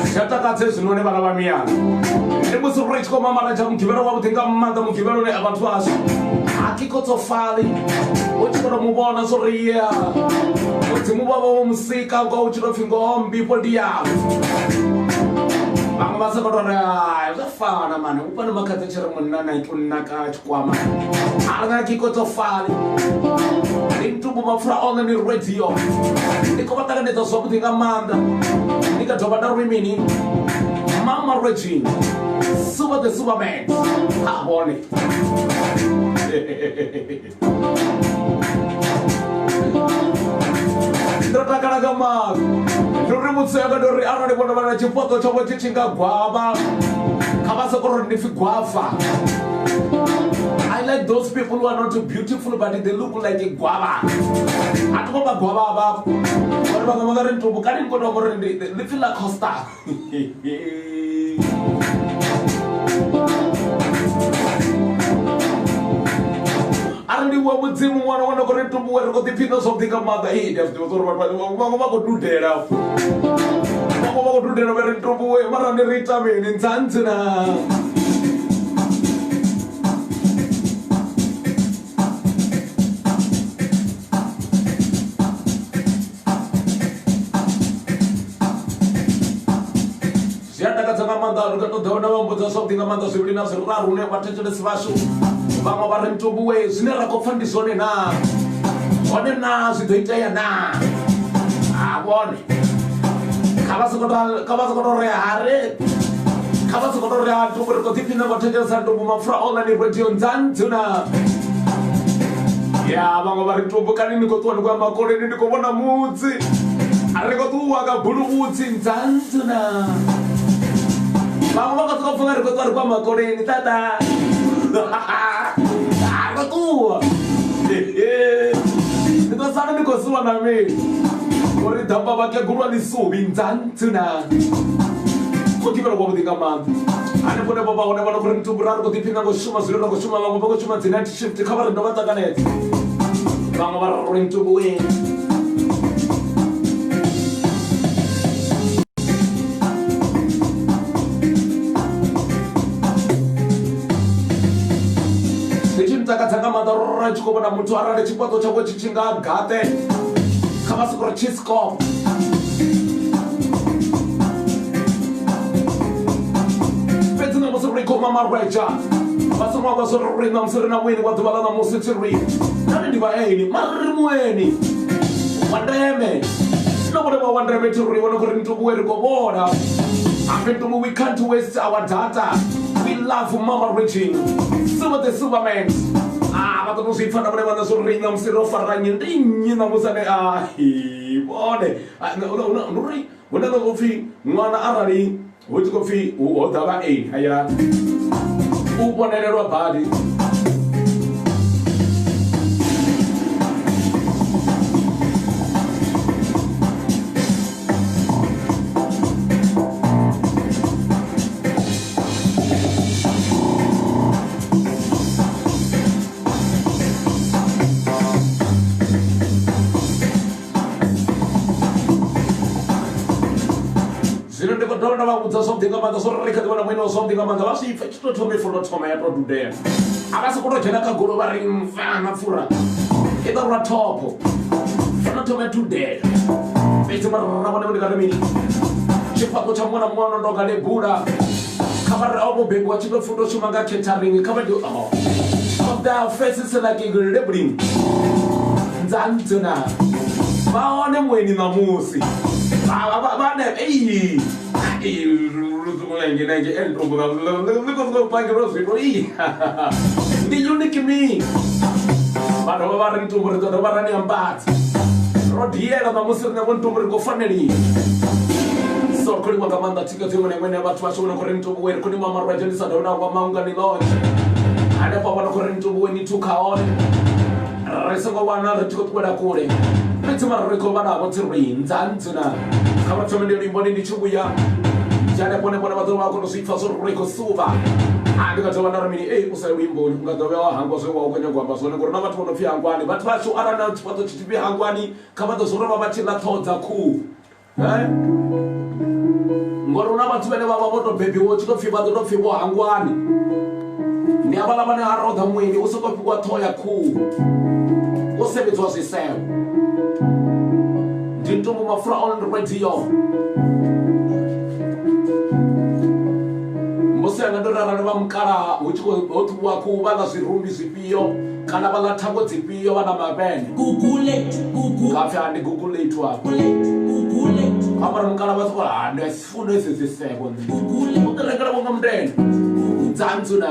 Zwi a takadza hezwinoni vhana vha miyani ndi musi ri tshi khou mamaledza mugivhelo wavhuḓi nga maanḓa mugivhelo une vhathu vhashu ha kikotsofali u tshi khou tou mu vhona zwo ri ya mudzimu vha vho musika ngoho u tshi tou pfhi ngoho mbifho ndi yawe vhaṅwe vha sokou tou ri hai zwa fana mani u fana makhadzi tshi ri munna na u naka tshikwama a ri na kikotsofali ndi ntumbu mapfura one ni radio ndi khou vha ṱanganedza zwavhuḓi nga maanḓa ndi nga dovha nda ri mini mama regine super the superman ha vhone ndo takala nga maanḓa ndi uri mutsi yanga ndi uri arali vhona vha na tshifhaṱo tshavho tshi tshi nga gwavha kha vha soko ri ndi pfi gwava I like those people who are not beautiful but they look like a guava. A thi ngo vha guava vha. Vhathu vhaṅwe vha nga ri ntumbu kani ni khou tou amba uri ndi ḽi pfi ḽa Costa. A ri livhuwa mudzimu ṅwana wana khou ri ntumbuwe ri khou ḓiphina zwavhuḓi nga maanḓa. Ee ndi a zwi ḓivha zwa uri vhathu vhaṅwe vha khou dudela. Vhaṅwe vha khou dudela vha ri ntumbuwe mara ni ri ita mini nzanzi na. Zwi a takadza nga maanḓa ri nga ṱoḓa na vha mbudza zwavhuḓi nga maanḓa zwivhili na zwiraru hune vhathetshelesi vhashu vhaṅwe vha ri ntumbuwe zwine ra khou pfa ndi zwone naa hone naa zwi ḓo itea naa a vhone kha vha soko kha vha soko tou ri hare kha vha soko tou ri ha ntumbu ri khou ḓiphina ngo thetshelesa ntumbu mapfura online radio nzanzuna ya vhaṅwe vha ri ntumbu kani ni khou ṱuwa ni khou ya makoleni ndi khou vhona mudzi a ri khou ṱuwa nga buluvhutsi nzanzuna vhaṅwe vha khou sokou pfha ri khou ṱuwa ri khou ya makoleni tata ri khou ṱuwa ndi ḓo sala ndi khou suwa na mini uri ḓamba vhakegulu a ḽi suvhi nzanzuna mugivhelo wavhuḓi nga maanḓa hanefho hune vho vha hone vha no khou ri ntumbu ra ri khou ḓiphina ngo shuma zwine ra khou shuma vhaṅwe vha khou shuma dzi night shift kha vha ri ndo vha ṱanganedza vhaṅwe vha ri ntumbu we ndi tshi ntakadza nga maanḓa ro tshi khou vhona muthu arali tshifhaṱo tshawe tshi tshi nga gaṱe kha vha soko ri chiscop fhedzi ṋamusi ri khou mama rwetsha vha songo amba zwo ri ṋamusi ri na mueni wa ḓuvha ḽa ṋamusi tshi ri nane ndi vhaeni mara ri mueni wa ndeme no vhone vha wa ndeme thi ri vhone khori ntubuwe ri khou vhona. Hafhi we can't waste our data. We love Mama Regine. Super the Superman. Ah, vha ṱoḓa u zwi pfa na vhone vhaṋe zwo ri ṋamusi ro fara nnyi ndi nnyi ṋamusi ane a vhone ndi uri hu na ḽo pfhi ṅwana arali hu tshi khou pfhi ho ḓa vha aid hayani u vhonelelwa badi. Zwino ndi khou dovha nda vha vhudza zwavhuḓi nga maanḓa zwo ri kha ḓi vhona mueni wa zwavhuḓi nga maanḓa vha zwi pfa tshi tou thoma ifulo thoma ya tou dudela a vha sokou tou dzhena kha golo vha ri mvana pfura i ḓo rwa thopho funa thoma ya dudela fhedzi mara ra vhone ndi nga ri mini tshifhaṱo tsha muṅwe na muṅwe no tonga lebula kha vha ri o vho bebiwa tshi tou pfhi u tou shuma nga catering kha vha di of the faces like labeling nzanzuna vha hone mueni ṋamusi vhane ei ndi unique me vha dovha vha ri ntumbu ri ḓo dovha ra ni ambadza ro diela ṋamusi riṋe vho ntumbu ri khou faneliwa so ri khou livhuwa nga maanḓa thikhedzo iṅwe na iṅwe ine vhathu vhashu vho no khou ri ntumbu we ri khou ni mama ro dzhenisa dovha na wa maungani lodge hanefha vho no khou ri ntumbu we ni thukha hone ri songo wana ri tshi khou ṱuwela kule fhedzi mara ri khou vha navho tsi ri nzanzuna kha vha thome ndi luimboni ndi tshi vhuya ndi hanefho hone vhone vha ḓo vha khou tou zwi pfa zwo ri khou suvha a ndi nga dovha nda ri mini ei u sa luimboni u nga dovha wa hangwa zwe wa u khou nyaga u amba zwone ngori na vhathu vho no pfhi hangwani vhathu vhashu arali na tshifhaṱo tshi tshi pfhi hangwani kha vha ḓo zwo ri vha vha tshi ḽa ṱhoho dza khuhu ngori hu na vhathu vhane vha vha vho tou bebiwa u tshi tou pfhi vha ḓo tou pfhi vho hangwani ndi havhaḽa vhane ha roḓa mueni u sokou fhiwa ṱhoho ya khuhu wo sevhedziwa zwiseo ndi ntumbu mapfura on radio mbuso yanga ndo ri arali vha mukalaha hu tshi khou ho ṱhuvhiwa khuhu vha ḽa zwirumbi zwifhio kana vha ḽa thango dzifhio vha na mavhene nga pfhi ha ndi gugulethu afha ambara mukala vha soko ha ndi funa edzi dziseko nṋe u ḓi rengela vho nga mundende dzanzu na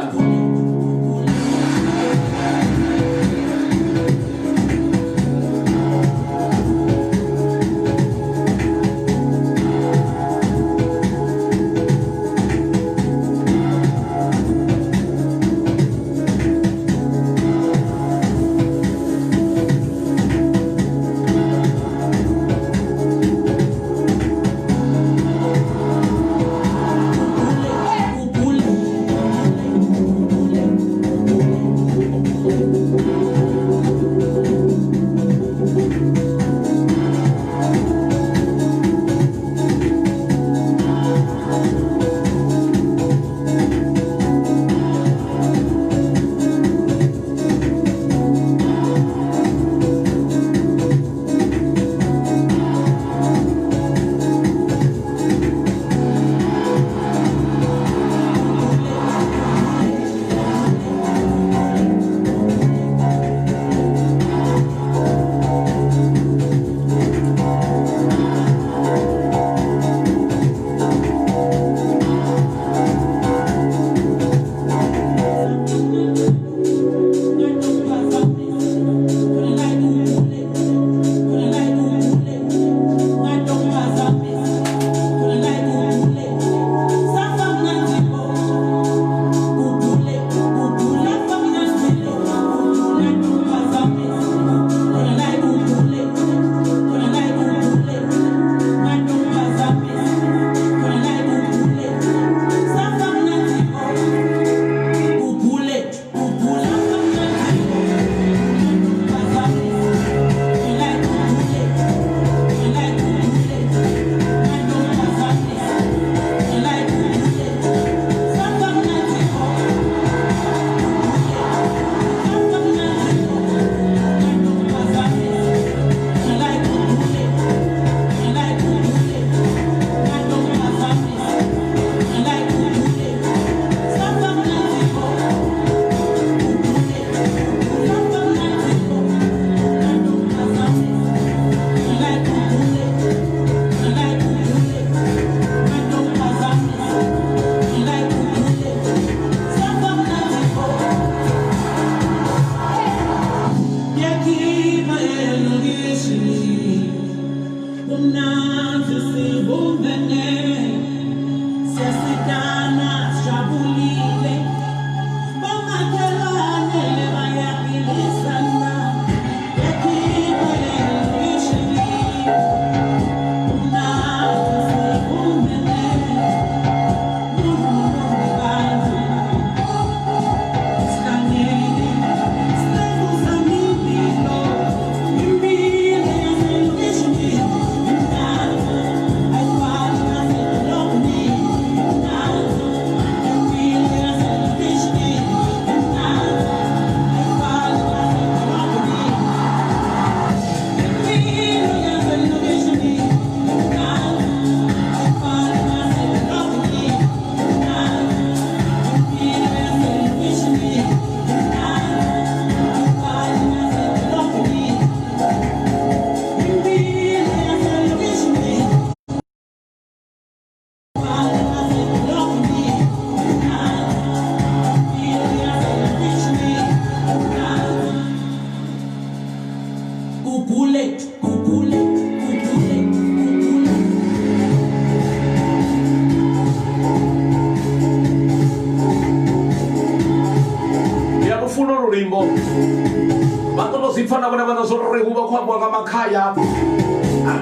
zwi pfa na vhone vhaṋe zwo ri hu vha khou ambiwa nga makhaya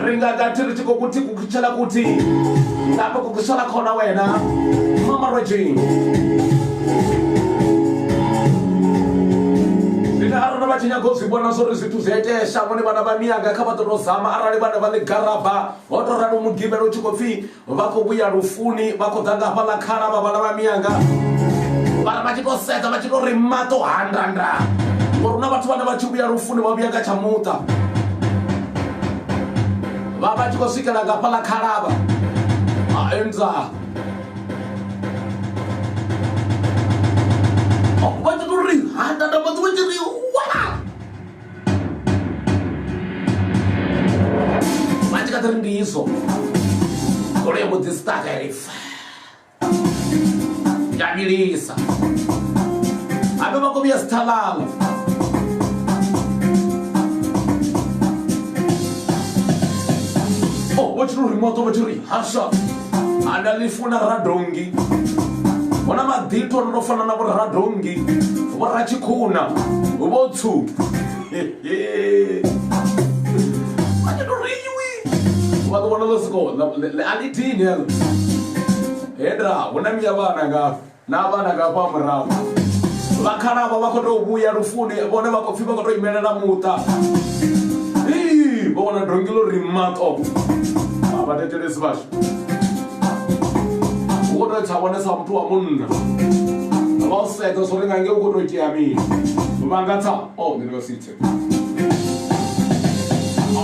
ri nga gathi ri tshi khou kuthi kukhutshela kuthi ngape kukhutshela khona wena mama rwejini zwine arali vha tshi nyaga u zwi vhona zwo ri zwithu zwi a itea shangoni vhana vha miyanga kha vha ḓo tou zama arali vhana vha ḽi garaba ho tou ralo mugivhela u tshi khou pfhi vha khou vhuya lufuni vha khou ḓa nga hafhaḽa khala vha vhala vha miyanga vha ri vha tshi tou sedza vha tshi tou ri maṱo handanda ngori hu na vhathu vhane vha tshi vhuya lufuni vha vhuya nga tsha muṱa vha vha tshi khou swikela nga hafhaḽa khalavha a enza vha tshi tou ri handanda maḓi vha tshi ri wa vha tshi kha ḓi ri ndi izwo goloi ya mbo ḓi staka ya ri fa ya vhilisa habe vha khou vhuya sithalala oh vho tshi ri moto vho tshi ri hasha anda ḽi funa radongi hu na maḓithu ano tou fana na vho radongi vho ratshikhuna vho tsu vha tshi tou ri iwi vha ḓo vhona ḽo siko a ḽi dini heḽo henda hu na miya vhana ngafha na vhana nga hafha murahu vhakhalavha vha khou tou vhuya lufuni vhone vha khou pfhi vha khou tou imelela muṱa vho wana dongi ḽo ri maṱo a vha thetshelesi vhashu u khou tou tsha vhone sa muthu wa munna vha u sedza zwo ri nga nge u khou tou itea mini vha nga tsa o nṋe ndi nga si tse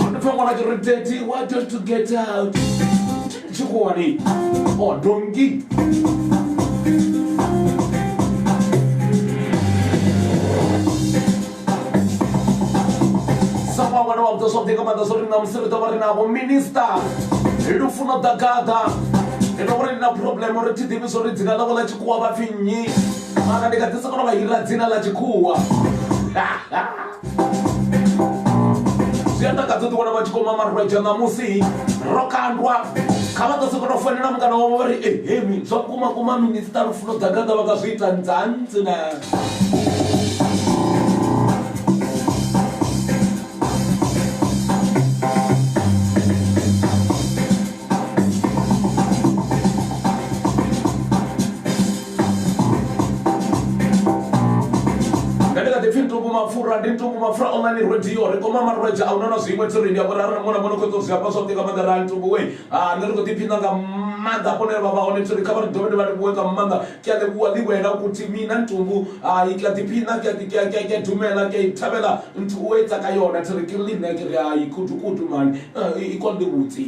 ndi pfha ṅwana tshi ri daddy why don't you get out tshikhuwani o dongi sa ṅwana wa vhudza zwavhuḓi nga maanḓa zwo ri ṋamusi ri ḓo vha ri navho minista lufuno ḓagaḓa ndi to vhori ndi na problem uri thi ḓivhi zwo ri dzina ḽavho ḽa tshikhuwa vha pfhi nnyi mara ndi kha ḓi sokou vha ira dzina ḽa tshikhuwa zwi a takadza u ḓiwana vha tshi khou mama rwedzha ṋamusi ro kandwa kha vha ḓo sokou tou founela mukana wavho vha ri ehemi zwa vhukuma kuma minisiṱa lufuno ḓagaḓa vha nga zwi ita nzantsi na Nṋe ndi kha ḓi pfi Ntumbu Mapfura ndi Ntumbu Mapfura online radio ri koma marwedzha a huna na zwiṅwe tsiri ndi amba uri arali muṅwe na muṅwe khou ṱo zwi amba zwavhuḓi nga maanḓa ra Ntumbu we ha nṋe ri khou ḓiphina nga maanḓa hafho hune vha vha hone tsiri kha vha ri dovhe ndi vha livhuwe nga maanḓa ke a livhuwa ḽi wena ukuthi mina Ntumbu hai ke a ḓiphina ke a ke a ke a dumela ke a i thabela nthu u etsa ka yona tsiri ke ḽi nṋe ke ri hai kudu kudu mani i kwa ḽi vhutsi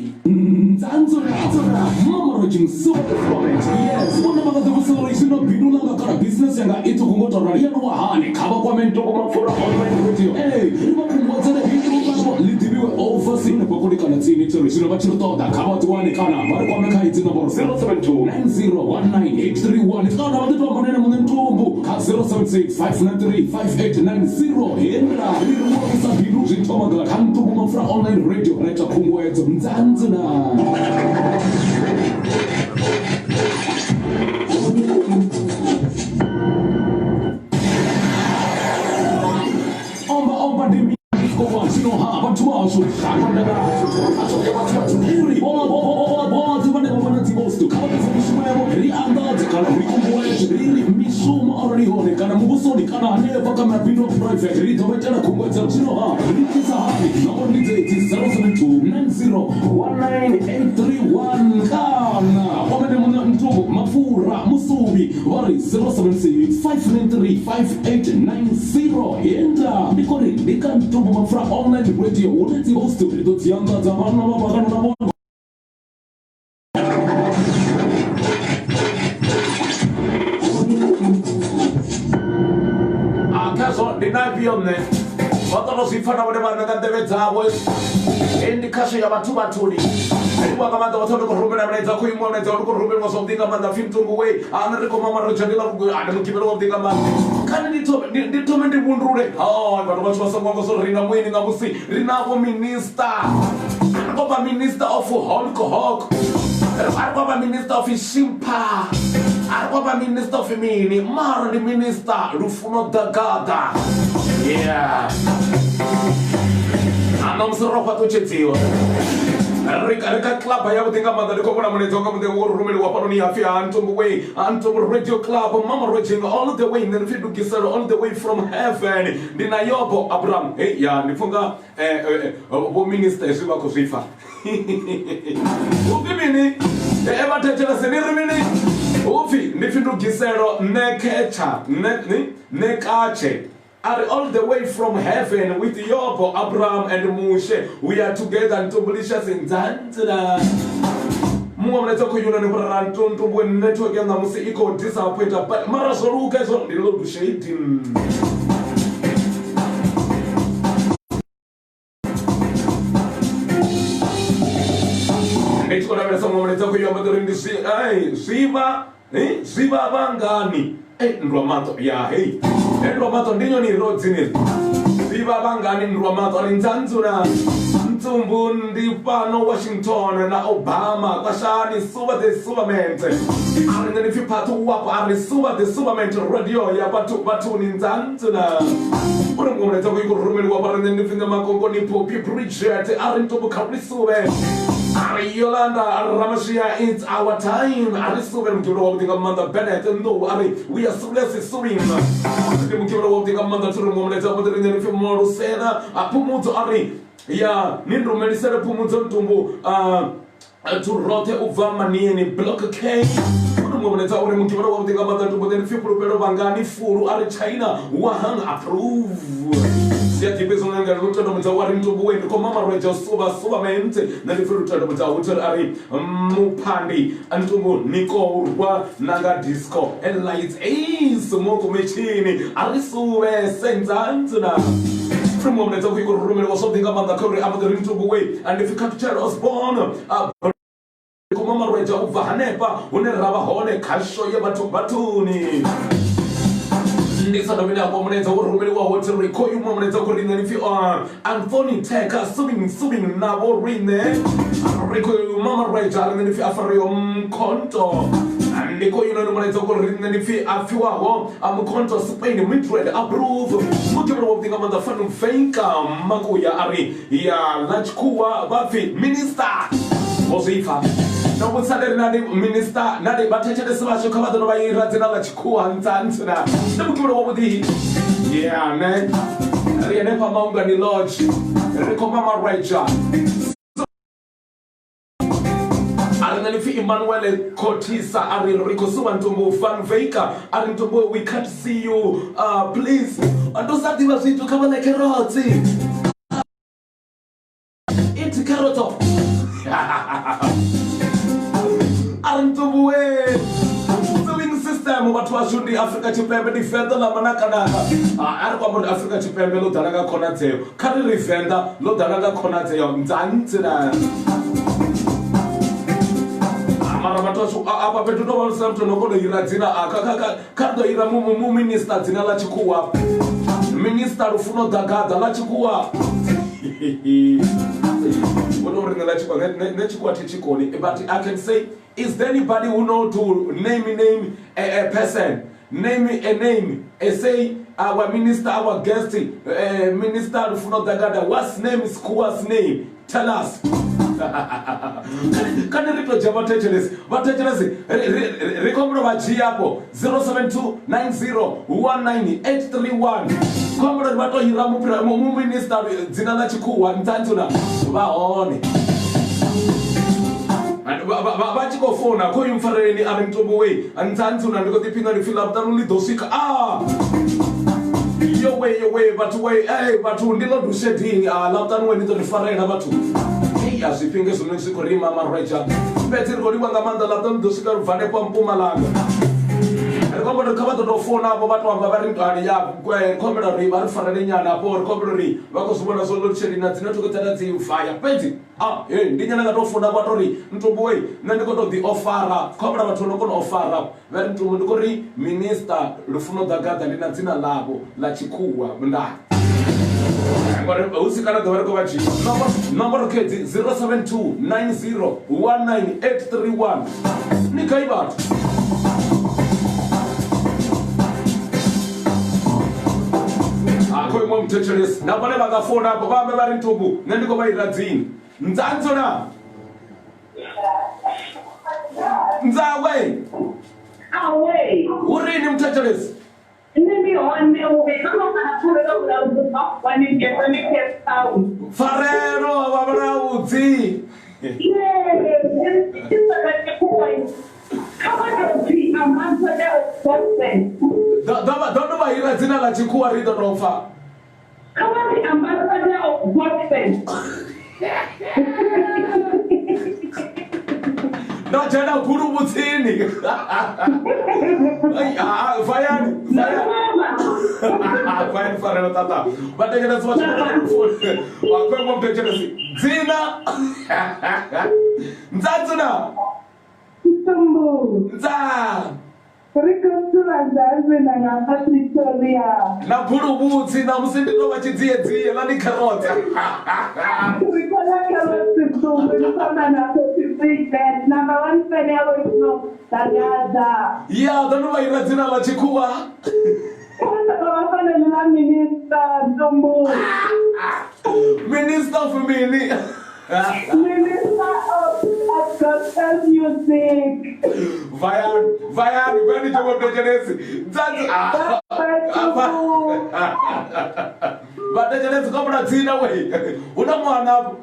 Yes, vhona vha nga ḓi vhudzisa uri zwino bindu ḽanga kana business yanga i ṱhukhu ngo tou rali i aluwa hani kha vha kwame Ntombo Mapfura online radio ee ri vha khunguwedzele bindu ḽavho ḽi ḓivhiwe overseas hanefha kule kana tsini tsiri zwino vha tshi ri ṱoḓa kha vha ḓiwane kana vha ri kwame kha idzi nomboro 072 9019831 kana vha ḓi tou amba na ene muṋe Ntumbu kha 076 593 5890 henda ri ri u alusa bindu zwi thoma nga kha Ntumbu Mapfura online radio ra ita khunguwedzo nzanzina omba omba ndi mini zwino ha vhathu vhashu uri vhoṱhe vhane vha vha na dziposto kha vha ḓise mishumo yavho ri anḓadze kana ri kunguwedze ri ri mishumo arali hone kana muvhusoni kana hanefha kha mabindu a private ri ḓo vha itela khunguwedzelo zwino ha ri ḓisa hani nomboro ndi dzedzi 072 90 19831 kana kwamene muṋe ntumbu mapfura musuvhi vha ri 076 593 5890 henda ndi kori ndi ka ntumbu mapfura online radio hune dzi host ri ḓo dzi anḓadza vhanna vha vhakano na vhone a khazwo ndi na ifhio nṋe vha ṱoḓa zwi pfa na vhone vhaṋe nga nḓevhe dzavho heyi ndi khasho ya vhathu vhathuni livhuwa nga maanḓa vhathu ndi khou rumela milaedza khou imuwa milaedza ndi khou rumelwa zwavhuḓi nga maanḓa pfhi mutungu we a nṋe ri khou mama ro dzhia ndi ḽa ndi mugivhelo wavhuḓi nga maanḓa kani ndi thome ndi thome ndi vhundule hai vhathu vhathu vha songo amba zwo ri na mueni ṋamusi ri navho minister ri khou vha minister of honk honk ri khou vha minister of shimpa a ri khou vha minister of mini mara ndi minister lufuno ḓagaḓa yeah. Ṋamusi ro fhaṱutshedziwa ri ri kha club yavhuḓi nga maanḓa. Ndi khou vhona mulaedza nga muḓi wo rumeliwa hafhanoni hapfi ha Ntumbu way, Ntumbu Radio Club, Mama Roging all the way. Nṋe ndi pfi Ndugiselo all the way from heaven. Ndi na Yobo Abraham. Hey ya, ndi pfunga vho minister hezwi vha khou zwi pfa. Upfi mini? Vha thetshelese ni ri mini? Upfi ndi pfi Ndugiselo Neketsha Nekatshe. A ri all the way from heaven with Yobo, Abraham and Mushe. We are together. Ntumbulishas nzanzila. Muṅwe mulaedza khou yunani vhurara ntuntumbu network ya ṋamusi i khou disappointa, but mara zwo luga hezwo ndi load shedding. Ndi tshi khou lavhelesa muṅwe mulaedza khou yo amba uri ndi zwi ai zwivha zwivha vhangani ndwa maṱo ya hei ndwa maṱo ndi nyoni ro dzini zwivha vhangani ndwa maṱo ri nzanzula ntsumbu ndi fhano Washington na Obama kwashani suva the suvament. A ri nṋe ndi pfi phathu wapo. A ri suva the suvament radio ya vhathu vhathuni nzanzula. Uri muṅwe mulaedza khou i khou rumeliwa vha riṋe ndi pfi nṋe Makongoni Phophi Bridget. A ri ntumbu kha ri suvhe. A ri Yolanda Ramashia, it's our time, a ri suvhe. Mugivhelo wavhuḓi nga maanḓa. Bennett Nḓou a ri we are serious suing. Ndi mugivhelo wavhuḓi nga maanḓa. Thi ri muṅwe mulaedza vhuḓi riṋe ndi pfi Malusela a Phumudzo. A ri ya ni nrumelisele Phumudzo ntumbu thu roṱhe u bva Manieni Block K. Uri muṅwe mulaedza uri mugivhelo wavhuḓi nga maanḓa ntumbu. Nṋe ndi pfi Fhulufhelo Vhangani Fulu. A ri China wahang approve. Zwi a ḓifha hezwo nga lutendo mudza wa ri ntumbu we ndi khou mama rwedzha suvha suvha mente. Nṋe ndi pfi lutendo mudza hu ri a ri muphandi ntumbu niko rwa nanga disco and lights ei smoke machine. A ri suvhe senzanzuna. Pfi muṅwe mulaedza khou i rumeliwa zwavhuḓi nga maanḓa kha uri a mbo ḓi ri ntumbu we ndi pfi Khathutshelo Osborne khou mama rwedzha u bva hanefha hune ra vha hone khasho ya vhathu vhathuni. Ndi sa dovhi nda hangwa mulaedza wo rumeliwaho thi ri khoyu muṅwe mulaedza khou riṋe ni pfi Anthony Teka suving suving navho riṋe ri khou mama rwedzha. Riṋe ndi pfi Afario Mkhonto. Ndi khoyu noni mulaedza khou riṋe ndi pfi a pfiwaho Mkhonto Spain Midrand approve. Mugivhelo wavhuḓi nga maanḓa. Fanu Venka Makuya a ri ya ḽa tshikhuwa vha pfi minister vho zwi pfa. Ndo vhudzisa ndi ri nandi minister nandi vhathetshelesi vhashu kha vha ḓo no vha ira dzina ḽa tshikhuwa ntsantsi na. Ndi mugivhelo wavhuḓi ya ne ri henefha Maungani Lodge ri khou mama rwedzha. A ri nṋe ndi pfi Emmanuel Khotisa. A ri ri khou suvha ntumbu Van Veika. A ri ntumbu we can't see you, please. Ndo sa ḓivha zwithu kha vha ḽe kherotsi. Eat carrots. A ri ntumbu we sewing system vhathu vhashu ndi Afrika Tshipembe ndi Venḓa ḽa manakanaka. A ri khou amba uri Afrika Tshipembe ḽo ḓala nga khonadzeo. Kha ri ri Venḓa ḽo ḓala nga khonadzeo nzantsina. Mara vhathu vhashu afha fhethu to vha lu sina muthu no kona u ira dzina a kha kha kha kha ri ḓo ira mu minister dzina ḽa tshikhuwa. Minister Lufuno Ḓagaḓa ḽa tshikhuwa. Vho to ri nṋe ḽa tshikhuwa nṋe tshikhuwa thi tshikoni, but I can say, is there anybody who know to name a person, name a name, a say our minister, our guest, Minister Lufuno Ḓagaḓa, what's name is Khuwa's name? Tell us. Kani ri to dzhia vhathetshelesi vhathetshelesi ri khou humbela vha dzhia afho 072 90 19831 khou humbela uri vha to hira muminista dzina ḽa tshikhuwa ntsantshuna vha hone vha tshi khou founa khoyu mpfareleni. A ri mutombo we ntsantshuna ndi khou ḓiphina ndi pfi Ḽavhuṱanu ḽi ḓo swika. A yo we yo we vhathu we vhathu ndi load shedding. A Ḽavhuṱanu we ni ḓo ri farela vhathu. Ei a zwifhinga zwine zwi khou rima marweja fhedzi ri khou livha nga maanḓa. Ḽavhuṱanu ḓo swika lu bva hanefha Mpumalanga. Ri khou amba uri kha vha ḓo tou founa afho vha tou amba vha ri nthani ya ri khou humbela uri vha ri farele nyana afho. Ri khou humbela uri vha khou zwi vhona zwo load shedding na dzi network dza dzi vaya fhedzi. A he ndi nyana nga tou founa vha tou ri ntumbu we nṋe ndi khou tou ḓi ofara. Khou humbela vhathu vho no kona u ofara vha ri ntumbu ndi khou ri minister Lufuno Ḓagaḓa ndi na dzina ḽavho ḽa tshikhuwa nda ngori hu si kale ḓovha ri khou vha dzhia nomboro khedzi 072 90 19831 ni gai vhathu. A khou iṅwe. muthetshelesi na vhone vha nga founa afho vha ambe vha ri ntubu nṋe ndi khou vha ira dzina nzanzo na nzawe Awe. hu rini muthetshelesi Nṋe ndi hone u vhe kha mafana pfarelo vhulaudzi bva wani ngeno ndi Cape Town. Pfarelo vha vhulaudzi. Kha vha tou pfi ambassador of gospel. Ḓo ḓo vha ḓo no vha ira dzina ḽa tshikhuwa ri ḓo tou pfa. Kha vha ri ambassador of gospel. Ndo dzhena guluvhutsini. Ai, ah, vayani, vayani. Vayani farelo tata. Vha thetshelesi vha tshi khou vha khou vho thetshelesi. Dzina. Ndzanzuna. Ntsumbu. Ndza. Ri khou dzula Nzanzi na nga kha Pretoria. Na buluvhutsi ṋamusi ndi tou vha tshidziedzie ḽa ndi kherotsi. Ri khou ḽa kherotsi ntsumbu ndi khou amba na 43 band number one fan ya Vho Tshino Ḓagaḓa. Ya ḓo no vha ira dzina ḽa tshikhuwa. Kha vha sa vha fane na minister Ntsumbu. Minister of mini? Minister of, of Gospel Music. Vayani, vayani, vayani tsho thetshelesi. Dzadzi vha thetshelesi kho vhona dzina we. Hu na ṅwana afho.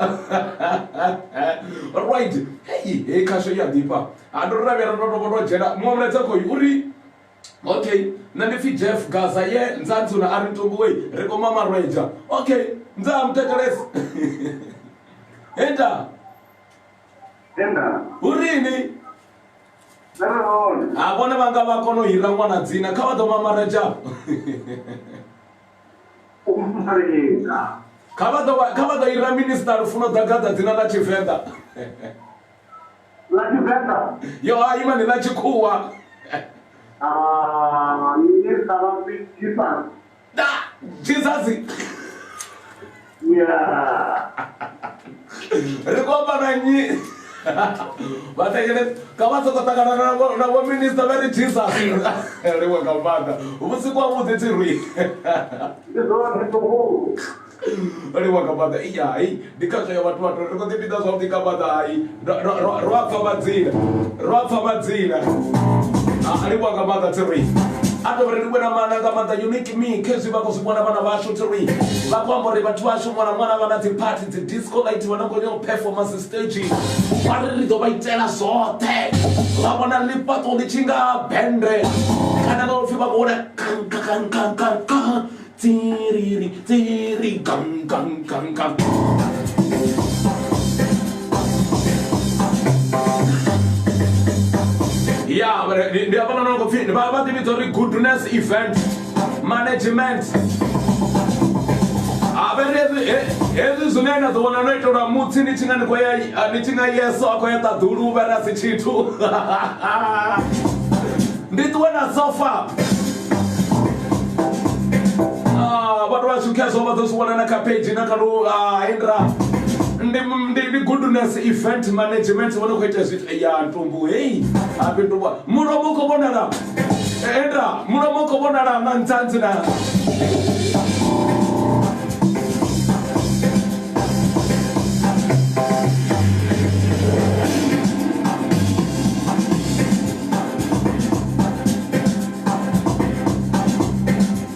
Right. Hey, hey khasho ya ḓifha. Ha ndo ra vhera ndo ndo dzhena. Muṅwe mulaedza khoyu uri Okay, nṋe ndi pfi Jeff Gaza ye nzanzuna a ri ntumbu wei ri khou mama rweja. Okay, ndza ha muthetshelesi. Enda. Enda. Hu rini? Nṋe ri hone. Ha vhone vha nga vha kona u hira ṅwana dzina kha vha ḓo mama reja. U mfareledza. Kha vha ḓo kha vha ḓo hira minister Lufuno Ḓagaḓa dzina ḽa Tshivenḓa. Ḽa Tshivenḓa? Yo hai mani ḽa Tshikhuwa. Ah, minister vha pfi Jesus. Da, Jesus. Yeah. Ri khou amba na nnyi? Vha thetshelesi kha vha soko ṱangana na vho na vho minister vha ri Jesus. Ri wa nga maanḓa. Vhusiku ha vhuḓi thi ri. Ndi zwone ṱuku. Livhuwa nga maanḓa iya hai ndi khazwo ya vhathu vhathu ri khou ḓiphiṋa zwavhuḓi nga maanḓa hai ro a pfa madzina ro a pfa madzina a livhuwa nga maanḓa tsiri a tovha ri livhuwe na maana nga maanḓa unique me khezwi vha khou zwi vhona vhana vhashu tsiri vha khou amba uri vhathu vhashu ṅwana ṅwana vha na dzi party dzi disco light vha no khou nyanga u performance stage vha ri ri ḓo vha itela zwoṱhe vha vhona ḽifhaṱo ḽi tshi nga bende kana ḽo pfhi vha khou vhona kang kang kang kang kang Tsiriri, tsiri, gang, gang, gang, gang. Ya, ndi hafhaḽa no khou pfi vha vha ḓivhidza uri goodness event management. A vha ri hezwi hezwi zwine na ḓo wana no itelwa mutsi ni tshi nga ni khou ya ni tshi nga Yesu a khou ya ṱaḓulu vha ri a si tshithu. Ndi ṱuwe na sofa. Ah, vhathu vhashu khezwo vha ḓo zwi vhona na kha page na kha lu ah, indra ndi ndi ndi goodness event management vho no khou ita zwithu ya ntumbu hei hafhi ntumbu mulomo u khou vhonala endra mulomo u khou vhonala na ntsantsi na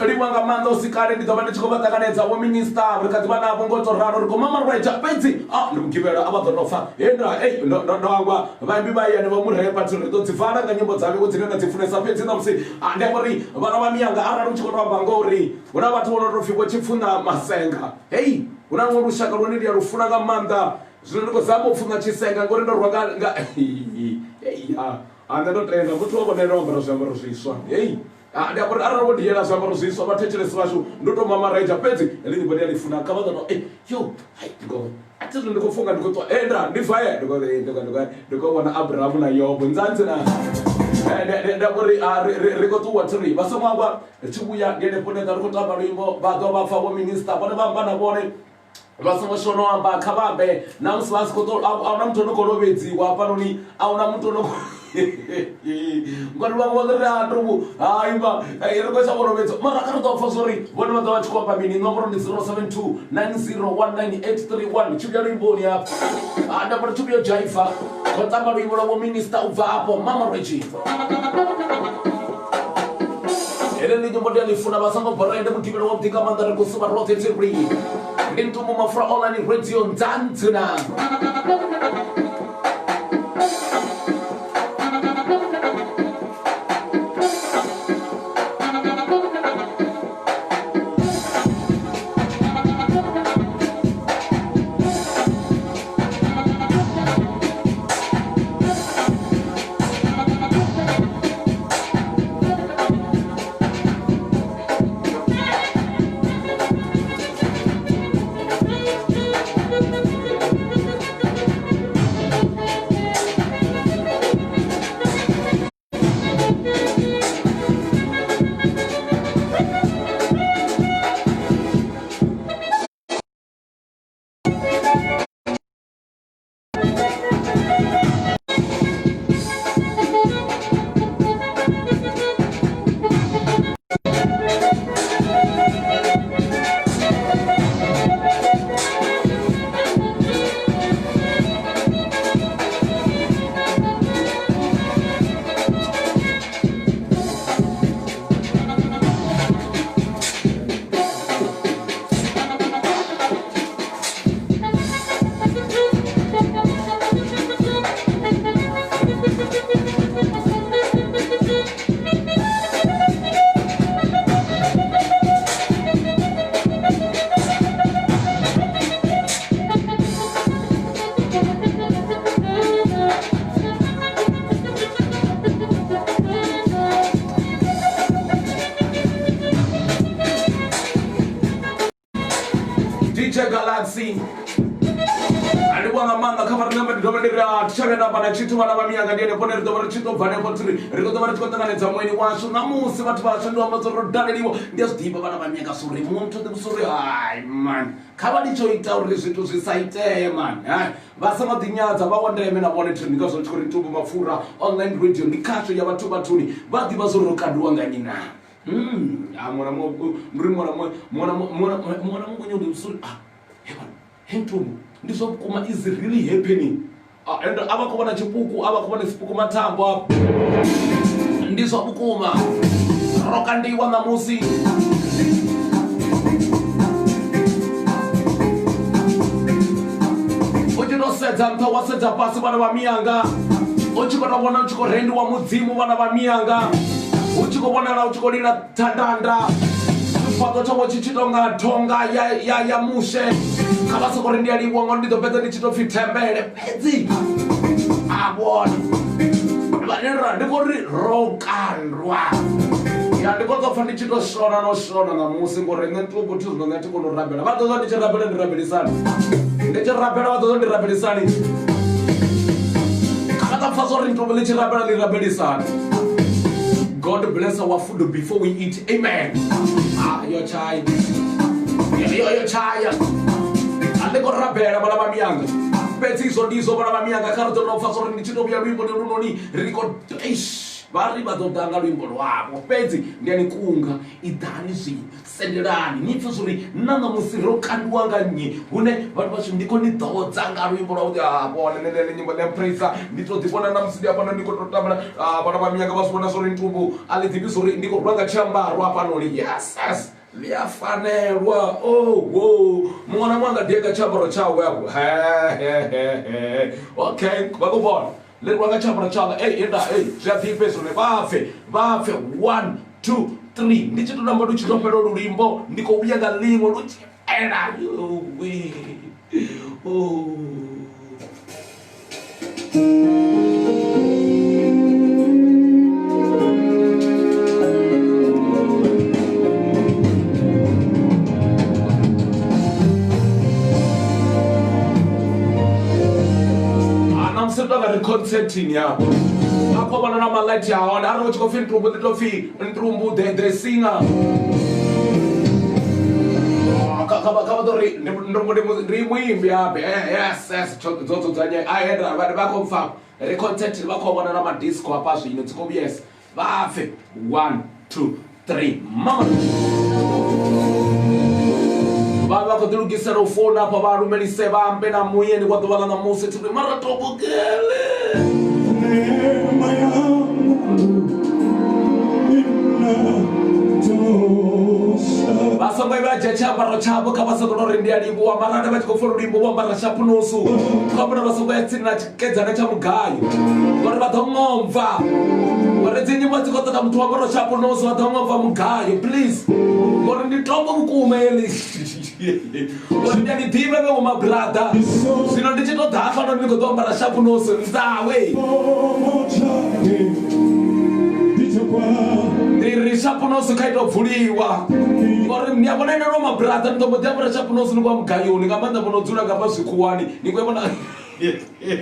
Livhuwa nga maanḓa u si kale ndi ḓo vha ndi tshi khou vha ṱanganedza vho minisiṱa ri kha ḓi vha navho ngo to ralo ri khou mama lwaita fhedzi a ndi mugivhela a vha ḓo no pfa he nda ei ndo ndo ndo hangwa vhaimbi vha hayani vha murepa thi ri ḓo dzi vala nga nyimbo dzavho dzine nda dzi funesa fhedzi ṋamusi a ndi amba uri vhana vha miyanga arali u tshi khou to amba ngori hu na vhathu vho no tou pfhi vho tshipfuna masenga hei hu na luṅwe lushaka lune ndi a lu funa nga maanḓa zwino ndi khou zama u pfuna tshisenga ngori ndo rwa nga nga ya a nṋe ndo tenda muthu wa vhonela o ambara zwiambaro zwiswa hei Ah, ndi amba uri arali wo diela zwiambaro zwiswa vhathetshelesi vhashu ndo to mamaredza fhedzi heḽi nyimbo ndi a ḽi funa kha vha ḓo no yo hai ndi khou a thi zwi ndi khou funga ndi khou ṱwa e nda ndi vaye ndi khou ndi khou ndi khou ndi khou vhona Abrahamu na Yobo nzanzi na ndi amba uri ah, ri khou ṱuwa thiri vha songo hangwa ri tshi vhuya ndi henefho nda ri khou tamba luimbo vha ḓo vha pfa vho minister vhone vha amba na vhone vha songo shona u amba kha vha ambe na musi vha si khou ṱo a huna muthu o no khou lovhedziwa hafhanoni a huna muthu o no khou Ngori vhaṅwe vha ḓo ri a ndubu hai ma ri khou isa vholovhedzo mara kha ri ḓo pfa zwori vhone vha ḓo vha tshi khou amba mini. Nomboro ndi 072 9019831 tshi vhuya luimboni hafha a nda mbori tshi vhuya dzhaifa khou tamba luimbo lwa vho minista u bva afho mama regi hele ndi nyimbo ndi a ḽi funa vha songo bora ende mugivhelo wa vhuḓi nga maanḓa ri khou suvha roṱhe tiri ndi ntumbu mafura online radio nzanzina. DJ Galaxy a livhuwa nga maanḓa kha vha ri namba ndi dovha ndi ri a thi tsha vhuya nda amba na tshithu vhana vha miyanga ndi henefho ne ri ḓo vha ri tshi ḓo bva hanefho tsiri ri ḓo vha ri tshi khou ṱanganedza mueni washu ṋamusi vhathu vhashu ndi amba uri ro daleliwa ndi a zwi ḓivha vhana vha miyanga sori muṅwe muthu ḓi sori hai man kha vha litsho ita uri zwithu zwi sa itee man hai vha songo ḓinyadza vha wa ndeme na vhone thiri ndi ngazwo ri tshi khou ri ntumbu mapfura online radio ndi khasho ya vhathu vhathuni vha ḓivha zwo ro kandiwa nga nnyi na. Ah, muṅwe na muṅwe ndi uri muṅwe na muṅwe muṅwe na muṅwe muṅwe na muṅwe ndi uri ah he bana he ntumbu ndi zwa vhukuma is really happening. Ah, and a vha khou vhona tshipuku a vha khou vhona tshipuku mathambo afho ndi zwa vhukuma ro kandiwa ṋamusi. U tshi to sedza nṱha wa sedza fhasi vhana vha miyanga u tshi khou to vhona u tshi khou rendiwa mudzimu vhana vha miyanga u tshi khou vhonala u tshi khou lila thandanda tshifhaṱo tshavho tshi tshi tonga thonga ya, ya, ya mushe kha vha soko ri ndi a livhuwa ngori ndi ḓo fhedza ndi tshi to pfhi thembele fhedzi a vhona vhane ra ndi khou ri ro kandwa ya ndi khou ḓo pfa ndi tshi to shona no shona ṋamusi ngori nṋe ntumbu thi zwino nṋe thi koni u rabela vha ḓo zwa ndi tshi rabela ndi rabelisani ndi tshi rabela vha ḓo zwa ndi rabelisani kha vha ḓo pfa zwa uri ntumbu ḽi tshi rabela ḽi rabelisani. God bless our food before we eat. Amen. Ah, yo chai. Yo yo yo chaya. A ndi khou rabela vhana vha miyanga. Fhedzi izwo ndi izwo vhana vha miyanga kha ri ḓo no pfa zwa uri ndi tshi to vhuya luimbo ndi lunoni ri khou eish vha ri vha ḓo ḓa nga luimbo lwavho fhedzi ndi a ni kunga iḓani zwino sendelani ni pfe zwori na ṋamusi ro kandiwa nga nnyi hune vhathu vhashu ndi khou ni ḓodza nga luimbo lwa vhuḓi ha vhone nṋe nṋe nyimbo ḽa praisa ndi to ḓi vhona ṋamusi ndi hafhano ndi khou tou tambela vhana vha miyanga vha zwi vhona zwori ntumbu a ḽi ḓivhi zwori ndi khou rwa nga tshiambaro hafhanoni yes yes ḽi a fanelwa oh wo muṅwe na muṅwe a nga ḓi nga tshiambaro tshawe afho he okay vha khou vhona ḽi rwa nga tshiambaro tshawe ei enda ei zwi a ḓifha hezwo vha pfe vha pfe 1 2 3 ndi tshi to namba lu tshi to fhela lu luimbo ndi khou vhuya nga ḽiṅwe lu tshi fhela yowe oh. Ṋamusi ri tonga ri concertini hafho a khou vhona na malaiti a hone arali hu tshi khou pfhi ntumbu ḓi tou pfhi ntumbu the singer. Kha vha ḓo ri ndi muimbi habe. Yes, yes, dzo dzudzanyea. A henda vha vha khou pfa ri concert vha khou vhona na madisco hafha zwino dzi khou vhuyesa. Vha pfe 1 2 3 mama. Vha vha khou ḓilugisela u founa hafha vha lumelise vha ambe na muyeni wa ḓuvha ḽa ṋamusi thi ri mara tobogele. Neema ya Mungu inatosha. Vha songo vha dzhia tshiambaro tshavho kha vha soko ri ndi a livhuwa mara vha tshi khou pfa lulimbo vho ambara shapunusu kha vhona vha songo ya tsini na tshikedzana tsha mugayo ngori vha ḓo ṅomva ngori dzi nyimbo dzi khou ṱoḓa muthu wa ambara shapunusu vha ḓo ṅomva mugayo please ngori ndi tombo vhukuma heḽi ngori ndi a ni ḓivha vhe vho mabrada zwino ndi tshi tou ḓa hafhanoni ndi khou ḓo ambara shapunusu nzawe Kisomo chake ndicho kwa ndi ri shapunusu kha ito bvuliwa ngori ni a vhona ine lwa mabrada ni ḓo mbo ḓi ambara shapunusu ni kwa mugayoni nga maanḓa vho no dzula nga fha zwikhuwani ni khou vhona. Hey, hey,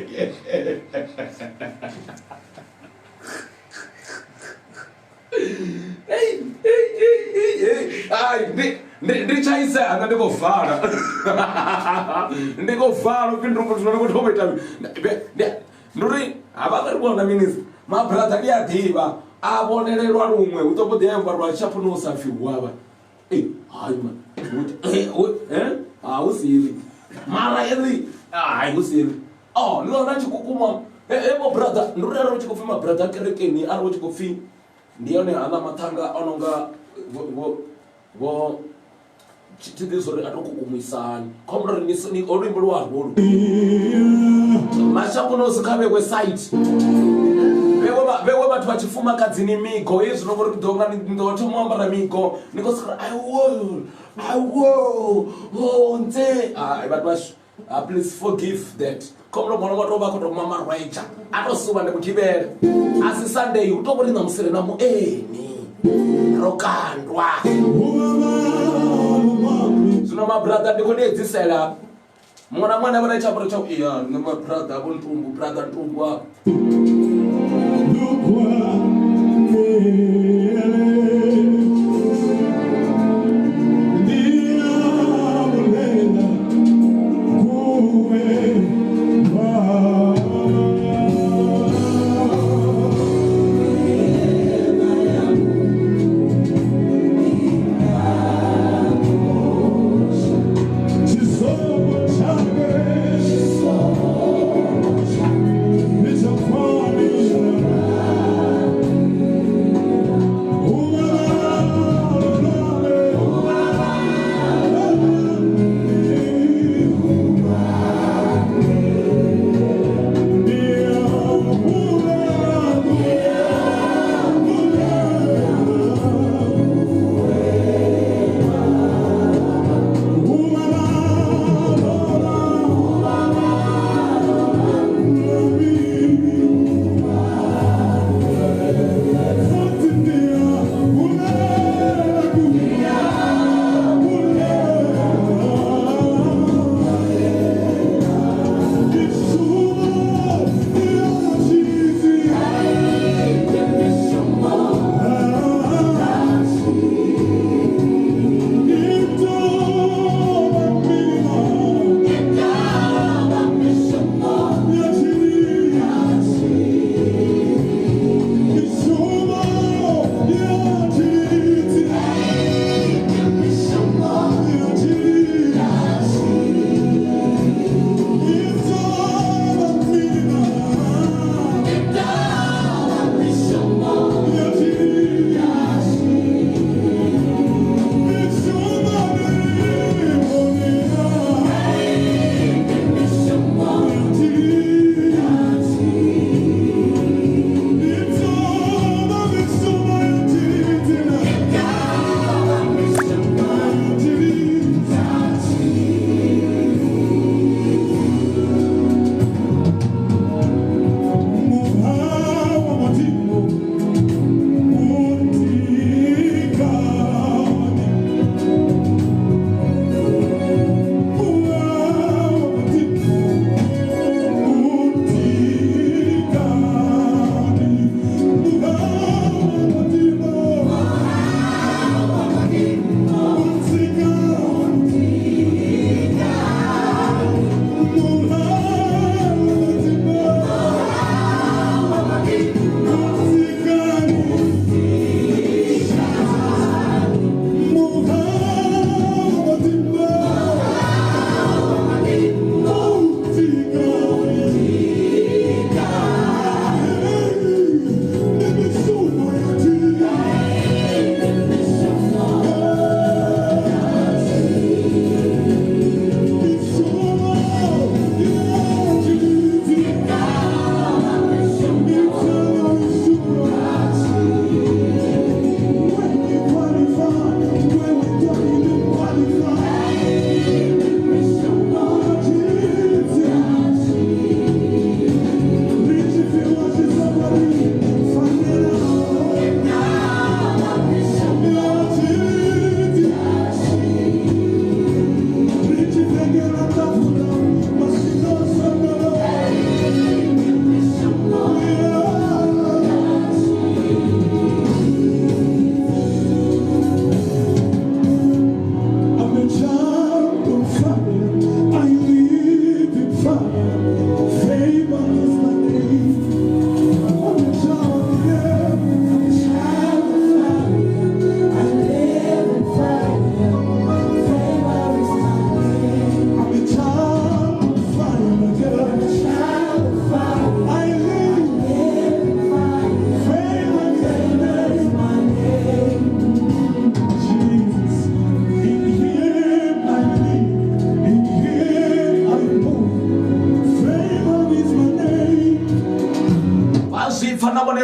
hey, hey, hey. Ai, ndi tshaisea nṋe ndi khou vala ndi khou vala upfi ndi zwino ndi khou thoma ita ndi uri havha ri vhona minista mabrada ndi a ḓivha a vhonelelwa luṅwe hu ḓo mbo ḓi ambarwa shapunusa pfhi wavha. Hai man ha hu si hezwi mara hezwi hai hu si hezwi. Oh, ndi wana tshi kukuma vho brother ndi uri arali hu tshi khou pfhi mabrother kerekeni arali hu tshi khou pfhi ndi yone haaḽa mathanga o no nga vho vho thi ḓivhi zwa uri a to kukumisa hani khombo uri ni holu luimbo lu holu mashakunosi kha vhewe site vhewe vhathu vha tshifumakadzini migo hezwi no ngori ḓo nga ni ḓo thoma u ambara migo ni khou sokou ri aiwo oh ntse hai vhathu vhashu. Please forgive that. Khombo ṅwana wa tou vha khou tou mama rwetsha a tou suvha ndi mugivhela a si Sunday hu tou vhori ṋamusi ri na mueni ro kandwa. Zwino mabrother ndi khou ni edzisela muṅwe na muṅwe ane vhona tshiambaro tsha iya nṋe mabrother vho ntumbu brother ntumbu afha.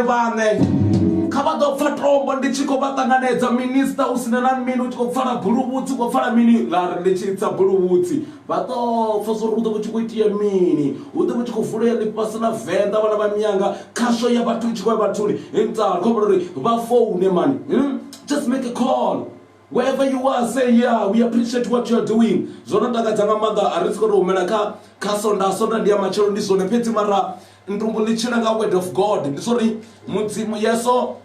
vhone vhaṋe. Kha vha ḓo pfa tombo ndi tshi khou vha ṱanganedza minista u sina na mini u tshi khou pfala buluvhutsi u khou pfala mini ḽa ri ndi tshi tsa buluvhutsi vha ḓo pfa zwa uri hu ḓo vha tshi khou itea mini hu ḓo vha tshi khou vulea ḽifhasi ḽa venḓa vhana vha miyanga khasho ya vhathu i tshi khou ya vhathuni nta khou uri vha foune mani Just make a call wherever you are, say yeah, we appreciate what you are doing. Zwo no takadza nga maanḓa a ri si khou tou humela kha kha sonda sonda ndi ya matshelo ndi zwone fhedzi mara ntumbu ḽi tshila nga word of God ndi zwori mudzimu yeso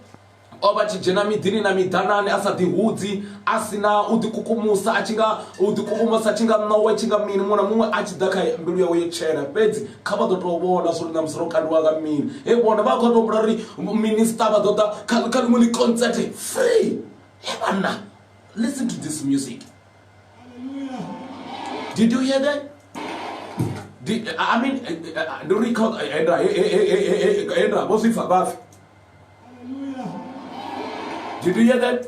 o vha tshi dzhena miḓini na miḓanani a sa ḓihudzi a si na u ḓikukumusa a tshi nga u ḓikukumusa a tshi nga ṋowa tshi nga mini muṅwe na muṅwe a tshi ḓa kha mbilu yawe yo tshena fhedzi kha vha ḓo tou vhona zwo ri ṋamusi ro kandiwa nga mini he vhona vha khou tou humbula uri minista vha ḓo ḓa kha ḽiṅwe ḽi concert free. He vhanna, listen to this music. Did you hear that? Did, I mean, ndi uri kha enda enda vho zwi pfa vhafhi. Did you hear that?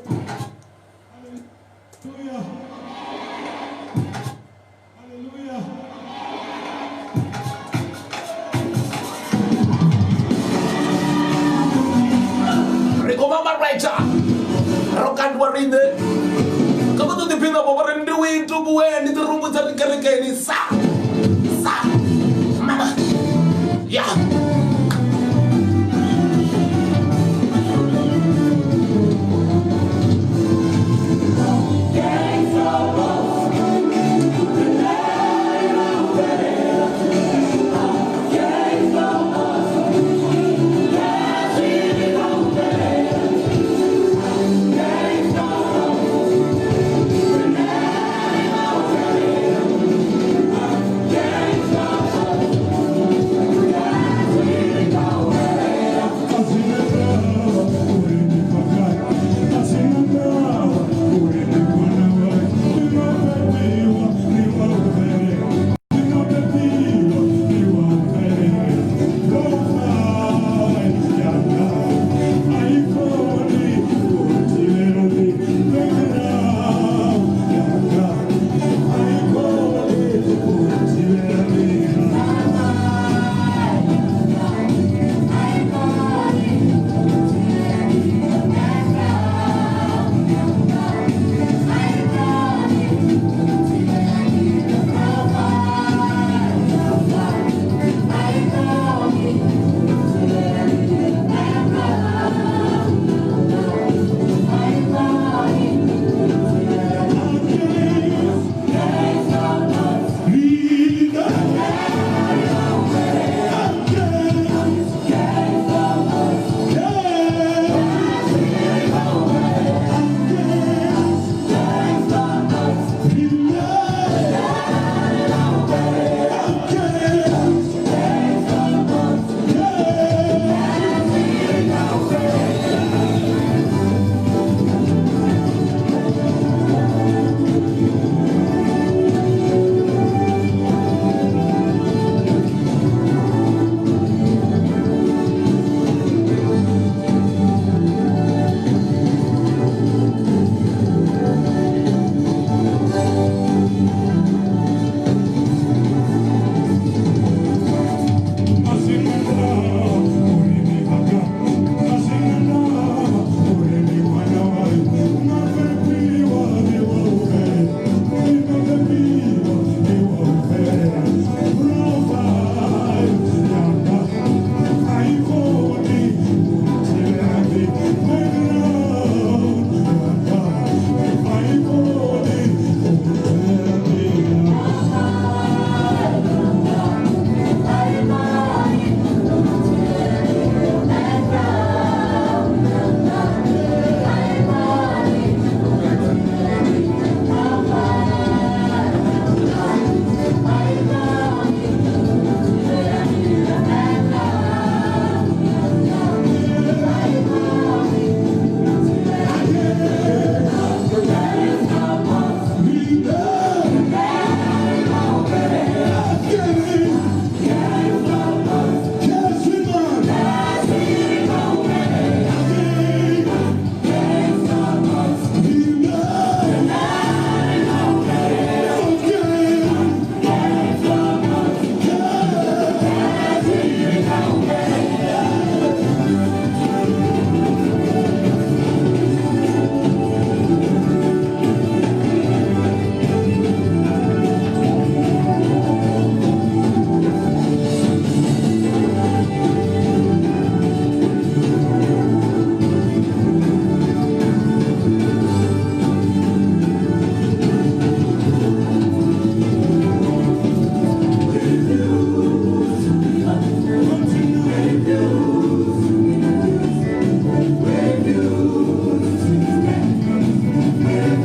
Ri khou vha maretsha ro kandiwa riṋe kha vha ḓo ḓiphina vho vha ri ndi wintubuwe ndi ḓi rumbudza ri kerekeni sa sa mama ya.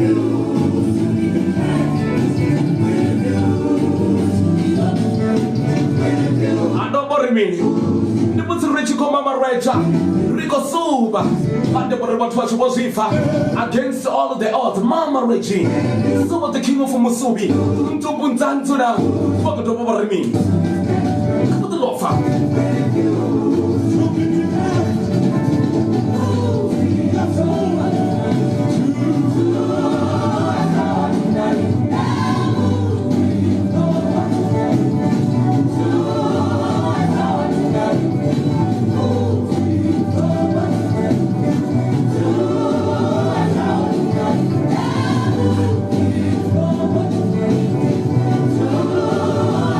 A ndombo ri mini ndi musi ri tshi khou mamarwetsha ri khou suvha vha uri vhathu vha tshi vho zwi pfa against all the odds mamarwetshi suba the king of musubi ntumbu nzanzula vha khou dovha vha ri mini kha vha ḓo ḽo pfa.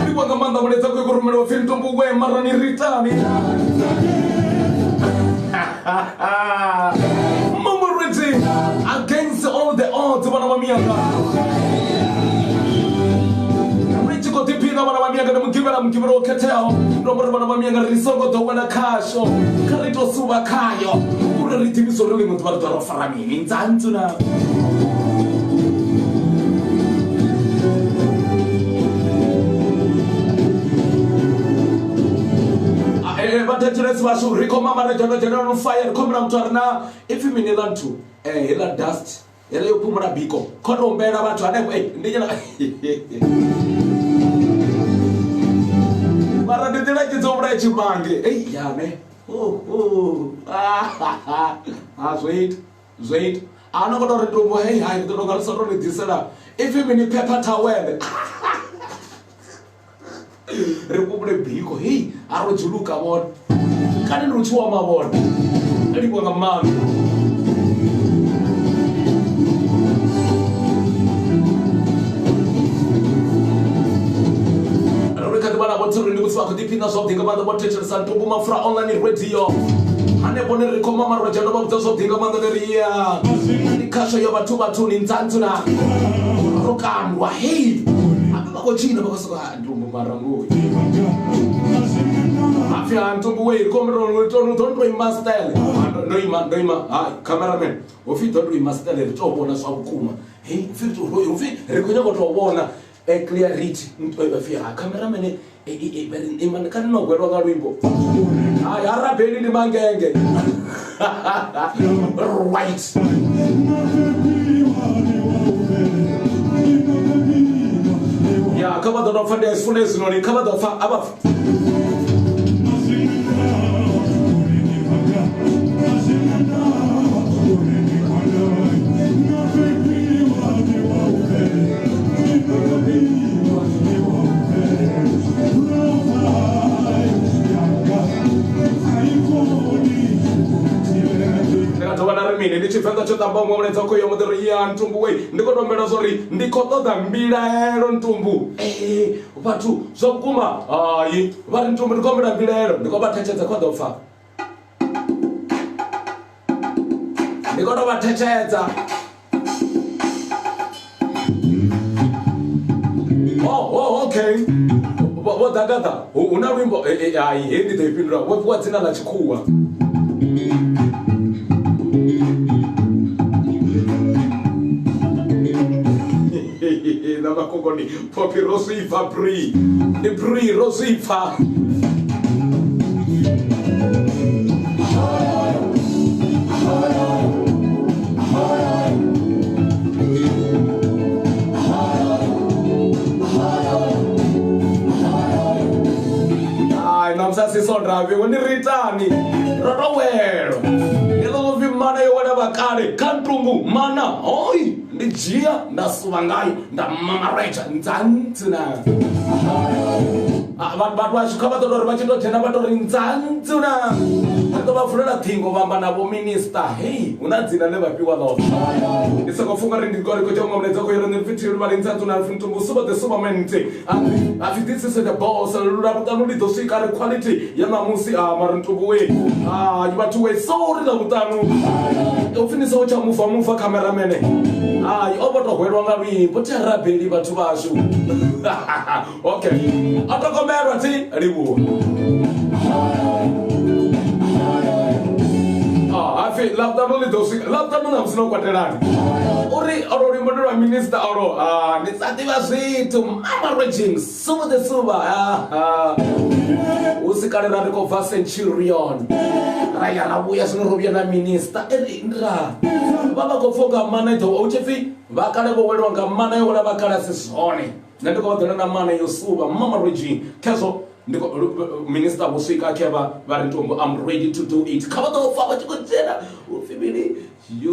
Livhuwa nga maanḓa mulaedza khou khou rumeliwa pfhi ntumbu we mara ni ritani Mumuriti against all the odds vhana vha miyanga ri tshi khou ḓiphina vhana vha miyanga ndi mugivhela mugivhelo wo khetheaho ndo amba uri vhana vha miyanga ri songo ḓo wela khasho kha ri tou suvha khayo uri ri ḓivhise uri ḽiṅwe ḓuvha ri ḓo ro fara mini nzantsu na. Vhathetshelesi vhashu ri khou mama ri dzhena dzhena no fire ri khou humbela muthu a re na ipfhi mini ḽa nthu heiḽa dust heiḽa yo phumula biko kho to humbela vhathu hanefho ndi nyana mara ndi nḓila nnzhi dzo vhulaya tshimange ei yane ha zwo ita zwo ita a no khou tou ri tombo hei hai ri ḓo tonga ri sa tou ri ḓisela ipfhi mini paper towel ri kumbule biko hei a ro dzhuluka vhona kani ndi u tshiwa mavhona livhuwa nga maanḓa. Ri kha ḓivha na vho tsiri ndi musi vha khou ḓiphina zwavhuḓi nga maanḓa vho thetshelesa Ntumbu Mapfura online radio hanefho ni ri khou mama ro dzhena vha vhudza zwavhuḓi nga maanḓa ni ri ya ndi khasho ya vhathu vhathu ni nzantsu na ro kandwa hei abe vha khou tshina vha khou sokou "Ah, Ntumbu mara ngoyu hapfi ha Ntumbu wei ri khou humbela uri ḓo ndo ima style ndo ima ndo ima hai cameraman hupfi ḓo ndo ima style ri tou vhona zwa vhukuma hei hupfi ri tou hupfi ri khou nyanga u tou vhona clarity pfi ha cameraman kha ni no gwelwa nga luimbo hai ha rabeli ndi mangenge right. Ya kha vha ḓo tou pfa ndi a i funa hezwinoni kha vha ḓo pfa a vha pfa. Ndi nga dovha nda ri mini ndi tshivenḓa tsho ṱambaho mulaedza khou yo muḓi ri ya Ntumbu wei ndi khou tombela zwori ndi khou ṱoḓa mbilaelo Ntumbu vhathu zwa vhukuma hai vha ri Ntumbu ndi khou humbela mbilaelo ndi khou vha thetshedza kha ḓo pfa ndi khou tou vha thetshedza. Oh, okay vho ḓagaḓa hu na luimbo hai he ndi ḓo i fhindula vho fhiwa dzina ḽa tshikhuwa na makokoni phophi ro zwi pfa bri ndi bri ro zwi pfa. Hai namusi a si sonda vhiwe ndi ritani ro to welwa heḽo ḽo pfi mana yo wela vhakale kha ntungu mana hoi ndi dzhia nda suvha ngayo nda mamaretsha nzantsi na vhathu vhashu kha vha ḓo tou ri vha tshi tou dzhena vha tou ri nzantsi na ri ḓo vha vulela ṱhingo vha amba na vho minista hei hu na dzina ḽe vha fhiwa ḽoṱhe ndi soko funga ri ndi khou ri khou tea mulaedza khou iri ni pfi thilu vha nzantsi na pfi ntumbu suba the superman hapfi this is the boss lwa vhuṱanu ḽi ḓo swika ri quality ya ṋamusi a mara Ntumbu we hai vhathu we sorry ḽa vhuṱanu upfi ni songo tsha mufa mufa cameraman hai o vho tou hwelwa nga luimbo thi rabeli vhathu vhashu okay a tokomelwa thi livhuwa hapfi ḽa vhuṱanu ḽi ḓo swika ḽa vhuṱanu ṋamusi no kwatelani uri o ro minister oro ndi sa ḓivha zwithu mama raging suva the suva hu si kale ra ri khou bva Centurion ra ya ra vhuya zwino ro vhuya na minister eri ndira vha vha khou pfa nga mana ḓo hu tshi pfi vha kale vho weliwa nga mana yo wela vha kale a si zwone. Nṋe ndi khou vha ḓela na mana yo suvha mama raging khezwo ndi minister vho swika khevha vha ri ntombo I'm ready to do it kha vha ḓo pfa vha tshi khou dzhena u pfi mini yo.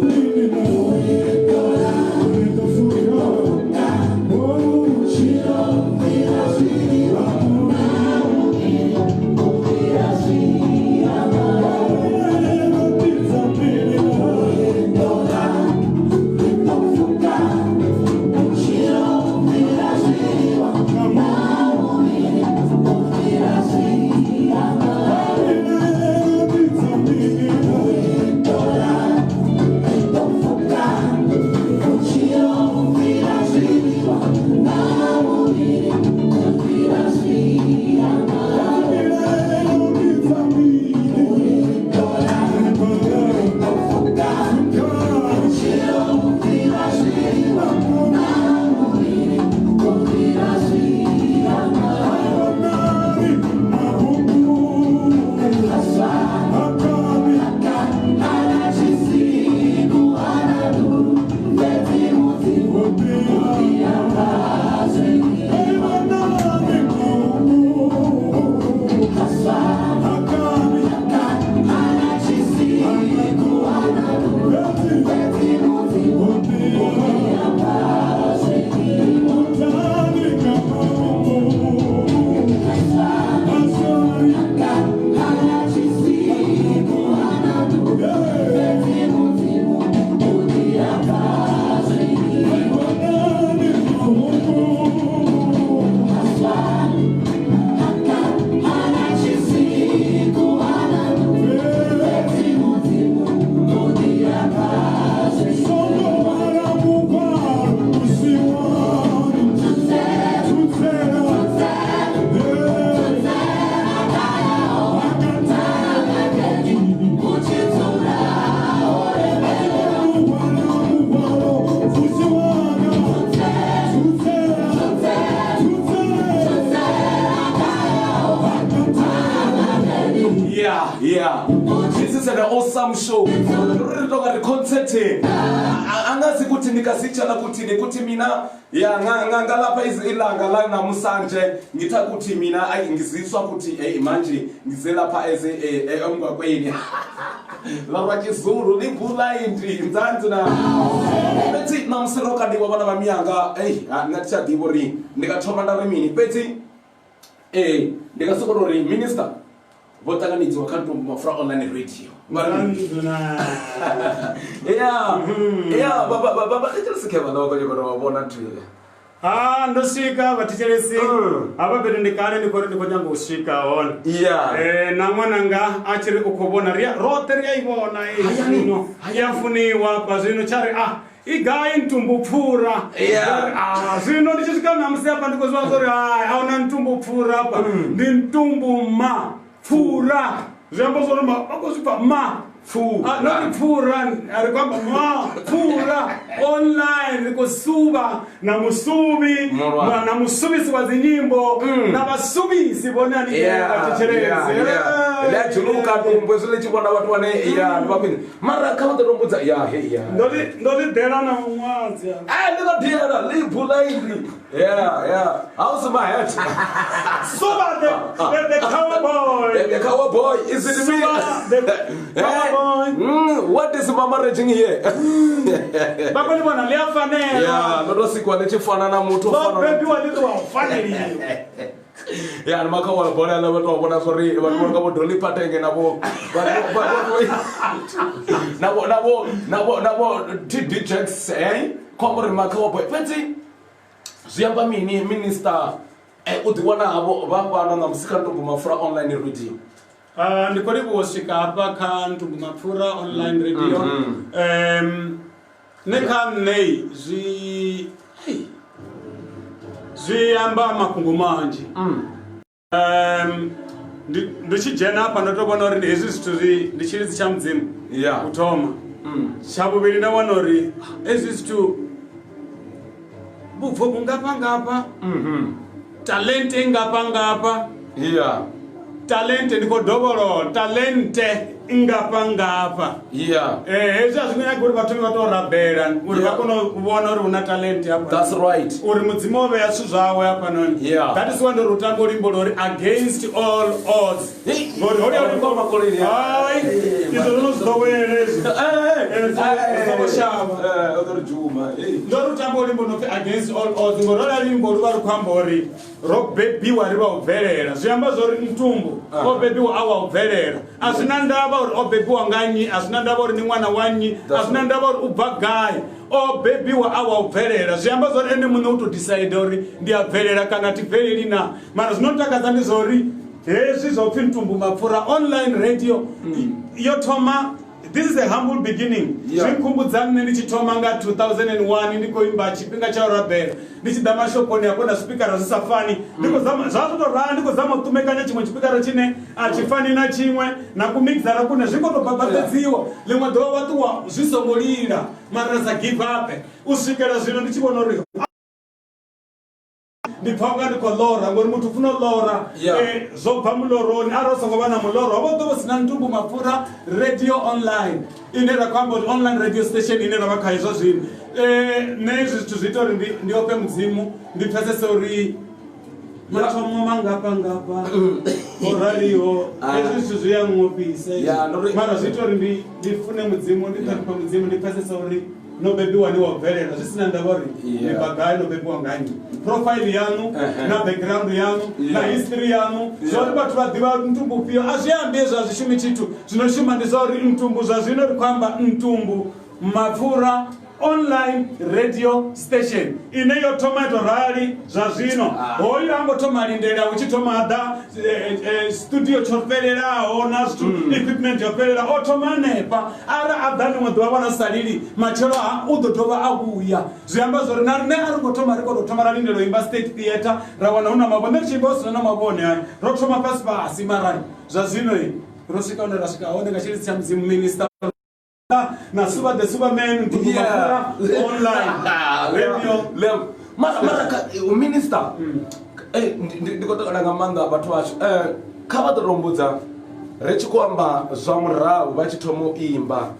Yeah. This is an awesome show. Ri tonga ri concert. Angazi kuti ndikasitshela kuti nekuti mina ya ngalapha ilanga la namusanje ngitha kuti mina ayi ngiziswa kuti hey manje ngizelapha eze emgwaqweni. La ra Chizulu libula indri mzanzi na. Fhedzi namusi ro kandiwa vhana vha miyanga hey nṋe thi tsha ḓivha uri ndi nga thoma nda ri mini fhedzi ndi nga sokou uri minister vho ṱanganedziwa kha Ntombo Mapfura Online Radio. Yeah. Yeah, baba thetshelesi khe vhana vha khou nyaka uri vha vhona nthu. Ha ndo swika vhathetshelesi hafha fhethu ndi kale ndi khou ri ndi khou nyanga u swika hone. Yeah. Na ṅwananga a tshi ri u khou vhona ri roṱhe ri a i vhona zwino ya funiwa hafha zwino tsha ri i gai Ntumbu Pfura. Yeah. Zwino ndi tshi swika ṋamusi hafha ndi khou zwi vhona zwa uri hai a huna Ntumbu Pfura hafha ndi Ntumbu Ma Pfura. Zwi amba zwa uri vha khou zwi pfa Ma Pfura. Not Pfura, ri khou amba Ma Pfura online ri khou suvha na musuvi na musuvisi wa dzinyimbo na vhasuvisi vhone haningei vha thetshelesi. Ḽi a dzhuluka ntumbu hezwi ḽi tshi vhona vhathu vhane ya ndi vha khwine mara kha vha ḓo to mbudza ya he ya. Ndo ḽi ḓela na muṅwadzi. Ndi ḓo ḓela ḽi bula iri. Yeah, yeah. How's my head? Suva the cowboy. The cowboy is it me? The cowboy. What is mama raging here? Vha khou ḽi vhona ḽi a fanela. Yeah, ndo to sikwa ḽi tshi fana na muthu fana. Bebiwa ḽi ṱuwa u faneliwa. Ya ndi makha wa bola ḽa vhathu vha vhona zwori vhathu vha nga vho Dolly Parton na vho na vho TD Jakes khombo ri makha wa boy. Fhedzi zwi amba mini minister u ḓi wana havho vha fhano ṋamusi kha Ntombo Mapfura Online Radio? Ndi khou livhuwa u swika hafha kha Ntombo Mapfura Online Radio. Nṋe kha nṋe zwi zwi amba mafhungo manzhi. Ndi tshi dzhena hafha ndo to vhona uri hezwi zwithu zwi ndi tshilidzi tsha Mudzimu. Yeah. U thoma. Tsha vhuvhili nda wana uri hezwi zwithu Vhubvo vhungafhangafha, talente ngafhangafha. Talente, ndi khou dovholola, talente ngafhangafha. Hezwi a zwi nyagi uri vhathu vha tou rabela uri vha kone u vhona uri hu na talente hafha. That's right. Uri Mudzimu o vhea zwithu zwawe hafhanoni. That is why ndo ri u tamba luimbo lwo uri "Against All Odds". Hey. Ngori holuya luimbo, Makoleni, yeah. Hai, izwo zwo no zwi ḓowele hezwi. Songo shavha. O ḓo ri dzhuma. Hey. Ndo ri u tamba luimbo no pfi "Against All Odds" ngori holuya luimbo lu vha lu khou amba uri ro bebiwa ri vha u bvelela. Zwi amba zwa uri Ntumbu o bebiwa a wa u bvelela. A zwi na ndavha uri o bebiwa nga nnyi, a zwi na ndavha uri ndi ṅwana wa nnyi, a zwi na ndavha uri u bva gai, o bebiwa a wa u bvelela. Zwi amba zwa uri ene muṋe u tou decide uri ndi a bvelela kana thi bveleli na. Mara zwino takadza ndi zwa uri hezwi zwa upfhi Ntumbu Mapfura Online Radio yo thoma, this is a humble beginning. Zwi nkhumbudza nṋe ndi tshi thoma nga 2001, ndi khou imba tshifhinga tsha u rabela, ndi tshi ḓa mashoponi hafho na zwipikara zwi sa fani, ndi khou zama zwa zwo tou rali, ndi khou zama u ṱumekanya tshiṅwe tshipikara tshine a tshi fani na tshiṅwe na kumixara kune zwi khou tou babatedziwa. Ḽiṅwe ḓuvha wa ṱuwa zwi songo lila, mara ra sa give up u swikela zwino. Ndi tshi vhona uri ndi pfa unga ndi khou ḽora, ngori muthu u funa u ḽora. Zwo bva muloroni. Arali u songo vha na muloro, ho vha ḓo vha sina Ntumbu Mapfura Radio Online, ine ra khou amba uri online radio station ine ra vha khayo zwa zwino. Nṋe hezwi zwithu zwi ita uri ndi ofhe Mudzimu, ndi pfesese uri mathomo mangafhangafha o raliho. Hezwi zwithu zwi ya nngofhisa hezwi. Yeah, Mara zwi ita uri ndi fune Mudzimu, ndi ṱhonifhe Mudzimu, ndi pfesese uri no bebiwa ni wa bvelela, zwi sina ndavha uri ni bva gai, no bebiwa nga nnyi, profile yanu na background yanu na history yanu. Zwa uri vhathu vha ḓivha Ntumbu ufhio a zwi ambi hezwo, a zwi shumi tshithu. Zwino shuma ndi zwa uri Ntumbu zwa zwino ri khou amba Ntumbu Mapfura Online Radio Station ine yo thoma ito rali zwa zwino. Hoyu ha ngo thoma lindela hu tshi thoma ḓa studio tsho fhelelaho na zwithu, equipment yo fhelela. O thoma hanefha, ara a ḓa ḽiṅwe ḓuvha vhona sa lili, matshelo ha u ḓo dovha a vhuya. Zwi amba zwori na riṋe a ri ngo thoma ri khou tou thoma ra lindela u imba State Theatre ra wana hu na mavhone. Ri tshi imba hu sina na mavhone, hai, ro thoma fhasi fhasi, mara zwa zwino ro swika hune ra swika hone nga tshilidzi tsha Mudzimu, Minister na Suba the Superman, Ntumbu Mapfura Online Radio. Mara minister, ndi khou takala nga maanḓa vhathu vhashu. Kha vha ḓo to mbudza, ri tshi khou amba zwa murahu vha tshi thoma u imba,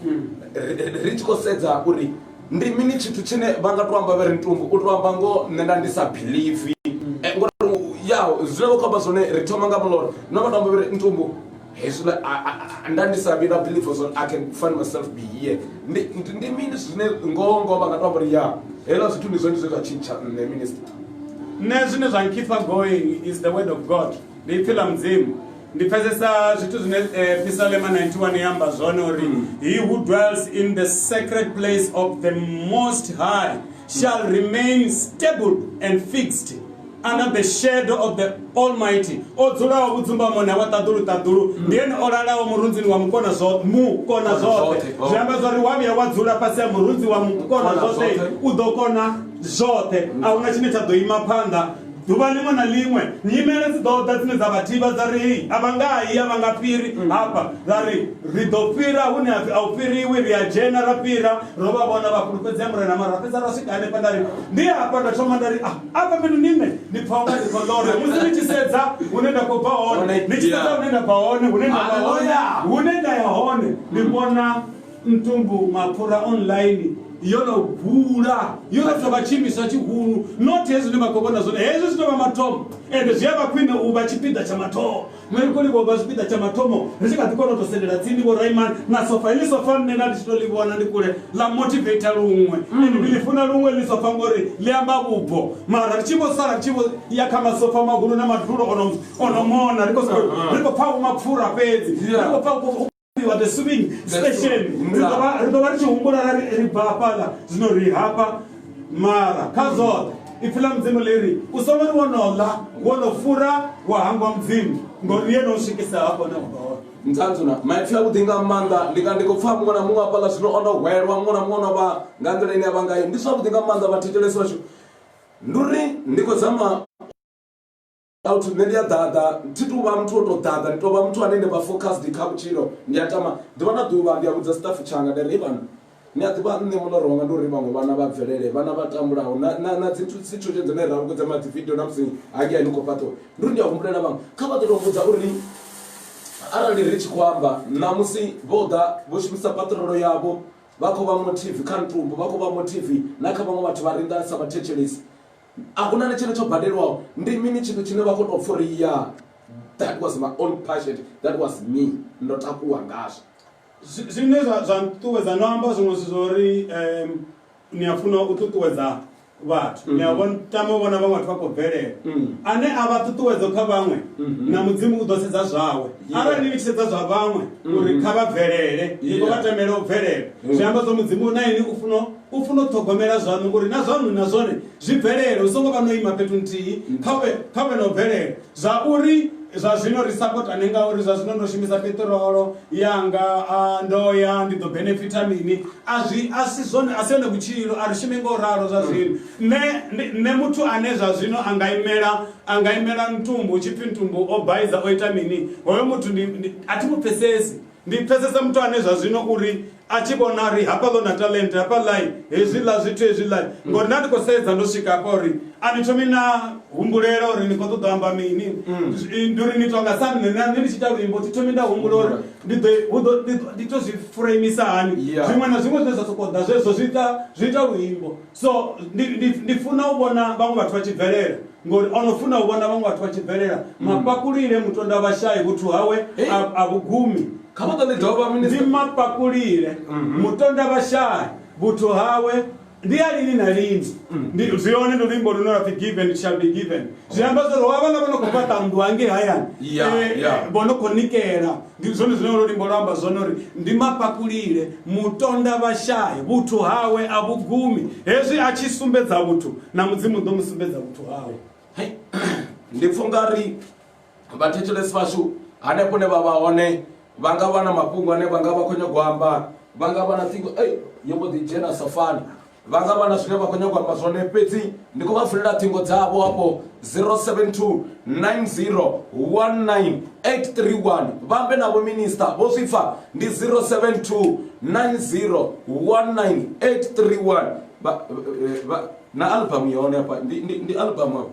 ri tshi khou sedza uri ndi mini tshithu tshine vha nga to amba vha ri Ntumbu u to amba ngo nṋe nda ndi sa believe, ngori ya zwine vha khou amba zwone ri thoma nga muloro no vha to amba vha ri Ntumbu hezwiḽa nda ndi sa vhi na believe zwa I can find myself be here, ndi mini zwine ngoho ngoho vha nga to amba uri ya hezwiḽa zwithu ndi zwone zwe zwa tshintsha nṋe, minister? Nṋe zwine zwa nkeepa going is the word of God, ndi ipfi ḽa Mudzimu. Ndi pfesesa zwithu zwine Pisalema 91 ya amba zwone uri he who dwells in the sacred place of the Most High shall remain stable and fixed under the shadow of the Almighty. O dzulaho vhudzumbamoni ha wa ṱaḓulu ṱaḓulu ndi ene o lalaho murunzini wa mukona zwoṱhe, mukona zwoṱhe. Zwoṱhe. Zwi amba zwa uri wa vhuya wa dzula fhasi ha murunzi wa mukona Kona zwoṱhe, zwoṱhe. u ḓo kona zwoṱhe, a huna tshine tsha ḓo ima phanḓa. Ḓuvha ḽiṅwe na ḽiṅwe nyimele dzi ḓo ḓa dzine dza vha thivha dza ri hei a vha nga yi, a vha nga fhiri hafha, ra ri ri ḓo fhira hune ha pfi a u fhiriwi, ri a dzhena ra fhira. Ro vha vhona vha fhulufhedzea Murena, mara ra fhedza ra swika hanefha. Nda ri ndi hafha nda thoma nda ri ah, afha fhethu ndi nṋe ndi pfa unga ndi khou ḽora musi ndi tshi sedza hune nda khou bva hone, ndi tshi sedza hune nda bva hone, hune nda bva hone, hune nda ya hone, ndi vhona Ntumbu Mapfura Online yo no hula, yo no tou vha tshiimiswa tshihulu. Not hezwi zwine vha khou vhona zwone, hezwi zwi tou vha mathomo, ende zwi a vha khwine u vha tshipiḓa tsha mathomo. Nṋe ndi khou livhuwa u vha tshipiḓa tsha mathomo, ri tshi kha ḓi kona u tou sendela tsini vho Rayman na sofa. Heḽi sofa nṋe nda ndi tshi tou ḽi vhona ndi kule, ḽa motivator luṅwe, ende ndi ḽi funa luṅwe ḽi sofa ngori ḽi amba vhubvo. Mara ri tshi vho sala ri tshi vho ya kha masofa mahulu na madulo ono mona, ri khou sokou ri khou pfa vho mapfura fhedzi, ri khou pfa wa the swimming station. Ri ḓo vha ri tshi humbula ra ri ri bva hafhaḽa, zwino ri hafha. Mara kha zwoṱhe ipfi ḽa Mudzimu ḽi ri u songo ri wo no ḽa, wo no fura, wa hangwa Mudzimu, ngori ndi ene o swikisa hafho hune wa bva hone. Nzanzuna maipfi avhuḓi nga maanḓa. Ndi nga ndi khou pfa muṅwe na muṅwe hafhaḽa zwino o no hwelwa, muṅwe na muṅwe o no vha nga nḓila ine a vha ngayo. Ndi zwavhuḓi nga maanḓa, vhathetshelesi vhashu. Ndi uri ndi khou zama out, nṋe ndi a ḓaḓa, thi tu vha muthu o tou ḓaḓa, ndi tou vha muthu ane ndi vha focused kha vhutshilo. Ndi a tama ḓuvha na ḓuvha, ndi a vhudza staff tshanga, ndi ri, "Hey, vhana Ni a ḓivha nṋe muloro wanga ndi uri vhaṅwe vhana vha bvelele, vhana vha tambulaho na na na dzi situation dzine ra vhudza ma dzi video na musi hangei ni khou fhaṱiwa. Ndi uri ndi a humbulela vhaṅwe kha vha ḓo tou mbudza uri arali ri tshi khou amba ṋamusi vho ḓa vho shumisa paṱirolo yavho vha khou vha motive kha ntumbu vha khou vha motive na kha vhaṅwe vhathu vha re nnḓa sa vhathetshelesi a huna na tshine tsho badelwaho ndi mini tshithu tshine vha khou tou pfha uri ya that was my own passion that was me ndo takuwa ngazwo. Zwine zwa nṱuṱuwedza no amba zwiṅwe zwithu zwa uri ni a funa u ṱuṱuwedza vhathu ni a vhona tama u vhona vhaṅwe vhathu vha khou bvelela ane a vha ṱuṱuwedzo kha vhaṅwe na mudzimu u ḓo sedza zwawe arali ni tshi sedza zwa vhaṅwe uri kha vha bvelele ni khou vha tamela u bvelela zwi amba zwa mudzimu na ini u funa u funa u ṱhogomela zwaṋu uri na zwaṋu na zwone zwi bvelele hu songo vha no ima fhethu nthihi kha vhe na u bvelela Zwa uri zwa zwino ri sapotane ngauri zwa zwino ndo shumisa peṱirolo yanga a ndo ya ndi ḓo benefitha mini a zwi a si zwone a si yone vhutshilo a ri shumi ngo ralo zwa zwino nṋe nṋe muthu ane zwa zwino a nga imela a nga imela ntumbu hu tshipfi ntumbu o baiza o ita mini hoyo muthu ndi a thi mu pfesesi Ndi pfesesa muthu ane zwa zwino uri a tshi vhona uri hafhaḽa na talent hafhaḽai hezwiḽa zwithu hezwiḽa ngori nda ndi khou sedza ndo swika hafha uri a ni thomi na humbulela uri ni khou ṱoḓa u amba mini ndi uri ni tonga sa nṋe na nṋe ndi tshi ita luimbo thi thomi nda humbula uri ndi ḓo hu ḓo ndi to zwi fureimisa hani zwiṅwe na zwiṅwe zwine zwa sokou ḓa zwezwo zwi ita zwi ita luimbo so ndi ndi ndi funa u vhona vhaṅwe vhathu vha tshi bvelela ngori ono funa u vhona vhaṅwe vhathu vha tshi bvelela mapakulile mutonda vhashai vhuthu hawe a vhugumi kha vha ḓo ḽi dovha ndi mapakulile mutonda vhashai vhuthu hawe ndi a lini na lini ndi zwi hone ndi luimbo lune lwa pfi give and it shall be given zwi amba zwori wa vhaḽa vho no khou fhaṱa nnḓu hangei hayani vho no khou nikela ndi zwone zwine lwo luimbo lwa amba zwone uri ndi mapakulile mutonda vhashai vhuthu hawe a vhugumi hezwi a tshi sumbedza vhuthu na mudzimu u ḓo mu sumbedza vhuthu hawe. Hei, ndi pfa ungari vhathetshelesi vhashu hanefho hune vha vha hone vha nga vha na mafhungo ane vha nga vha khou nyaga u amba vha nga vha na ṱhingo ei yo mbo ḓi dzhena sofani vha nga vha na zwine vha khou nyaga u amba zwone fhedzi ndi khou vha vulela ṱhingo dzavho hafho 072 90 19 831 vha ambe navho minista vho zwi pfa ndi 072 90 19 831 vha, vha, na album yone hafha ndi, ndi, ndi album hafha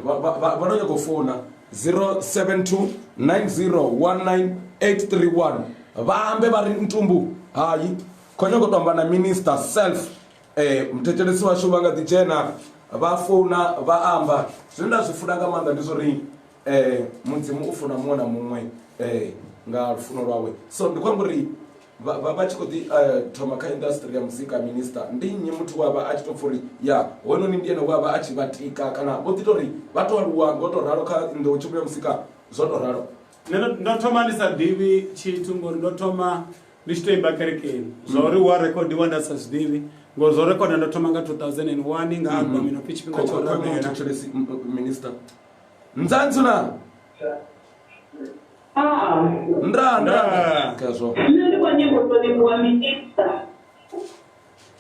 vha vha- vha- vha no nyaga u founa 072 90 19831 vha ambe vha ri ntumbu hayi khou nyaga u to amba na minister self muthetshelesi washu vha nga ḓi dzhena vha founa vha amba zwine nda zwi funa nga maanḓa ndi zwa uri mudzimu u funa muṅwe na muṅwe nga lufuno lwawe so ndi khou amba uri vha tshi khou ḓi thoma kha industry ya muzika minister ndi nnyi muthu we avha a tshi to pfha uri ya hoyunoni ndi ene we avha a tshi vha tika kana vho ḓi tori vha to aluwa ngo to ralo kha nḓowetshumo ya muzika zwo to ralo. Nṋe ndo thoma ndi sa ḓivhi tshithu ngori ndo thoma ndi tshi to imba kerekeni zwa uri hu a rekhodiwa nda sa zwi ḓivhi ngori zwo rekhoda ndo thoma nga 2001 nga album ino pfi tshifhinga tsha u rabela. Thetshelesi minister nzanzu na nda nda khezwo Nṋe ndi khou nyaga u tou livhuwa minista.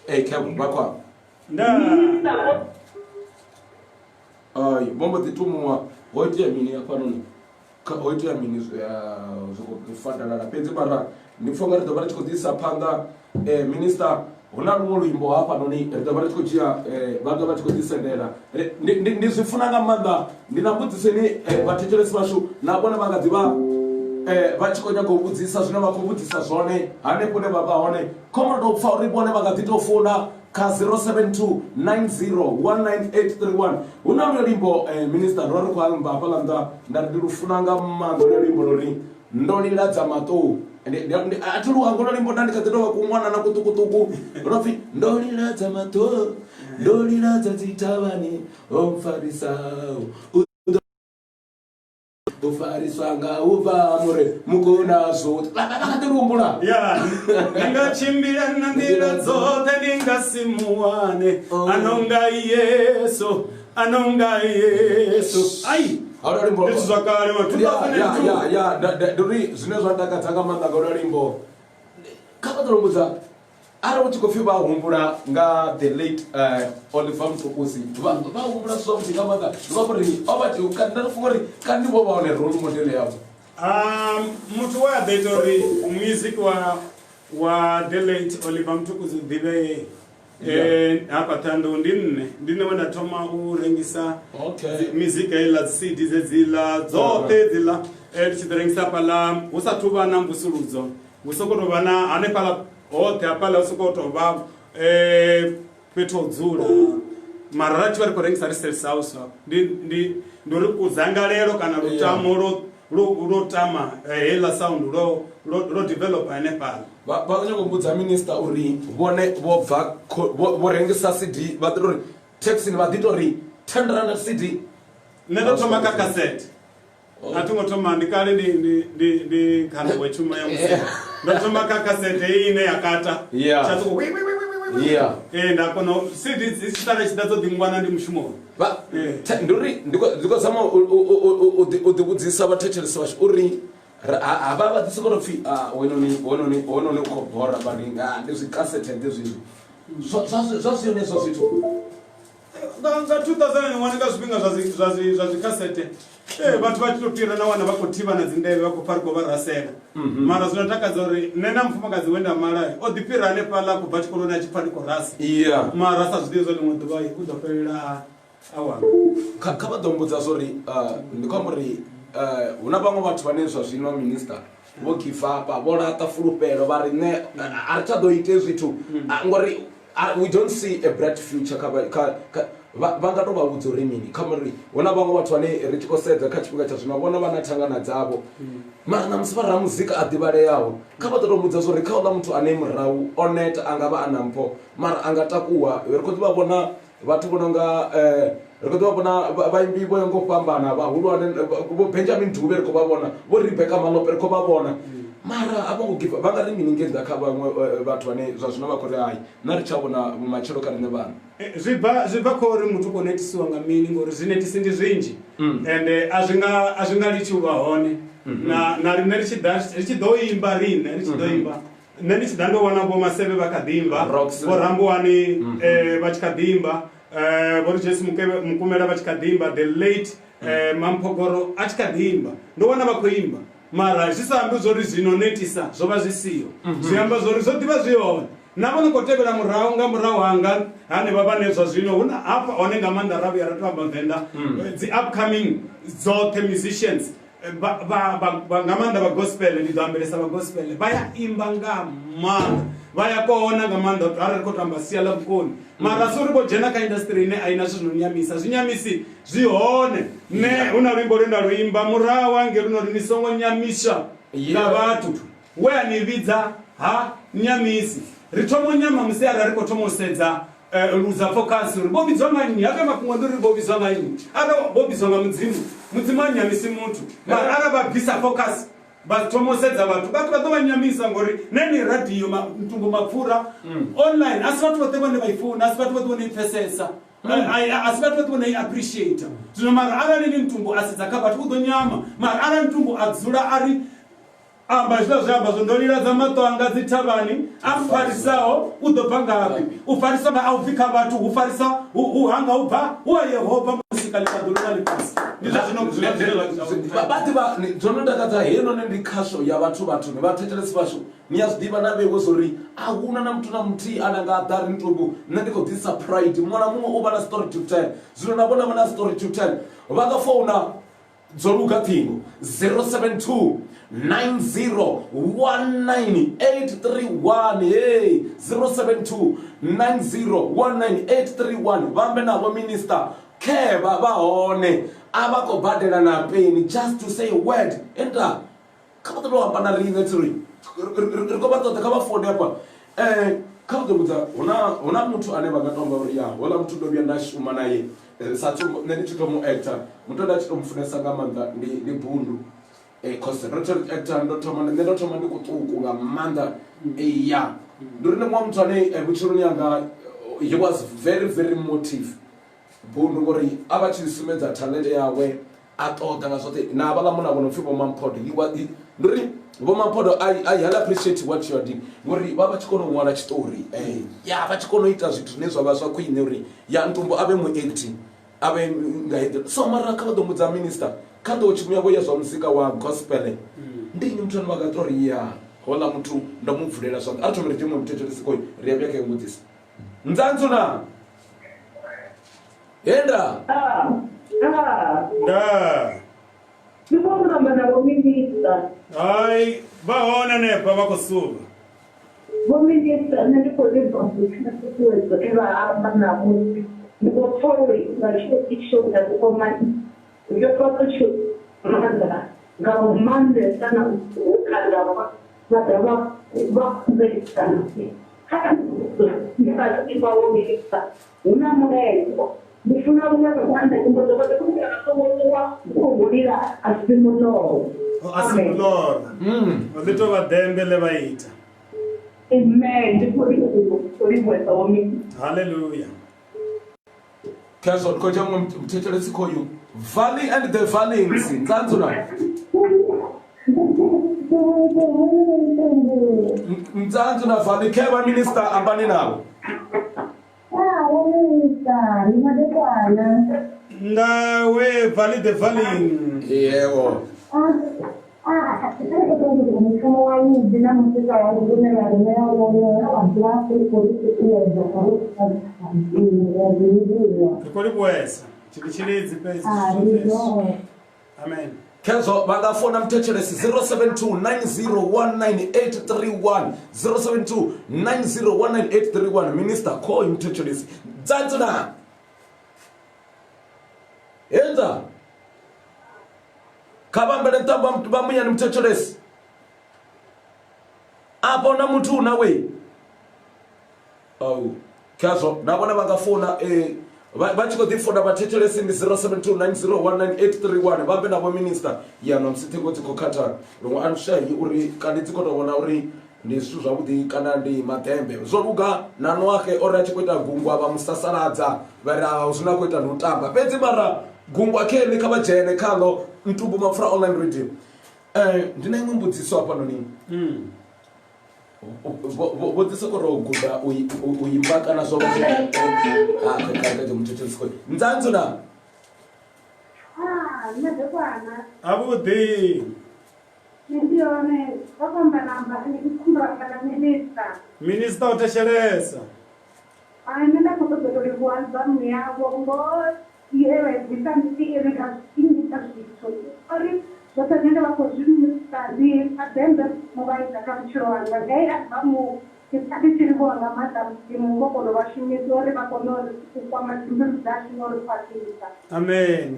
ee khevho vha khou amba Nda Minista vho ai vho mbo ḓi tumuwa ho itea mini hafhanoni Kha ho itea mini zwi khou fadalala fhedzi mara ndi pfha unga ri ḓo vha ri tshi khou ḓi isa phanḓa minister hu na luṅwe luimbo hafhanoni ri ḓo vha ri tshi khou dzhia vha ḓo vha tshi khou ḓi sendela ndi zwi funa nga maanḓa ndi na mbudziso ine vhathetshelesi vhashu na vhone vha nga ḓi vha vha tshi khou nyaga u vhudzisa zwine vha khou vhudzisa zwone hanefho hune vha vha hone khomo tou pfha uri vhone vha nga ḓi tou founa kha 072 90 19831 hu na luṅwe luimbo eh, minister ro ri khou amba hafhaḽa nnḓa nda ri ndi lu funa nga maanḓa luṅwe luimbo lwo ri ndo liladza maṱo a thi lu hangwa lwo luimbo nda ndi kha ḓi tovha kuṅwana na kuṱukuṱuku lwo pfhi ndo liladza maṱo ndo liladza dzithavhani ho mpfarisaho u fariswa nga u bva muri mukona zwoṱhe vha kha ḓi humbula ya ndi nga tshimbila na nḓila dzoṱhe ndi nga si mu wane Oh. a no nga yesu a no nga yesu ai Holo luimbo ndi zwithu zwa kale wa Ya, ya, 2002 ya, ya, ndi uri zwine zwa ntakadza nga maanḓa nga holo luimbo kha vha ḓo lumbudza Arali hu tshi khou pfi vha humbula nga the late Oliver Mtukudzi vha vha humbula zwavhuḓi nga maanḓa vha khou ri o vha nṋe ndi funga uri kani vho vha hone role model yavho. Muthu we a ḓo ita uri music wa Wa the late Oliver Mtukudzi ḓivhee hafha Ṱhohoyanḓou ndi nṋe ndi nṋe we nda thoma u rengisa mizika heiḽa dzi CD dzedziḽa dzoṱhe hedziḽa ndi tshi ḓi rengisa hafhaḽa hu sathu vha na mvusuludzo hu sokou tou vha na hanefhaḽa hoṱhe hafhaḽa hu sokou tou vha fhethu ho dzula mara ra tshi vha ri khou rengisa ri sales house hafha ndi ndi ndi uri kudzangalelo kana lutamo lwo lwo lwo tama heiḽa sound lwo lwo lwo developer hanefhaḽa. Vha vha khou nyanga u mbudza minister uri vhone vho bva vho rengisa CD vha ḓi tori taxini vha ḓi tori 10 rand CD. Nṋe ndo thoma kha cassette. A thi ngo thoma ndi kale ndi ndi ndi ndi kha nḓowetshumo ya muzika. Ndo thoma kha cassette heyi ine ya kata. Tsha sokou wi wi wi wi wi wi. Ee nda kona u CD dzi tshi sala tshi ḓa dzo ḓi ngwana ndi mushumoni. Vha ndi uri ndi khou zama u ḓi vhudzisa vhathetshelesi vhashu uri havha vha ḓi sokou tou pfhi hoyunoni hoyunoni hoyunoni u khou bora vha ri ndi zwikasethe ḓe zwezwi zwa zwi yone hezwo zwithu. Nga nga 2001 nga zwifhinga zwa zwi zwa zwi zwa zwikasete ee vhathu vha tshi to fhira na wana vha khou thivha na dzinḓevhe vha khou pfa ri khou vha rasela mhm. mara zwino takadza uri nṋe na mufumakadzi we nda mala o ḓi fhira hanefhaḽa a khou bva tshikoloni a tshi pfa ndi khou rasa mara sa zwi ḓivhi zwa ḽiṅwe ḓuvha u ḓo fhelela a wana kha vha ḓo mbudza zwo uri ndi khou amba uri hu na vhaṅwe vhathu vhane zwa zwino minister vho give up vho laṱa fulufhelo vha ri nṋe a ri tsha ḓo ite zwithu ngori we don't see a bright future kha kha kha vha nga to vha vhudza uri mini kha uri hu na vhaṅwe vhathu vhane ri tshi khou sedza kha tshifhinga tsha zwino vhona vha na thangana dzavho mara ṋamusi vha ramuzika a ḓivhaleaho kha vha ḓo to mbudza zwori kha uḽa muthu ane murahu o neta a nga vha a na mpho mara a nga takuwa ri khou ḓi vha vhona vhathu vho no nga ri khou ḓi vha vhona vhaimbi vho ya ngo fhambana vhahulwane vho Benjamin Dube ri khou vha vhona vho Rebecca Malope ri khou vha vhona mara a vho ngo give vha nga ri mini ngei kha vhaṅwe vhathu vhane zwa zwino vha khou ri hai nṋe ri tsha vhona vhumatshelo kha riṋe vhana. Zwi bva zwi bva kha uri muthu u khou netisiwa nga mini ngori zwinetisi ndi zwinzhi ende a zwi nga a zwi nga litshi u vha hone na na riṋe ri tshi ḓa ri tshi ḓo imba riṋe ri tshi ḓo imba Nṋe ndi tshi ḓa ndo wana Vho Masevhe vha kha ḓi imba, Vho Rambuwani vha tshi kha ḓi imba, Vho Regis Mukumela vha tshi kha ḓi imba, the late Mamphogoro a tshi kha ḓi imba. Ndo wana vha khou imba mara zwi sa ambi zwori zwino netisa zwo vha zwi siho. Zwi amba zwori zwo ḓivha zwi hone. Na vho no khou tevhela murahu nga murahu hanga hanevha vhane zwa zwino hu na hafha hone nga maanḓa ra vhuya ra to amba Venḓa dzi upcoming dzoṱhe musicians vha, vha, vha, vha, nga maanḓa vha gospel ndi ḓo ambelesa vha gospel vha ya imba nga maanḓa vha ya kona nga maanḓa arali ri khou tamba sia ḽa vhukoni mara si uri vho dzhena kha industry ine a i na zwithu zwino nyamisa zwinyamisi zwi hone nṋe hu na luimbo lwe nda lu imba murahu hange lu no ri ni songo nyamiswa nga vhathu we a ni vhidza ha nyamisi ri thoma u nyama musi arali ri khou thoma u sedza luza focus uri vho vhidzwa nga nnyi hafha mafhungo ndi uri vho vhidzwa nga nnyi arali vho vhidzwa nga mudzimu mudzimu a nyamisi muthu mara arali vha bvisa focus vha thoma u sedza vhathu vhathu vha ḓo vha nyamisa ngori na ni radio mtumbo mapfura online a si vhathu vhoṱhe vhane vha i funa a si vhathu vhoṱhe vhane i pfesesa a si vhathu vhoṱhe vhane i appreciate zwino mara arali ni mtumbo a sedza kha vhathu u ḓo nyama mara arali mtumbo a dzula a ri Amba hezwiḽa zwe amba zwo, Ndo liladza maṱo anga dzithavhani, a mpfarisaho u ḓo bva ngafhi? U farisa nga a hu bvi kha vhathu, hu farisa hu hu hanga hu bva hu ha Yehova Musika ḽiṱaḓulu na ḽifhasi. Ndi zwa zwino zwine zwine zwa Vha ḓivha zwo no takadza heinoni ndi khasho ya vhathu vhathuni vhathetshelesi vhashu ni a zwi ḓivha na vheiwe zwo ri a huna na muthu na muthihi ane anga ḓa ri ntumbu nṋe ndi khou ḓisa pride muṅwe na muṅwe u vha na story to tell zwino na vhona vha na story to tell vha nga founa Dzo luga ṱhingo 072 9019831 hey 072 9019831 vha ambe navho minister khevha vha hone a vha khou badela na peni just to say a word enda kha vha ṱoḓa u amba na riṋe tsiri ri khou vha ṱoḓa kha vha foune hafha um kha vha ḓo vhudza huna huna muthu ane vha nga to amba uri ya houḽa muthu ndo vhuya nda shuma naye sa tsumbo nṋe ndi tshi thoma u actor muthu ane nda tshi to mufunesa nga maanḓa ndi ndi bundu cause ro tshi actor ndo thoma nṋe ndo thoma ndi kuṱuku nga maanḓa ya ndi uri ndi muṅwe muthu ane vhutshiloni hanga he was very very motive Bundu ngori a vha tshi sumbedza talent yawe a ṱoḓa nga zwoṱhe na havhaḽa muna vho no pfhi vho Mamphodo he wa he ndi uri vho Mamphodo I I hell appreciate what you are doing ngori vha vha tshi kona u ṅwala tshiṱori ya vha tshi kona u ita zwithu zwine zwa vha zwa khwine uri ya ntumbu a vhe muacting a vhe nga heḓi so mara kha vha ḓo mbudza minister kha nḓowetshumo yavho ya zwa muzika wa gospel ndi nnyi muthu ane vha nga tori ya. Houḽa muthu ndo mu bvulela zwanḓa. A ri thome ri dzhie muṅwe muthetshelesi khoyu ri ya vhuya kha iyo mbudziso. Nzanzu na? Henda. Ah, ah. Ndaa. Ndi khou amba na vho minista. Hai, vha hone hanefha vha khou suvha. Vho minista, nṋe ndi khou livhuwa ṱhuṱhuwedzo e vha amba ṋamusi. Ndi khou pfa uri nga tsho tsha vhukomani yo fhaṱutshedza maanḓa nga u maanḓesa na u kanda vha ḓa vha vha funzedzana. Kha vha vho minista hu na mulaedza. Ndi funa vhuṅwe nga maanḓa nyimbo dzo vha vha songo ṱuwa u khou lila a si muloro. A si muloro. Ḽi tou vha ḓembe ḽe vha ita. Amen. Ndi khou livhuwesa vho minista. Hallelujah. Khezwo ndi khou dzhia muṅwe muthetshelesi khoyu. Valley and the Vallings. Nzanzu na? Nzanzu na Valley. Khe vha minister ambani navho. Ndi madekwana. Nda we Valley the Valley. Yebo. Mushumo wa vhuḓi na muzika wa une vha ri ṋea wone wa dovha hafhu u khou ri ṱuṱuwedza kha ri livhuwa. Ri khou livhuwesa. Tshithu tshilidzi fhedzi. Ah, ndi zwone. Amen. Khezwo vha nga fona muthetshelesi 072 9019831 072 9019831 minister call muthetshelesi dzanzu na henza kha vha ambele nṱha vha muyani muthetshelesi afho na muthu na we au khazwo na vhone vha nga founa eh, vha tshi khou ḓi founa vhathetshelesi ndi 0729019831 vha ambe na vho minista ya na musi ṱhingo dzi khou khatha luṅwe a lushayi uri kandi dzi khou tou vhona uri ndi zwithu zwavhuḓi kana ndi maḓembe. Zwo luga na Noaxe o ri a tshi khou ita gungwa vha mu sasaladza vha ri a zwine a khou ita ndi u tamba fhedzi mara gungwa kheḽi kha vha dzhene khaḽo Ntumbu Mapfura Online Radio. Ndi na iṅwe mbudziso hafhanoni vho ḓi sokou tou guda u imba kana zwo vha zwi Nzanzu na? Madekwana. Avhuḓi. Nṋe ndi hone vha khou amba na amba ndi khou humbela u amba na minister. Minister o thetshelesa. Hai nṋe nda khou ṱoḓa u tou livhuwa album yavho ngoho ye vha i bvisa ndi iri kha zwifhinga zwithu uri zwoṱhe zwine vha khou zwi bvisa ndi maḓembe vha ita kha vhutshilo hanga. Nga heyi album ndi pfa ndi tshi livhuwa nga maanḓa mudzimu vho kona u vha shumisa uri vha kone u kwama dzimbilu dzashu na uri khwaṱhisa. Amen.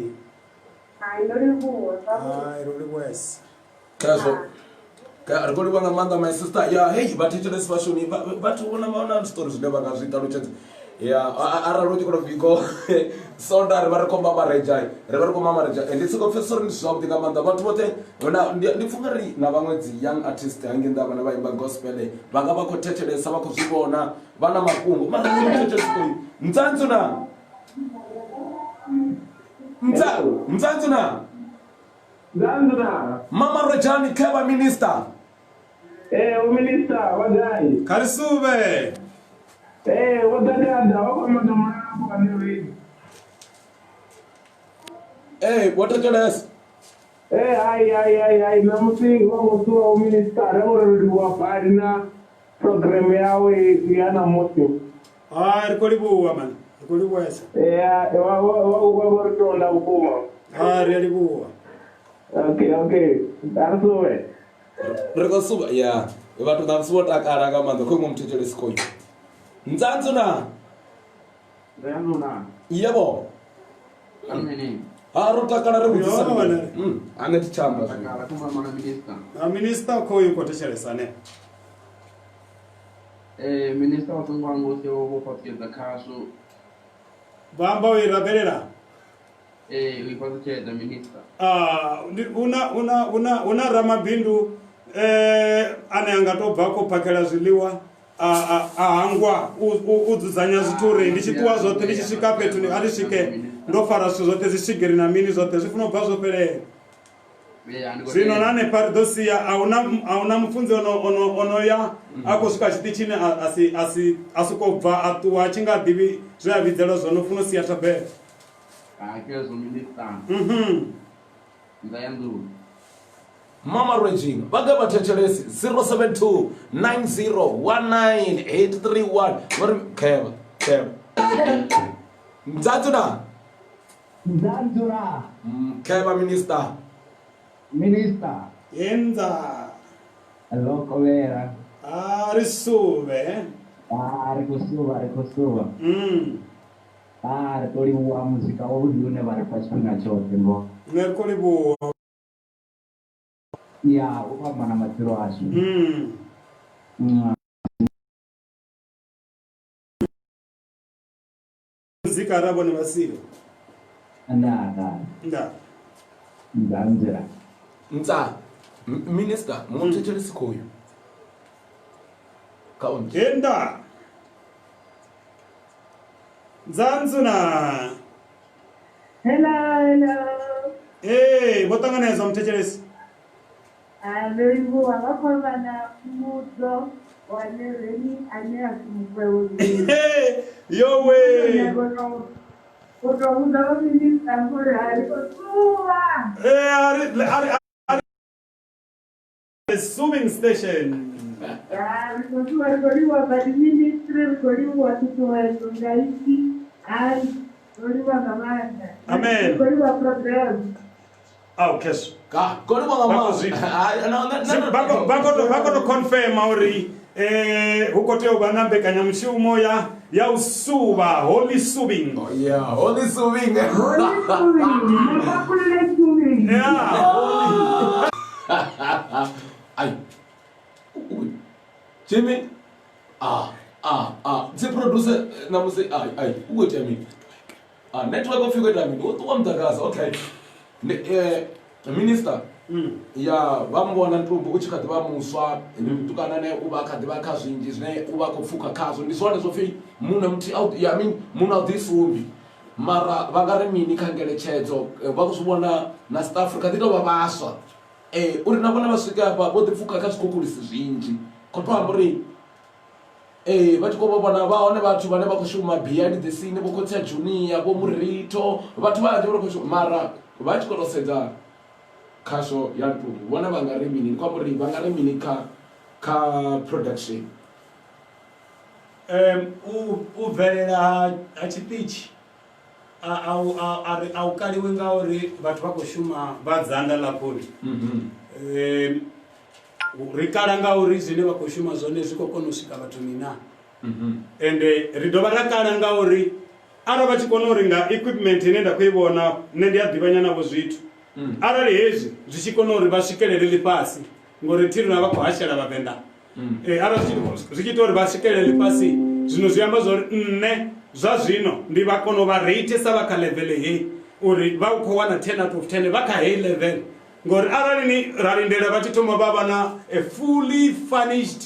Hai ndo livhuwa zwavhuḓi. Hai ro livhuwesa. Khazwo ri khou livhuwa nga maanḓa my sister ya hei vhathetshelesi vhashuni vhathu vhona vha na zwiṱori zwine vha nga zwi ṱalutshedza ya arali u tshi khou tou biko sonda ri vha ri khou mamaredzha ri vha ri khou mamaredzha ndi soko pfesesa uri ndi zwithu zwavhuḓi nga maanḓa vhathu vhoṱhe na ndi pfha ungari na vhaṅwe dzi young artist hangei nnḓa vhane vha imba gospel vha nga vha khou thetshelesa vha khou zwi vhona vha na mafhungo mara thetshelesi khou nzanzu na Mtsa, mtsanzu na? Mtsanzu na? Mama Rojani khe vha minister. Eh, o minister wa gai? Kha ri suvhe. Eh, wo ḓakada wa khou manda mulafho kha mivhili. Eh, wo thetshelesa. Eh, hai hai hai hai, ṋamusi vha khou ṱuwa o minister ri uri ri livhuwa badi na program yawe ya ṋamusi. Hai ri khou livhuwa mani. Ri khou livhuwesa. Ya, wa wa wa vho ri tonda vhukuma. Hai ri a livhuwa. Okay, okay. A ri suvhe. Ri khou suvha ya vhathu ṋamusi vho takala nga maanḓa khou iṅwe muthetshelesi khoyu. Nzanzu na? Nzanzu na? Yebo. Amene. Ha ro takala ri vhudzisa. Yo, wena. A nṋe thi tsha amba zwino. Takala kumba mana minister. Na minister khoyu khou thetshelesa hanefha. Eh minister wa songo amba uri vho fhaṱutshedza khashu. Vha amba u i rabelela. Eh u i fhaṱutshedza minister. Ah, ndi una una una una ramabindu eh ane a nga to bva khou phakhela zwiḽiwa a a a hangwa u u dzudzanya zwithu uri ndi tshi ṱuwa zwoṱhe ndi tshi swika fhethu ndi a ndi swike ndo fara zwithu zwoṱhe dzi swigiri na mini zwoṱhe zwi funa u bva zwo fhelela. Zwino na hanefha ri ḓo sia a huna a huna mufunzi ono ono ono ya a khou swika tshiṱitshini a si a si a sokou bva a ṱuwa a tshi nga ḓivhi zwe a vhidzelwa zwone u funa u sia thabelo. Ha khezwo minister. Mhm. Nda ya nḓuni. Mama Rwejing vha ḓe vha thetshelesi 072 9019 831 vha ri khevha khevha ndzadzu na Ndzanzura Khevha minister minister Yenza ḽo kovhela a ri suvhe a ri khou suvha ri khou suvha a ri to livhuwa muzika wavhuḓi une vha ri fha tshifhinga tshoṱhe ngoho Nṋe ri khou livhuwa ya u fhambana matshilo ashu Muzika ra vhone vha siho Nda nda nda ndzanzura Ntsa minister muṅwe muthetshelesi khoyu kha on Henda Ndzanzuna Hello, hello. Ee vho ṱanganedzwa muthetshelesi Ndo livhuwa vha khou vha na mudzo wa Lereni ane a si mukwewe. Yowe U tou vhudza vha minista uri ha ri khou ṱuwa. Eh a ri a ri a ri suving station Ya, ri khou ṱuwa ri khou livhuwa badi ministry ri khou livhuwa ṱhuṱhuwedzo nga ipfi. Hai, ro livhuwa nga maanḓa. Amen. Ri khou livhuwa program. Au kesho ka kone vha nga Vha khou maanḓa. zwi- Hai, na- na- na- vha khou- vha khou to- vha khou to confirma uri hu khou tea u vha na mbekanyamushumo ya ya u suvha holy suving Oh, yeah holy suving Holy suving, mapakulele suving. yeah ai Ui. Jimmy ah ah ah dzi producer namusi ai ai u khou itea mini ah network of khou itea mini wo ṱuwa muḓagasi okay Ndi, minister ya vha mu vhona ntumbu u tshi kha ḓi vha muswa ndi mutukana ane u vha kha ḓi vha kha zwinzhi zwine u vha khou pfukha khazwo ndi zwone zwo pfhi muṋe muthu a u I mean muṋe a u ḓi sumbi mara vha nga ri mini kha ngeletshedzo vha khou zwi vhona na South Africa ḓi tovha vhaswa uri na vhone vha swike hafha vho ḓi pfukha kha zwikhukhulisi zwinzhi khou to amba uri vha tshi khou vha vhona vha hone vhathu vhane vha khou shuma behind the scene vho khotsi a junior vho murito vhathu vhanzhi vha khou shuma mara vha tshi khou to sedza khasho ya ntumbu vhone vha nga ri mini ndi khou amba uri vha nga ri mini kha kha production U bvelela ha tshiṱitshi a a a a ri a u kaliwi nga uri vhathu vha khou shuma vha dzanda ḽa khoni ri kala nga uri zwine vha khou shuma zwone zwi khou kona u swika vhathuni na ende ri dovha ra kala nga uri arali vha tshi kona uri nga equipment ine nda khou i vhona nṋe ndi a ḓivha nyana vho zwithu arali hezwi zwi tshi kona uri vha swikelele ḽifhasi ngori thi rina vha khou hashela vhavenḓa arali zwi tshi ita uri vha swikelele ḽifhasi zwino zwi amba zwori nṋe zwa zwino ndi vha kona u vha rate sa vha kha level heyi uri vha khou wana 10 out of 10 vha kha heyi level ngori arali ni ra lindela vha tshi thoma vha vha na a fully furnished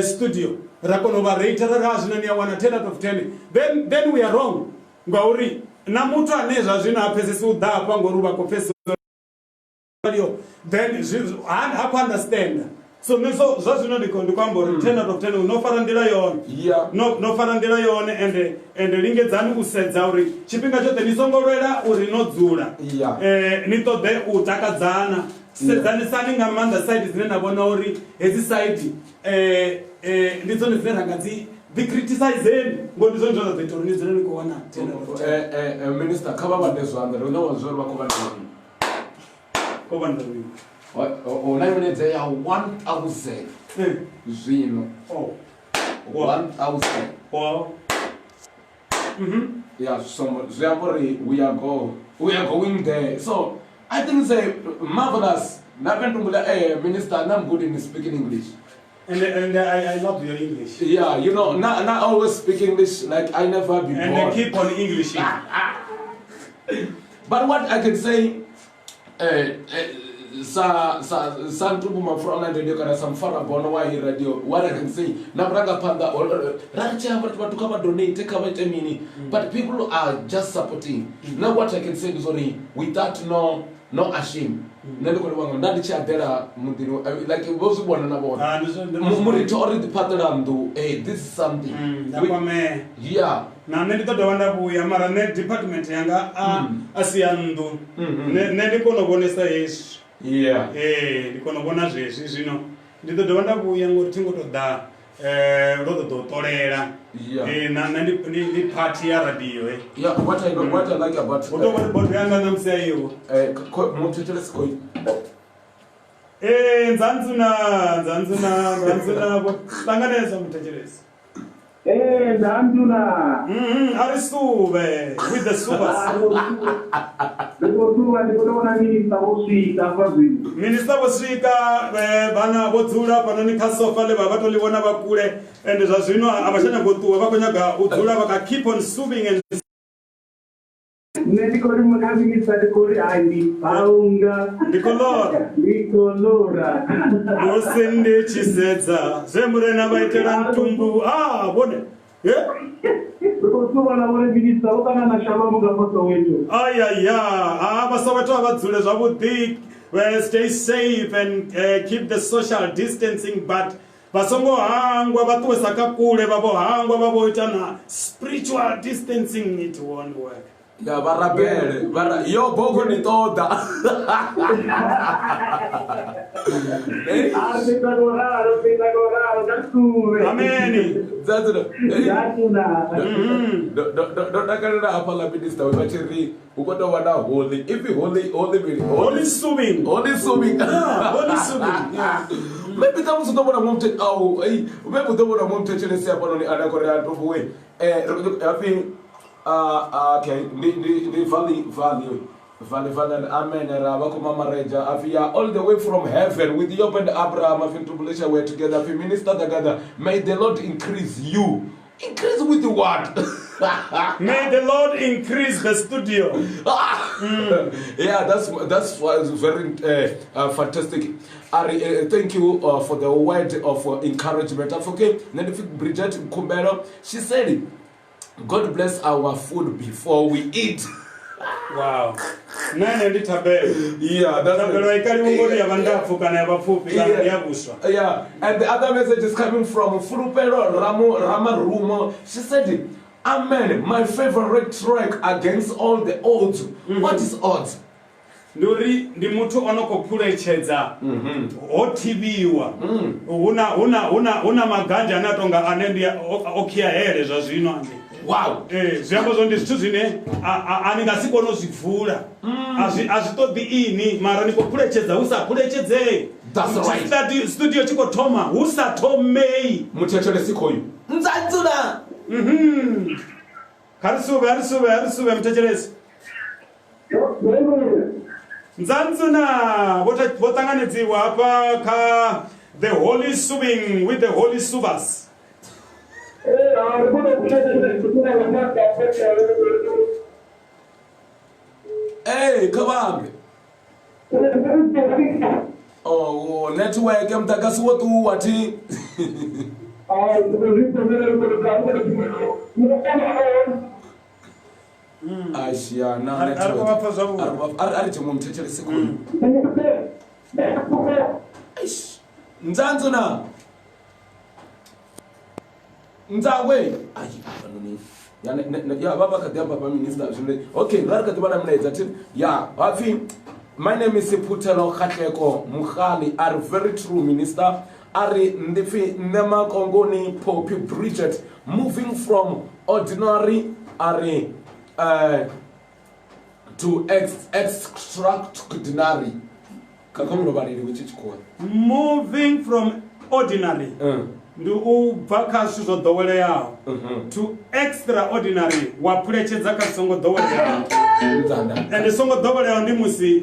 studio ra kona u vha rate ra ra zwino ni a wana 10 out of 10 then we are wrong ngauri na muthu ane zwa zwino a pfesesi u ḓa hafha ngori u vha khou pfesesa then ha khou understand so nṋe so zwa zwino ndi khou ndi khou amba uri 10 out of 10 no fara nḓila yone Yeah. no fara nḓila yone ende ende lingedzani u sedza uri tshifhinga tshoṱhe ni songo lwela uri no dzula Yeah. Ni ṱoḓe u takadzana sedzanisani nga maanḓa side dzine na vhona uri hedzi side ndi dzone dzine ra nga dzi ḓi criticizeni ngori ndi zwone zwine zwa ḓo ita uri ni dzule ni khou wana 10 out of 10 Minister kha vha vhande zwanḓa ri vhona zwa uri vha khou vhanda mini. Khou vhanda mini? Hu na milaedza ya 1000 zwino Oh. 1000 Wow. Yeah, so zwi amba uri we are going there. So I think it's a marvelous. Na Ntumbula, minister, I'm good in speaking English. And I love your English. Yeah, you know, not always speak English like I never before. And I keep on Englishing. But what I can say, sa sa sa Ntumbu Mapfura Online Radio kana sa Mfara Bono wa hi radio, what I can say, na muranga phanḓa, ra ri tshi amba uri vhathu kha vha donate, kha vha ite mini, but people are just supporting. Now what I can say is uri without no ashame. Nṋe ndi khou livha nga nda ndi tshi aḓela muḓini, like vho zwi vhona na vhone. Ah, ndi zwo- ndi zwo- Muritho o ri ḓi fhaṱela nnḓu, this is something. Nda kwamea. Yeah. Na nṋe ndi ḓo dovha nda vhuya mara nṋe department yanga a si ya nnḓu. Nṋe ndi kona u vhonesa hezwi. Yeah. Ee, ndi kona u vhona zwezwi zwino ndi ḓo dovha nda vhuya ngori thi ngo to ḓa ndo ḓo ḓo ṱolela. Yeah. Na nṋe ndi party ya radio eh. Yeah, what I like about Hu tou vhori bodo yanga ṋamusi a iho. Muthetshelesi khoi. Ee, nzanzuna nzanzuna nzanzuna vho ṱanganedza muthetshelesi. Ee, nzanzuna. A ri suvhe with the suvas. Ndi khou suvha, ndi khou tou vhona minista vho swika hafha zwino. Minista vho swika vhana vho dzula hafhanoni kha sofa ḽe vha vha to ḽi vhona vha kule ende zwa zwino a vha tsha nyaga u ṱuwa vha khou nyaga u dzula vha kha keep on suving and Nṋe ndi khou ri kha minista ndi khou ri hai ndi bvaunga. Ndi khou ḽora. Ndi khou ḽora. Musi ndi tshi sedza zwe murena vha itela ntumbu ah vhone. Ri khou suvha na vhone minista vho ṱangana na Shalom nga Soweto. Ayaya, ah vha Soweto a vha dzule zwavhuḓi. Stay safe and keep the social distancing but vha songo hangwa vha ṱuwe sa kha kule vha vho hangwa vha vho ita na spiritual distancing it won't work. Ya vha rabele vha ra yo gogo ni ṱoḓa. A ri ita ngo ralo, ri ita ngo ralo, kha suvhe. Ameni. Dzadzina. Dzadzina. Ndo takalela hafhaḽa minister vha tshi ri hu khou tou vha na holy ipfi holy holy mini holy suving holy suving holy suving yeah. Maybe ṱhamusi u ḓo vhona muṅwe muthe au ei maybe u ḓo vhona muṅwe muthetshelesi hafhanoni ane a khou ri a tovuwe hapfi okay ndi ndi ndi valley valley valley valley amen ra vha khou mamaredza apfi ya all the way from heaven with Job and Abraham apfi Ntumbulesha we're together apfi minister Dagada may the Lord increase you. Increase with what? May the Lord increase the studio. Yeah, that's very fantastic. Ari, thank you for the word of encouragement. Okay, then Bridget Kumbelo, she said, God bless our food before we eat. Wow. Nene ndi thabelo. Yeah, that's Thabelo i kaliwa ngori ya vha ndapfu kana ya vha pfufhi kana ndi ya vhuswa. Yeah, and the other message is coming from Fulupelo Ramarumo. She said, Amen, my favorite track against all the odds. What is odds? Ndi uri ndi muthu o no khou phuletshedza ho thivhiwa. Huna maganzha ane a tonga ane ndi o khia hele zwa zwino ane. Wow. Zwi amba zwo ndi zwithu zwine a ni nga si kone u zwi vula. A zwi ṱoḓi ini mara ni khou phuletshedza hu sa phuletshedzei. That's right. Studio tshi khou thoma hu sa thomei. Muthetshelesi khoyu. Nzanzula. Kha ri suvhe, a ri suvhe, a ri suvhe muthetshelesi. Nzanzuna vho ṱanganedziwa hafha kha The Holy Suving with the Holy Suvas. Hey, kha vha ambe. Oh, network muḓagasi wo ṱuwa thi. Asia na network. A ri tshe muthetshelesi khoyu. Eish. Nzanzuna. Nzakwe. Ai, panoni. Ya ya vha kha ḓi amba fha minister zwino. Okay, ra ri kha ḓi vha na mulaedza thi. Ya, hapfi my name is Phuthelo Khatleko Mukhali are very true minister. Ari ndi pfi nṋe Makongoni Poppy Bridget moving from ordinary ari to extraordinary. Kha khombo vhaleli tshi tshikhuwa. Moving from ordinary ndi u bva kha zwithu zwo ḓoweleaho to extraordinary wa phuletshedza kha zwi songo ḓoweleaho. Ende songo ḓoweleaho ndi musi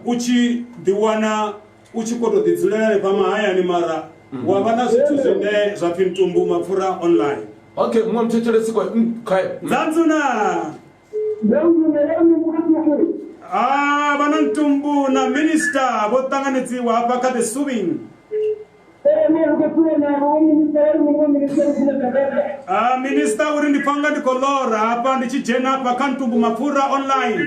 u tshi ḓiwana u tshi khou tou ḓi dzulela hanefha mahayani mara wa vha na zwithu zwine zwa pfi ntumbu mapfura online. Okay, muṅwe muthetshelesi khae. Nzanzuna. Ah, vha na ntumbu na minister vho ṱanganedziwa hafha kha the suving. Ah, minister uri ndi pfanga ndi khou ḽora hafha ndi tshi dzhena hafha kha ntumbu mapfura online.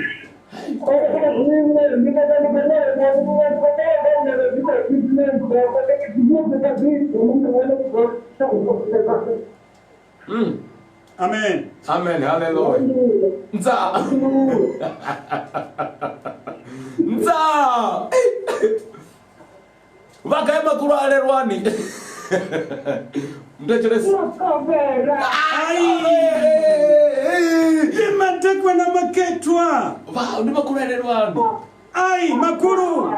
Amen. Amen. Hallelujah. Nza. Nza. Vha gai makhulu alelwani? Mthetshelesi. Makovhela. Ndi madekwe na makhethwa. Vha ndi makhulu alelwani. Ai, makhulu.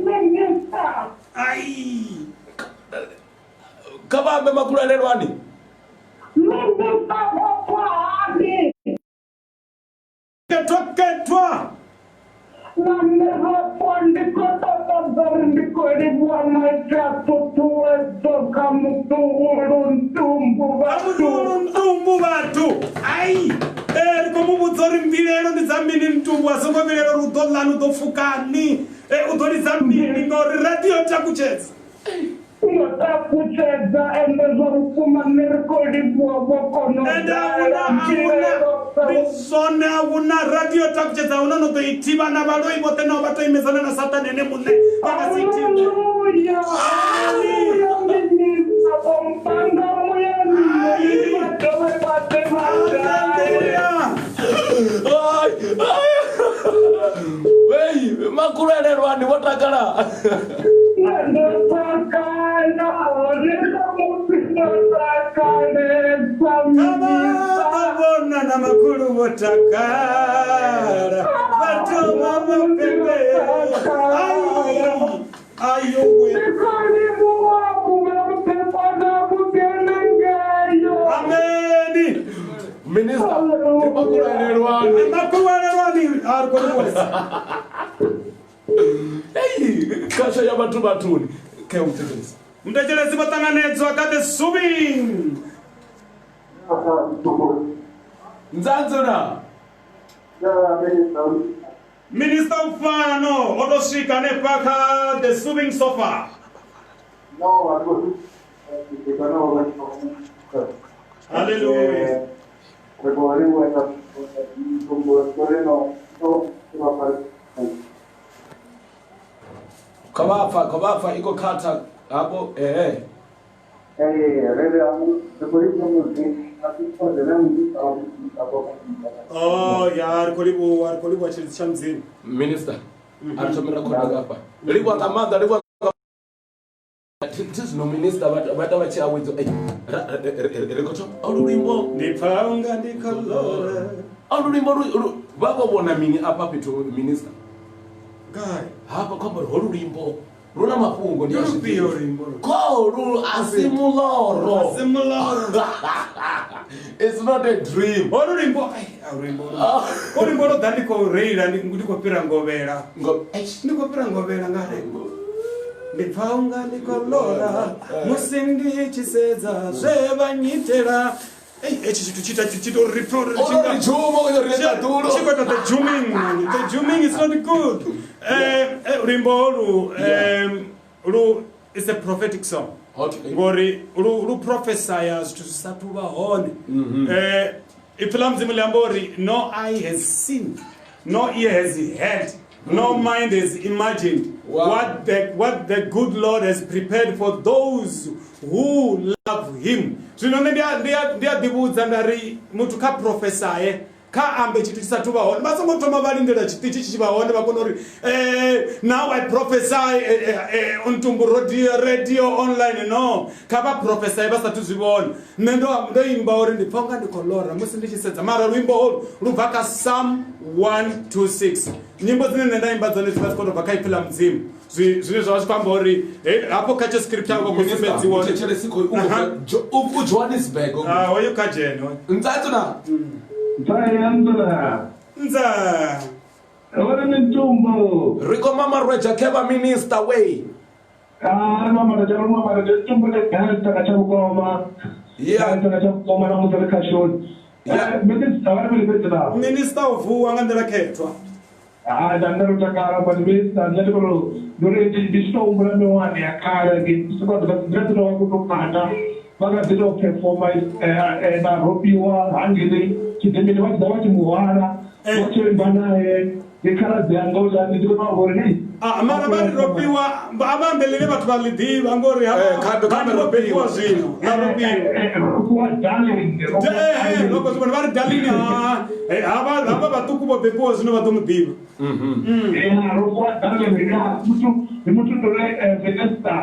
Minista. Ai. Kha vha ambe makhulu alelwani. Minista vho pfani. Khethwa khethwa. Vha ndi khou ṱoḓa uri ndi khou livhuwa maipfi a ṱuṱuwedzo kha muḓuhulu Ntumbu vhathu. Muḓuhulu Ntumbu vhathu. Ai. Ri khou mu vhudza uri mbilelo ndi dza mini Ntumbu, a songo vhilela uri u ḓo ḽani, u ḓo pfukani, u ḓo lidza mini ngauri radio takutshedza. Yo takutshedza ende zwa vhukuma nṋe ri khou livhuwa vho kona u Ende ahuna ahuna ndi zwone ahuna radio takutshedza ahuna no ḓo i thivha na vhaloi vhoṱhe naho vha to imedzana na Saṱhane ene muṋe vha nga si i thivhe. Haleluya. Haleluya minista vho mpanga muyani vha dovhe vha ḓe vha dale. Haleluya. Ai, ai. Hey, makhulu alelwani vho takala. Ndo takala ri ṋamusi ndo takalesa Kha vha minista. ḓo vhona na makhulu vho takala vha thoma vha pembela. Ai, ayo we. Ndi khou livhuwa vhuṅwe vhuḓifana vhugene ngeyo. Ameni. Minister, ndi makhulu alelwani. Makhulu alelwani a ri khou livhuwesa. Hey, khasho ya vhathu vhathuni. Khe u thetshelesi. Mthetshelesi vho ṱanganedzwa kha The Suving. Nzanzuna. Minister Mfano o to swika hanefha kha The Suving sofa. Hallelujah. Kha vha pfa, kha vha pfa iko khatha hafho ehe. Oh ya ri khou livhuwa, ri khou livhuwa tshilidzi tsha Mudzimu. Minister, a ri thome ra khona hafha. Livhuwa nga maanḓa, livhuwa thi zwino minister vha ita vha tshi awedza. Ri khou thoma olu luimbo. Ndi pfa unga ndi khou ḽora. Olu luimbo vha vho vhona mini afha fhethu minister? Gai. Hafha khou amba uri holu luimbo lu na mafhungo ndi a zwi Lufhio ḓivha. luimbo lu? Kholu a si muloro. A si muloro. It's not a dream. Holu luimbo, ai, a luimbo lu. Holu luimbo lwo ḓa ndi khou reila, ndi khou fhira ngovhela. Ndi khou fhira ngovhela nga rengo. Ndi pfa unga ndi khou ḽora musi ndi tshi sedza zwe vha nyitela. Ei, hetshi tshithu tshi ita tshi tou ri pfa uri tshi Ono ri dzhuma, ono ri ṱaḓulu. Tshi khou ita the dzhuming, the dzhuming is not good. Luimbo holu, lu is a prophetic song. Okay. Ngori lu prophesya zwithu zwi sathu vha hone. Ipfi ḽa Mudzimu ḽi amba uri no eye has seen, no ear has heard, no mind has imagined Wow. what the good Lord has prepared for those who love him. Zwino nṋe ndi a ḓivhudza nda ri muthu kha prophesye, kha ambe tshithu tshi sathu vha hone. Vha songo thoma vha lindela tshiṱitshi tshi tshi vha hone vha kone uri now I prophesy Ntumbu radio online. No, kha vha prophesy vha sathu zwi vhona. Nṋe ndo imba uri ndi pfa unga ndi khou ḽora musi ndi tshi sedza, mara luimbo holu lu bva kha Psalm 126. Nyimbo dzine nṋe nda imba dzone dzi vha dzi khou tou bva kha ipfi ḽa Mudzimu. Zwine zwa vha zwi khou amba uri hafho kha tsho script avho vha khou sumbedziwa uri- Mthetshelesi khou u Johannesburg. Ah, hoyu kha dzhene, hoyu. Ntsatsu na? Nza. Ore Ntumbu. Ri khou mama rweja khe vha minister we. Ah, ri mama rweja, ri mama rweja. Ntumbu le ganta ka tsha vhukoma. Yeah. Ganta ka tsha vhukoma na musi ri kha shoni. Yeah. Minister, vha ri vhili fhedzi na. Minister o vuwa nga nḓila khethwa. Ah, nda nṋe ro takala, but minister, nṋe ndi khou tou, ndi uri ndi tshi tou humbula miṅwahani ya kale, ndi tshi khou ḓi vha ḓi tou vha khou tou kanda, vha kha ḓi tou performa, na Rofhiwa hangei tshidimini, vha tshi ḓa vha tshi mu hwala, vha tshi imba nae. Ndi khaladzi yanga uḽa ndi kona u vhori hei. Ah, mara vha ri Rofhiwa a vha ambelele vhathu vha ḽi ḓivha ngori kha Rofhiwa zwino na Rofhiwa. Rofhiwa darling. Rofhiwa zwino vha ri darling ha havha vhaṱuku vho bebiwa zwino vha ḓo mu ḓivha. Rofhiwa darling muthu ndi muthu ndo re minister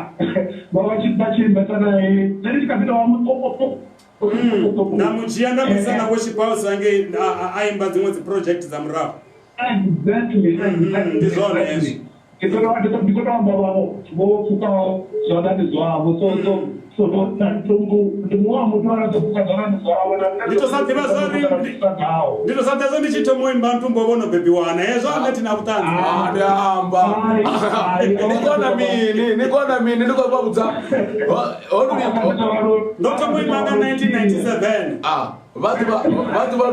vha vha tshi vha tshi imbesa nae nṋe ndi tshi kha ḓi tou vha muṱuku. Nda mu dzhia nda mu isa na worship house hangei a imba dziṅwe dzi project dza murahu. Exactly. Ndi zwone hezwo. Ndi khou tou amba vho pfukaho zwanḓani zwavho so na ntumbu ndi muṅwe wa muthu ane a ḓo pfuka zwanḓani zwawe na nṋe. Ndi to sa ḓivha zwa uri ndi to sa ḓivha zwa ndi tshi thoma u imba ntumbu vho no bebiwana hezwo a nṋe thi na vhuṱanzi. Ndi amba. Ni kona mini ndi khou vha vhudza. Ndo thoma u imba nga 1997. Vha ḓivha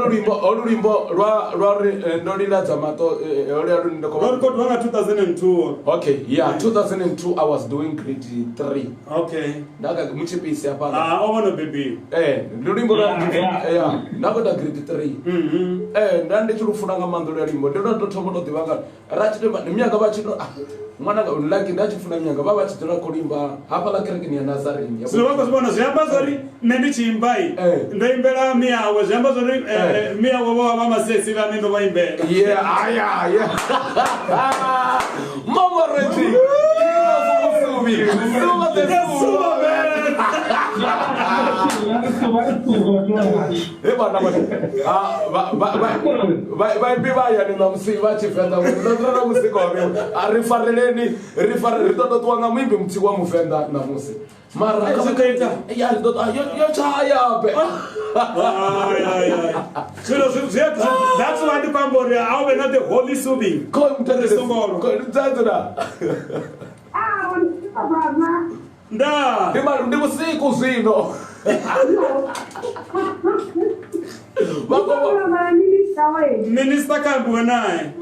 lulimbo lwa ri ndo liladza maṱo holuya lune ndo Lwo recordwa nga 2002. Okay, yeah, 2002 I was doing grade 3. Okay. Nda ka mutshipisi hafhaḽa. Ah, o vhono bebiwa. Lulimbo lwa yeah, nda khou ita grade 3. Nda ndi tshi lu funa nga maanḓa luya luimbo. Ndi lwa ndo thoma to ḓivha nga ra tshi tou mianga vha tshi to ṅwana like nda tshi funa mianga vha vha tshi dzula khou imba hafhaḽa kerekeni ya Nazarene. Zwino vha khou zwi vhona zwi amba zwori nṋe ndi tshi imba ndo imbela miawe zwi amba zwori miawe vho vha masesi vhane ndo vha imbela. Yeah, yeah, yeah. Mama Reggie. Suba the suba man. Vhaimbi vha hayani ṋamusi vha Tshivenḓa ndo na muzika wa vhewe a ri fareleni ri fare ri ḓo ṱuwa nga muimbi muthihi wa Muvenḓa ṋamusi mara zwi ḓo ita ya ri ḓo yo tshaya be zwino zwi that's why ndi khou amba uri a u vhe na the holy suving ko mutendele nda ndi vhusiku zwino. Minister kha ambiwe nae.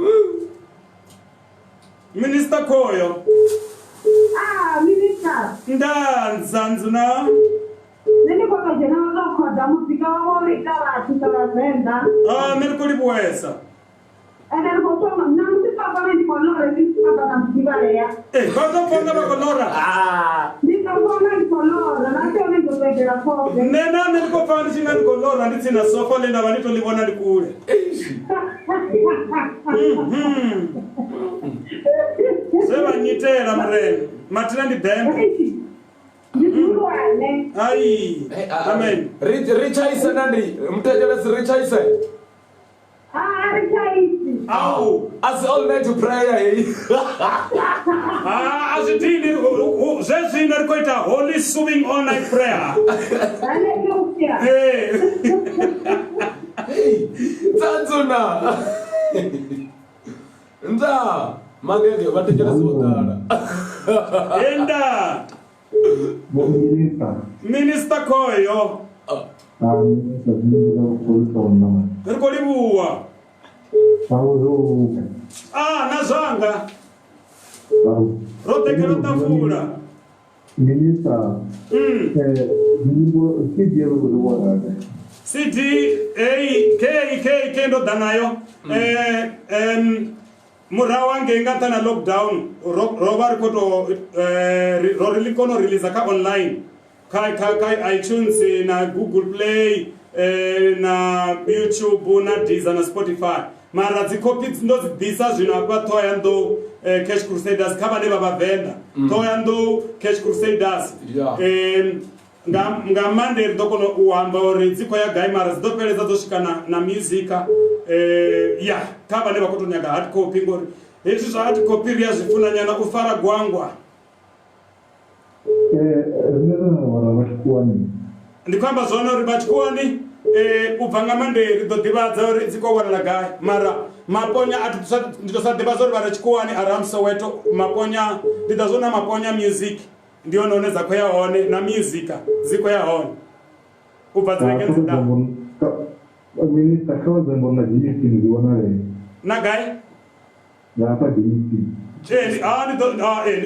Minister khoyo. Minister. Nda nzanzu na. Nṋe ndi khou tou dzhena nga khoḓa muzika wavho uri ita vhathu sa Vhavenḓa. Nṋe ndi khou livhuwesa. Ende ri khou thoma ṋamusi papa ndi khou lora ndi papa na muḓivhalea. Vha ḓo pfha vha khou lora. Ndi ḓo vhona ndi khou lora na nṋe ndi ḓo edela khofhe. Nṋe na nṋe ndi khou pfha ndi tshi nga ndi khou lora ndi tsini na sofa ḽe nda vha ndi to ḽi vhona ndi kule. Zwe vha nyitela murena mathina ndi dembe. Ndi zwihulwane. Ai. Amen. Ri tshaise na ndi muthetshelesi ri tshaise. Au, as all night prayer hey. Ah, as dini zwe zwino ri khou ita holy suving all night prayer. Hey. Hey, tsanzuna. Nda, magege vha thetshelesi vho ḓala. Enda. Minister. Minister khoyo. Ri khou livhuwa. Na zwanga. Ro ḓekela ṱafula. Minister. CD ro khou vhona. CD A K K K ndo ḓa nayo. Murahu hangei nga nṱha na lockdown ro vha ri khou to ro ri kona u release kha online kha iTunes na Google Play na YouTube na Deezer na Spotify. Mara dzi copy ndo dzi ḓisa zwino hafha Thohoyandou Cash Crusaders kha vhane vha Vhavenḓa. Thohoyandou Cash Crusaders. Nga Monday ri ḓo kona u amba uri dzi khou ya gai mara dzi ḓo fheledza dzo swika na music ya kha vhane vha khou tou nyaga hard copy ngori hezwi zwa hard copy ri a zwi funa nyana u fara gwangwa. Ndi khou amba zwone uri vha tshikhuwani u bva nga Monday ri ḓo ḓivhadza uri dzi khou wanala gai mara maponya a ndi to sa ḓivha zwa uri vha re tshikhuwani around Soweto maponya ndi ḓa zwona maponya music ndi hone hone dza khou ya hone na music dzi khou ya hone u bva dzi vhege dzi ḓaho. Minister kha vha dzango na Jamestown dzi wanale. Na gai? Nga hafha Jamestown.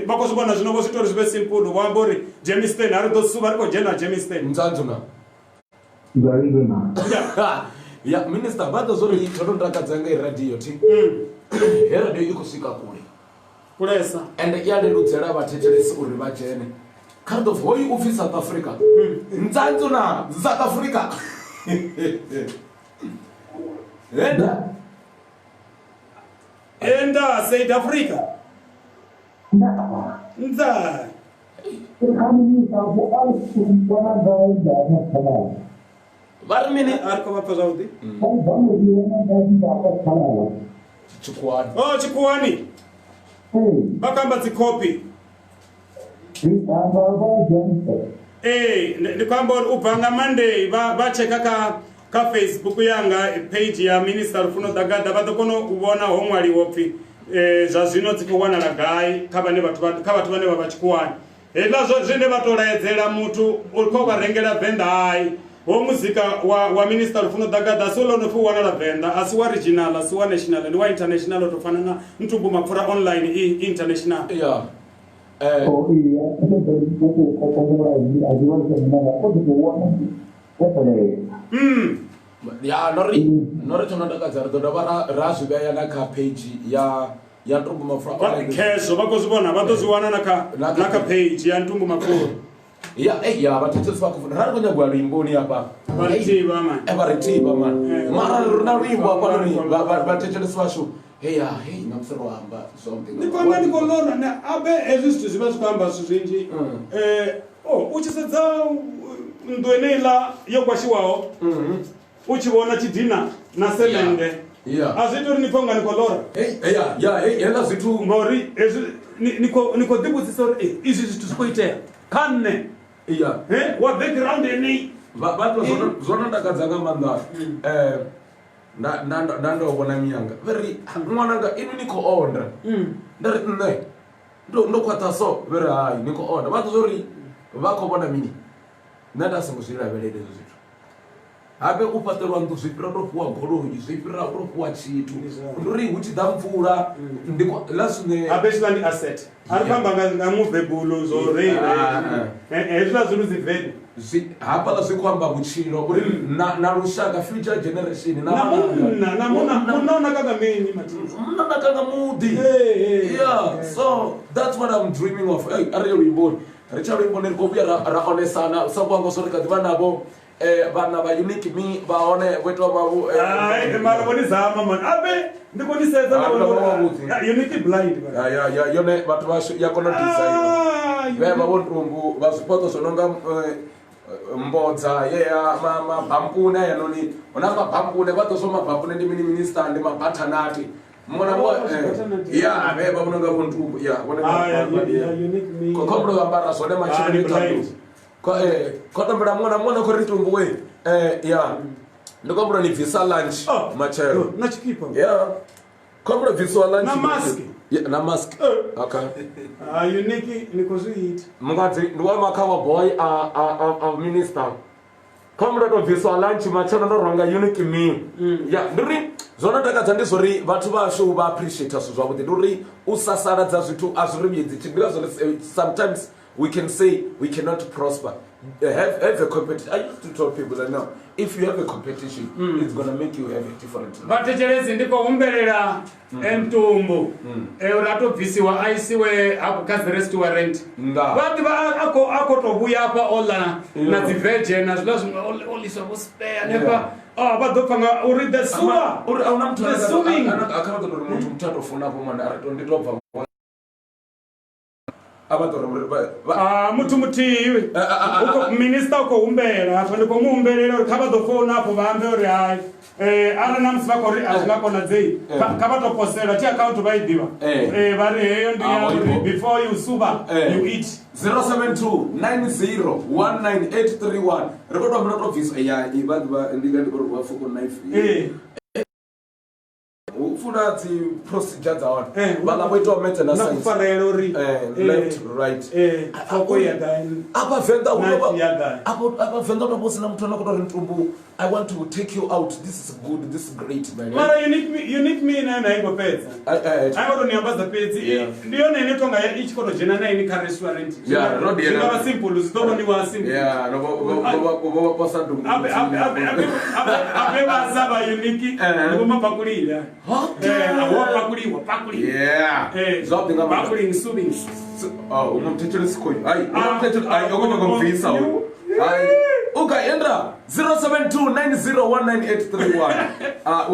Vha khou zwi vhona zwino vho zwi ita uri zwi vhe simple vho amba uri Jamestown a ri ḓo suvha ri khou dzhena Jamestown. Nzanzuna. Nzanzuna. Ya minister vha ḓo zwo ri tho to ntakadza nga i radio thi. He radio i khou swika kule. Kulesa. Ende i a leludzela vhathetshelesi uri vha dzhene. Kha ri ḓo pfi hoyu upfi South Africa. Ntsantsu na South Africa. Henda. Enda South Africa. Nda. Vha ri mini? A ri khou vha pfa zwavhuḓi. Tshikhuwani. Oh, tshikhuwani. Vha khou amba dzikhophi. Ee, ndi khou amba uri u bva nga Monday vha vha tsheka kha kha Facebook yanga page ya Minister Lufuno Ḓagaḓa vha ḓo kona u vhona ho ṅwaliwa upfhi eh, zwa zwino dzi khou wanala gai kha vhane vhathu vha kha vhathu vhane vha vha tshikhuwani. Hezwiḽa zwo zwine vha tou laedzela muthu uri khou vha rengela Venḓa hai. Ho muzika wa wa Minister Lufuno Ḓagaḓa a si uḽa no pfi u wanala Venḓa, a si wa regional, a si wa national, ndi wa international u tou fana na Ntumbu Mapfura online i international. Yeah. Eh, Oh, iya, ya no ri no ri tsho no takadza ri ḓo dovha ra ra zwi vhea na kha page ya ya Ntumbu Mapfura Vha khezwo vha khou zwi vhona vha ḓo zwi wana na kha Na kha na kha page ya Ntumbu Mapfura. Ya eh ya vhathetshelesi vha khou funa ra ri khou nyaga u ya luimboni hafha. Vha ri thivha man. Eh, vha ri thivha man. Eh, Mara ri na luimbo hafhanoni vha- vha vha- vhathetshelesi vhashu. Hey ya hey na musi ro amba zwavhuḓi. Ndi kwanga ndi khou lora na abe hezwi zwithu zwi vha zwi khou amba zwithu zwinzhi. Eh oh u tshi sedza nnḓu eneiḽa yo kwashiwaho u tshi vhona tshidina na semende Yeah. a zwi ita uri ni pfhe unga ni khou lora. Hey hey ya ya hey hezwiḽa zwithu Ngori hezwi ni ni khou ni khou ḓivhudzisa uri eh, izwi zwithu zwi khou itea kha nṋe. ya Eh wa background enei vha vha to zwo zwo no takadza nga maanḓa eh nda nda nda ndo vhona miyanga vha ri ṅwananga inwi ni khou onda nda ri nṋe ndo ndo khwaṱha so vha ri hai ni khou onda vha ḓo zwo ri vha khou vhona mini nṋe nda songo zwi lavhelela hezwo zwithu habe u fhaṱelwa nnḓu zwi fhira u tou fhiwa goloi zwi fhira u tou fhiwa tshithu ndi uri hu tshi ḓa mvula ndi ḽa zwine habe hezwiḽa ndi asset a ri khou amba nga nga movable zwo reila hezwiḽa zwithu dzi value zwi hafhaḽa zwi khou amba vhutshilo uri na na lushaka future generation na na vhananga. munna na munna munna u naka nga mini mathina munna naka nga muḓi Hey, hey, yeah so that's what I'm dreaming of hey a ri ye luimboni ri tsha luimboni ri khou vhuya ra ra onesana sa vhuanga so ri kha ḓi vha navho eh vhana vha unique me vha hone vho itiwa mavhu Hai, mara vho ni zama man abe ndi khou ni sedza Ah, nda ndo vhona vha uri- vhudzi. Ah, unique blind man. ya ya ya yone vhathu vhashu ya kona u design Ah, vhe vha vho ntumbu vha zwipotso zwo nonga mbodza yeya mabampune ayanoni hu na mabampune vha ḓo zwo mabampune ndi mini minista ndi mabathanati muṅwe na muṅwe Oh, zwibathanati. ya vhe vha vhononga vho ntumbu ya vhone Ah, ya, ya, unique me. khombo vha ambara zwone Ah, ndi matshelo blind. kho tombela muṅwe na muṅwe na khou ri ntumbu we ya ndi khou ni bvisa lunch Oh, matshelo na tshikipa ya khombo bvisiwa lunch Na mask. Yeah, na mask Eh. okay Ah, unique ni khou zwi ita mukadzi ndi wa makhawa boy a a a, a minister khombo to bviswa lunch matshelo ndo renga unique me ya ndi uri zwo no takadza ndi zwori vhathu vhashu vha appreciate zwithu zwavhuḓi ndi uri u sasaladza zwithu a zwi ri vhuyedzi tshithu ndi ngazwo sometimes we can say we cannot prosper have a competition. I used to tell people that now if you have a competition, it's gonna make you have a different life. Vhathetshelesi ndi khou humbelela ntumbu uri a tou bvisiwa a isiwe hafho kha dzi restaurant Nda. vha ḓivha a khou a khou tou vhuya hafha o ḽa na dzi vege na zwiḽa zwiṅwe o ḽiswa vho spare hanefha Ah, vha ḓo pfa nga uri the suva Uri a huna muthu the suving a kha vha ḓo tou ri muthu muthu a tou funa afho mwana a ri to ndi tou bva a vha ḓo ri vha Ah, muthu muthihi Ah, U khou- minista u khou humbela hafha ndi khou mu humbelela uri kha vha ḓo founa afho vha ambe uri hai arali na musi vha khou ri a zwi nga konadzei kha vha tou posela thi akhaunthu vha i ḓivha vha ri heyo ndi ya Ah, uri before you suba Eh. you eat 072 90 19831 ri khou tou humbela u tou bvisa ya i vha ndi nga ndi khou ri vha fuko knife Eh. Hu funa dzi procedure dza hone. Eh, Vhaḽa vho itaho maths na na science. kufarele uri Left, right. Foko ya gai. Afha Venḓa hu Knife tovha ya gai. afha Venḓa hu tovha hu sina muthu ane a khou tou ri ntumbu I want to take you out. This is good. This is great. Man. Mara unique me na yone a i ngo fhedza. Eh, A i ngo to ni ambadza fhedzi. Yeah. Ndi yone ine tonga i tshi khou to dzhena na ini kha restaurant. Yeah, ro Zwi diela. nga vha simple, zwi ḓo vhoniwa simple. Yeah, no vho posa ndumbu. Abe abe abe abe abe abe vhasa vha unique Eh. ndi vho mapakulile. Okay. Eh, wo pakuliwa, pakuliwa. Yeah. Eh, Zwavhuḓi nga maanḓa. pakuling suving. Oh, unomthetshelesi khoyu. Hayi, Ah, unomthetshelesi. Hayi, okunye komvisa uyu. Hayi. Okay, endra 0729019831. Ah,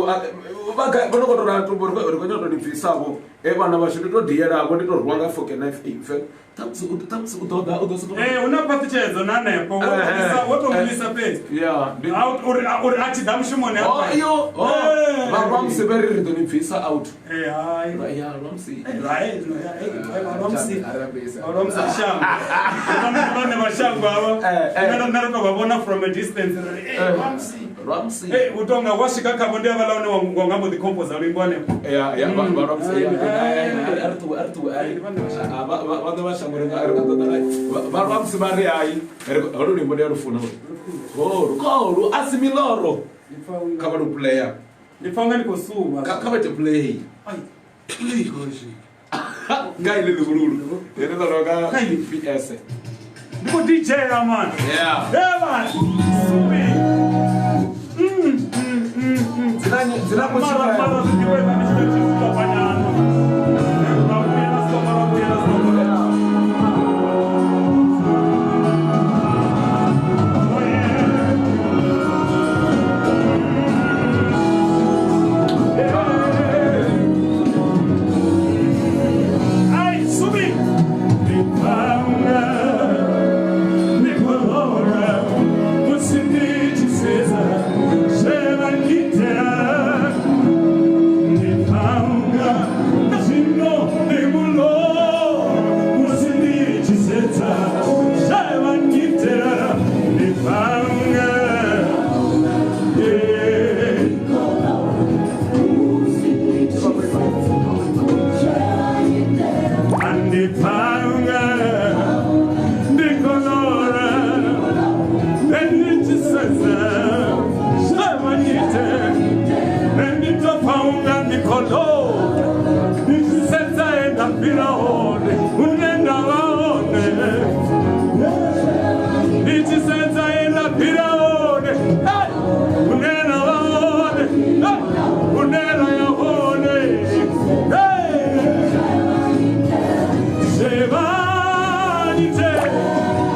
vha vho no tora ntumbu ri khou nyaka to ni bvisa vho. Eh vhana vhashu ndi to diela vho ndi to rwa nga fork and knife ife. Thamusi u thamusi u ḓo ḓa u ḓo sokou. Eh, hu na phaṱhutshedzo na hanefho. Wo Eh, to wo to eh. mulisa fhedzi. Yeah, ndi Uri a tshi ḓa mushumoni Oh, hafha. iyo. Oh, Eh. vha lwa musi vha ri ri ḓo ni bvisa out. Eh, hai. Ya, lwa musi. Hai, no, ya, eh, vha musi. Arabisa. Vha musi shango. Vhane vha shango avha. Eh, eh. Nṋe ndo to vha vhona from a distance. Ri, Eh, vha musi. Lwa musi. Eh, u tonga wa swika khavho ndi havhaḽa hune wa nga mbo ḓi compose luimbo hanefho. Ya, ya, vha lwa musi. Ya, a ri ṱuwe, a ri ṱuwe. Ai, vha vha shango ri nga ri nga ṱoḓa vha lwa musi vha ri hai. Holu luimbo ndi a lu funa holu. Holu, kolu, a si miloro. Kha vha lu playa. Ndi pfa unga ndi khou suvha. Kha vha ite play. Ai. Play goshi. Nga ile ḽihululu. Ri ḓo nga PS. Ndi khou DJ-a man. Yeah. Eh, man. Subi. Dzina Mara mara zwi ḓivha ndi tshi tou tshi nyana. Ra vhuya na stop, ra vhuya na stop. Oh, yeah. Ai, subi! Andipanga ndikolora bendichiseza shemanyite benditopaunga ndikolora ndichisenza endapira hone unendava hone ndichisenza endapira hone unendava hone unera yahone hey! Sevanite,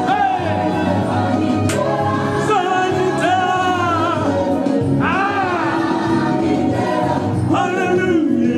hey, Sevanite, ah, hallelujah.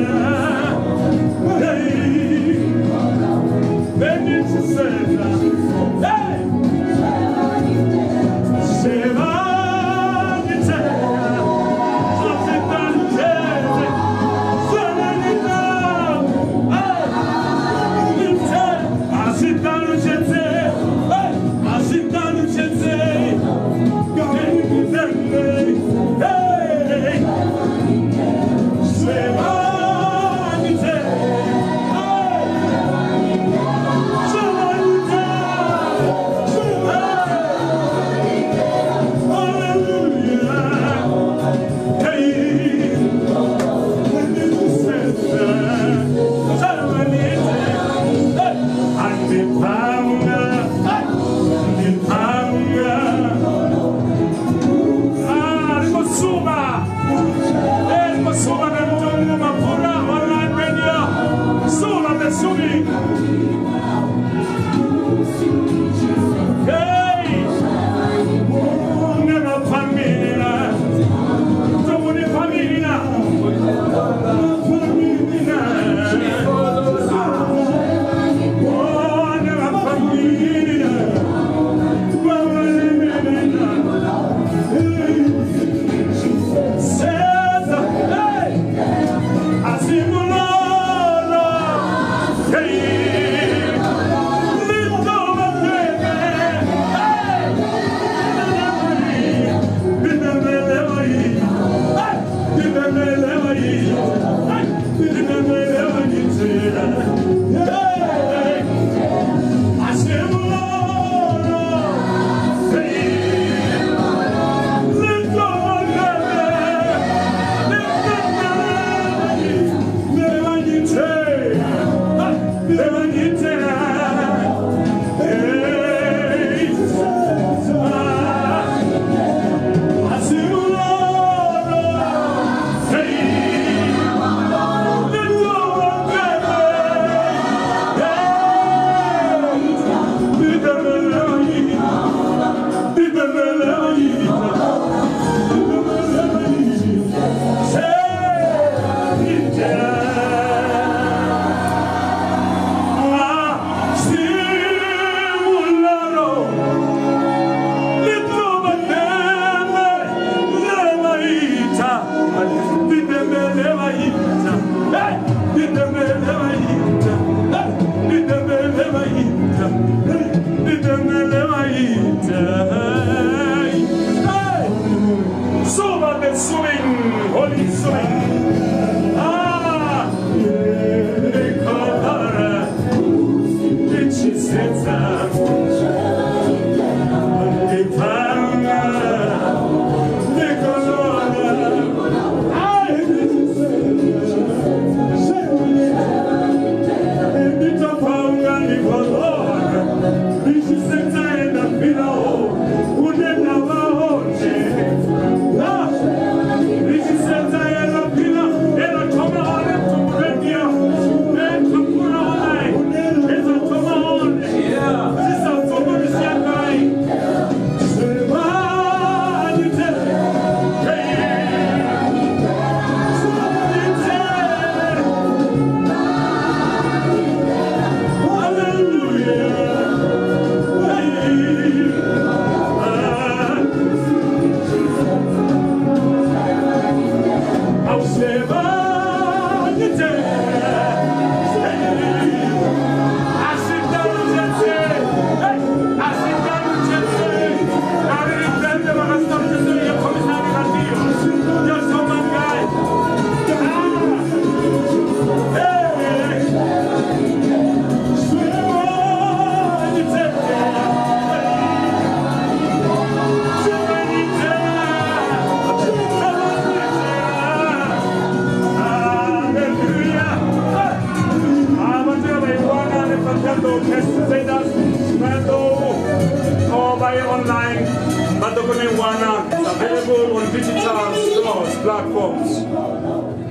on digital stores platforms.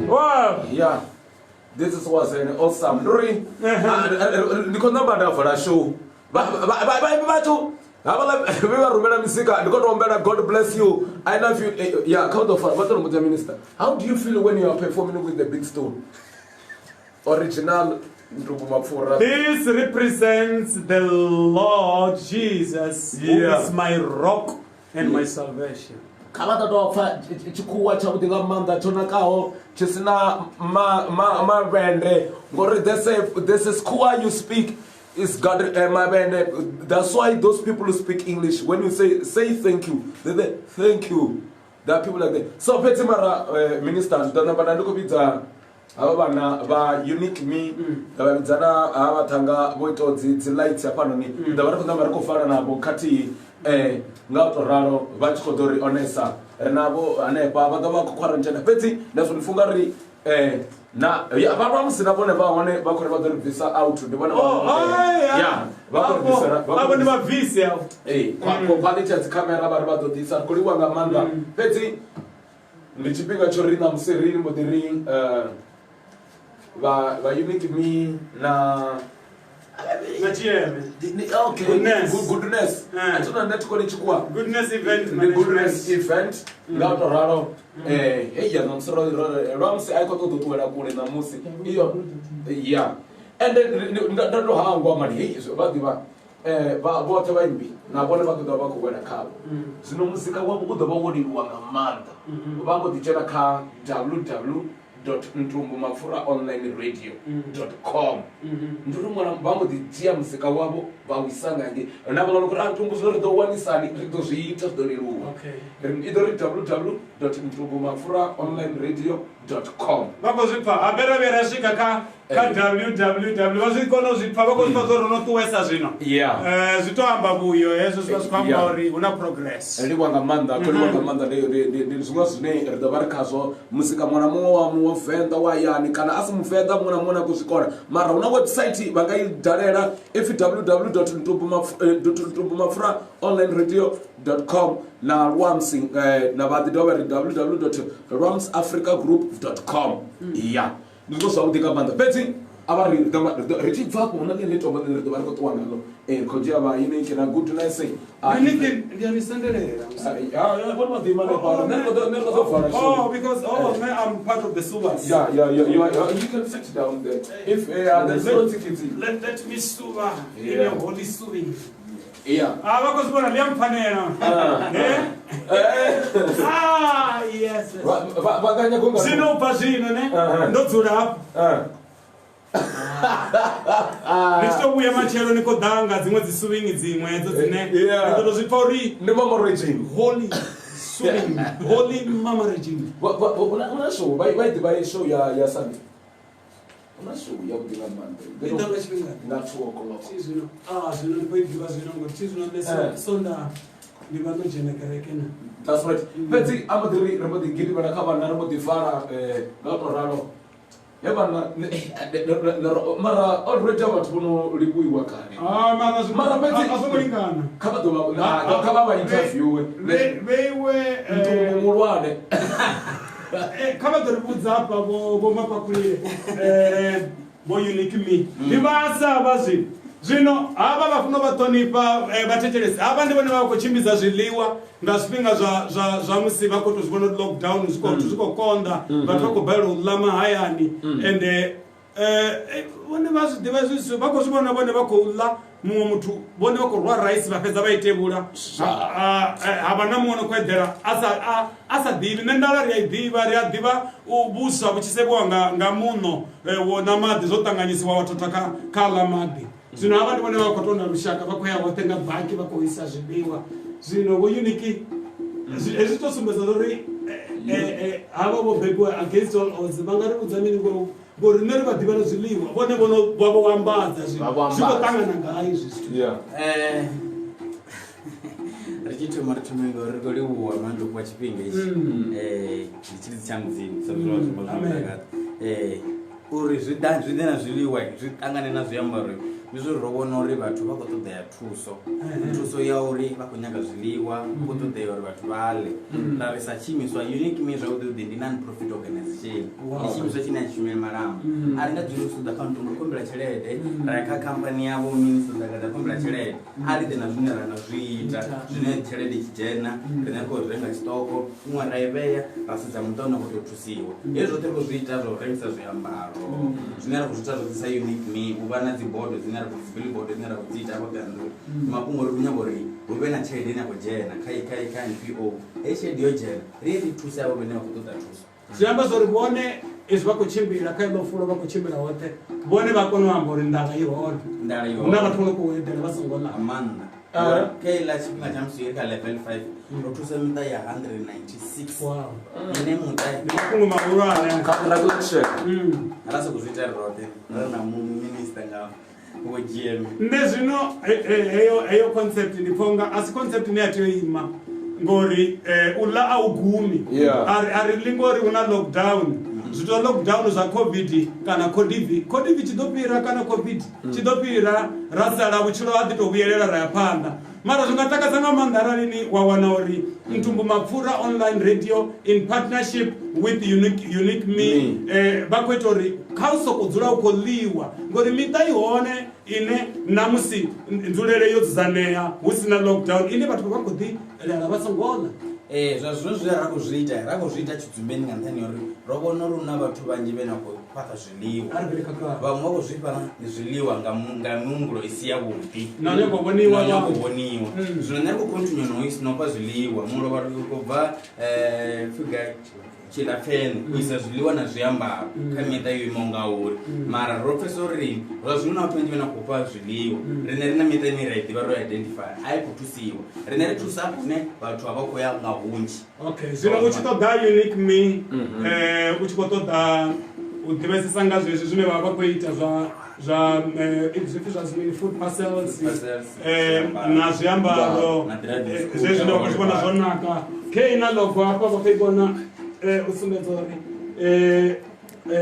Wow. Yeah, this is was an awesome. Ndi uri ndi khou namba nda vala show. Vhathu havhaḽa vhe vha rumela mizika ndi khou tou humbela God bless you. I love you. Yeah, kha u ḓo fara vha ḓo ri mbudza minister. How do you feel when you are performing with the big stone? Original Ntumbu Mapfura. This represents the Lord Jesus, who is my rock and my salvation. Kha vha ḓo tou pfa tshikhuwa tshavhuḓi nga maanḓa tsho nakaho tshi si na mavhende ngori this is khuwa you speak is got mavhende. That's why those people who speak English, when you say thank you, they say thank you. There are people like that. So fhedzi mara minister ndi ḓo namba nda ndi khou vhidza havha vhana vha Unique Me, nda vha vhidza na havha vhaṱhanga vho itaho dzi lights hafhanoni, nda vha ri khou namba ri khou fara navho khathihi nga u tou ralo vha tshi khou ḓo ri onesa ri navho hanefha vha ḓo vha khou quarantine. Fhedzi nda zwi funga ri na ya vha musi na vhone vha hone vha khou ri vha ḓo ri bvisa out ndi vhone vha vha khou ri bvisela vha ndi vha bvise avho quality ya dzi camera vha ri vha ḓo ḓisa ri khou livhuwa nga maanḓa. Fhedzi ndi tshifhinga tsho ri ṋamusi ri mbo ḓi ri vha Unique Me na na GM. Okay. Goodness. Goodness. A thi na net kone tshikhuwa. Goodness event. Ndi Goodness event nga u tou ralo. Heyi ya ṋamusi lwa musi a i khou ṱoḓa u ṱuwela kule ṋamusi iyo ya ende nda to hangwa mani heyi vha ḓivha vhoṱhe vhaimbi na vhone vha ḓo vha khou wela khavho. Zwino muzika wavho u ḓo vha wo leluwa nga maanḓa, vha mbo ḓi dzhena kha www.ntumbumapfuraonlineradio.com ndi uri ṅwana vha mbo ḓi dzhia muzika wavho vha u isa nga ngei na vhaṅwe uri a ntumbu zwino ri ḓo wanisani ri ḓo zwi ita zwi ḓo leluwa. I ḓo ri www.ntumbumapfuraonlineradio.com vha khou zwi pfa habe ra vhuya ra swika kha www vha zwi kona u zwi pfa vha khou zwi pfa zwo ro no ṱuwesa zwino. Zwi to amba vhuyo hezwo zwi vha zwi khou amba uri hu na progress. Livhuwa nga maanḓa, khou livhuwa nga maanḓa. Ndi zwiṅwe zwine ri ḓo vha ri khazwo muzika muṅwe na muṅwe wa muvenḓa wa hayani kana a si muvenḓa muṅwe na muṅwe na khou zwi kona, mara hu na website vha nga i dalela ipfi www.ntumbumapfuraonlineradio.com na Lwams na vha ḓi dovha ri www.lwamsafricagroup.com. Ya ndi zwithu zwavhuḓi nga maanḓa. Fhedzi a vha ri ri tshi bva afho hu na ḽiṅwe tombo ḽine ri ḓo vha ri khou ṱuwa ngaḽo, ri khou dzhia vha Unique na Goodness. Unique ndi a ni sendelela. Vhone vha ḓo ima hanefha, nṋe ri khou ḓo vala show. Oh, because I'm part of the Subas. Yeah, you are, you can sit down there. If there's no ticket. Let me suba in a holy suving. Yeah. Ah, vha khou zwi vhona ḽi a mpfanela. Ah, yes. Vha nga nyaga unga zwino u bva zwino ne ndo dzula hafha. Ndi tshi to vhuya matshelo ni khou ḓa nga dziṅwe dzi suwingi dziṅwe hedzo dzine ndi ḓo to zwi pfa uri ndi mama regime. Holy suwing, holy mama regime. Una show vha i ḓivha show ya Sunday. Una show ya vhuḓi nga maanḓa. I ḓa nga tshifhinga nga 2 o'clock. Zwino zwino ndi khou i ḓivha zwino ngori thi zwino nṋe Sonda ndi vha ndo dzhena kereke na. That's right. Fhedzi a mbo ḓi ri mbo ḓi gidimela kha vhanna ri mbo ḓi vala nga u tou ralo. He vhanna mara already vhathu vho no livhuiwa kale. Mara fhedzi a zwo ngo lingana. Kha vha ḓo vha kha vha interviewe. Vheiwe Ntumbu muhulwane. Kha vha ḓo ri vhudza hafha vho Mapakulile vho Unique Me. Ndi vhasa vha zwino. Zwino havha vha funa vha ṱhonifha vhathetshelesi. Havha ndi vhone vha khou tshimbidza zwiḽiwa nga zwifhinga zwa musi vha khou tou zwi vhona uri lockdown zwi khou konḓa, vhathu vha khou balelwa u ḽa mahayani. Ende vhone vha zwi ḓivha zwi vha khou zwi vhona vhone vha khou ḽa muṅwe muthu vhone vha khou rwa rice vha fhedza vha i tevhula. Ha vha na muṅwe no khou eḓela a sa ḓivhi. Nṋe ndala ri a i ḓivha, ri a ḓivha u vhuswa vhu tshi sevhiwa nga muṋo na maḓi zwo ṱanganyisiwa wa thotha kha ḽa maḓi. Zwino havha ndi vhone vha khou tonda lushaka vha khou ya vhoṱhe nga baki vha khou isa zwiḽiwa. Zwino vho Unique hezwi to sumbedza uri havha vho bebiwa against all odds vha nga ri vhudza mini ngori nṋe ri vha ḓivhela zwiḽiwa vhone vhono vha vho ambadza zwino zwi khou ṱangana ngai izwi zwithu. Ri tshi thoma ri thome ngauri ri khou livhuwa maanḓa u fhiwa tshifhinga itshi. Ndi tshilidzi tsha Mudzimu sa zwi vha zwo uri zwi ḓe na zwiḽiwa zwi ṱangane na zwiambaro. Ndi zwo ro vhona uri vhathu vha khou ṱoḓea thuso. Thuso ya uri vha khou nyaga zwiḽiwa, hu khou ṱoḓea uri vhathu vha ḽe. Ra ri sa tshiimiswa Unique Me zwavhuḓi vhuḓi ndi non-profit organization. Ndi tshiimiswa tshine a tshi shumeli malamba. A ri nga dzuli u ṱoḓa kha mutumbu ri khou humbela tshelede, ra ya kha khamphani yavho minister ḓa ḓa humbela tshelede. A ri ḓe na zwine ra nga zwi ita, zwine tshelede i tshi dzhena riṋe ri khou renga tshiṱoko, iṅwe ra i vhea ra sedza muṱa une wa khou tea u thusiwa. Hezwi zwoṱhe ri khou zwi ita zwa u rengisa zwiambaro, zwine ra khou zwi ita zwoṱhe sa Unique Me, u vha na dzi bodo dzine ra khou dzi billboard dzine ra khou dzi ita hafha Thohoyandou. Ndi mafhungo uri ri khou nyaga uri hu vhe na tshelede ine ya khou dzhena kha kha kha NPO. Heyi tshelede yo dzhena ri ye ri thuse havho vhane vha khou ṱoḓa thuso. Zwi amba zwori vhone izwi vha khou tshimbila kha iḽo fulo vha khou tshimbila hoṱhe vhone vha kona u amba uri nḓala i hone. Nḓala i Hu na hone. vhathu vho no khou eḓela vha songo ḽa. Nga maanḓa. Kha iḽa tshifhinga tsha musi ri kha level 5 ro thusa miṱa ya 196. Wow. Ine muṱa Ndi mafhungo mahulwane. Congratulations. Ra sokou zwi ita ri roṱhe ri na minister nga vho GM. Nṋe zwino heyo heyo concept ndi pfha unga a si concept ine ya tea u ima ngori u ḽa a u gumi. A ri ḽi ngori hu na lockdown. Zwithu zwa lockdown zwa COVID kana codivi, codivi tshi ḓo fhira kana COVID tshi ḓo fhira ra sala vhutshilo ha ḓi tou vhuyelela ra ya phanḓa. Mara zwi nga takadza nga maanḓa arali ni wa wana uri Ntumbu Mapfura Online Radio in partnership with Unique, Unique Me vha khou ita uri kha u sokou dzula u khou ḽiwa ngori miṱa i hone ine namusi nzulele yo dzudzanea hu si na lockdown ine vhathu vha khou ḓi lala vha songo ḽa. Zwa zwino zwine ra khou zwi ita, ra khou zwi ita tshidzumeni nga nṱhani ha uri ro vhona uri hu na vhathu vhanzhi vhane vha khou fhaṱa zwiḽiwa. A ri bvele khagala. Vhaṅwe vha khou zwi fha zwiḽiwa nga nga mihumbulo i si yavhuḓi. Na u nyaga u vhoniwa. Na u nyaga u vhoniwa. Zwino nṋe ri khou continue no no fha zwiḽiwa. Mulovha ri khou bva pfi gai Tshilapfene u isa zwiḽiwa na zwiambaro kha miṱa yo imaho nga uri. Mara ro pfesesa uri zwa zwino na vhathu vhanzhi vhane vha khou fha zwiḽiwa. Riṋe ri na miṱa ine ra i ḓivha ro identify a i khou thusiwa. Riṋe ri thusa hafho hune vhathu a vha khou ya nga vhunzhi. Okay, zwino u tshi ṱoḓa Unique Me u tshi khou ṱoḓa u ḓivhesesa nga zwezwi zwine vha vha khou ita zwa zwa zwipfi zwa zwimini food parcels na zwiambaro zwezwi nda khou zwi vhona zwo naka. Khe na logo hafha vha khou i vhona u sumbedza uri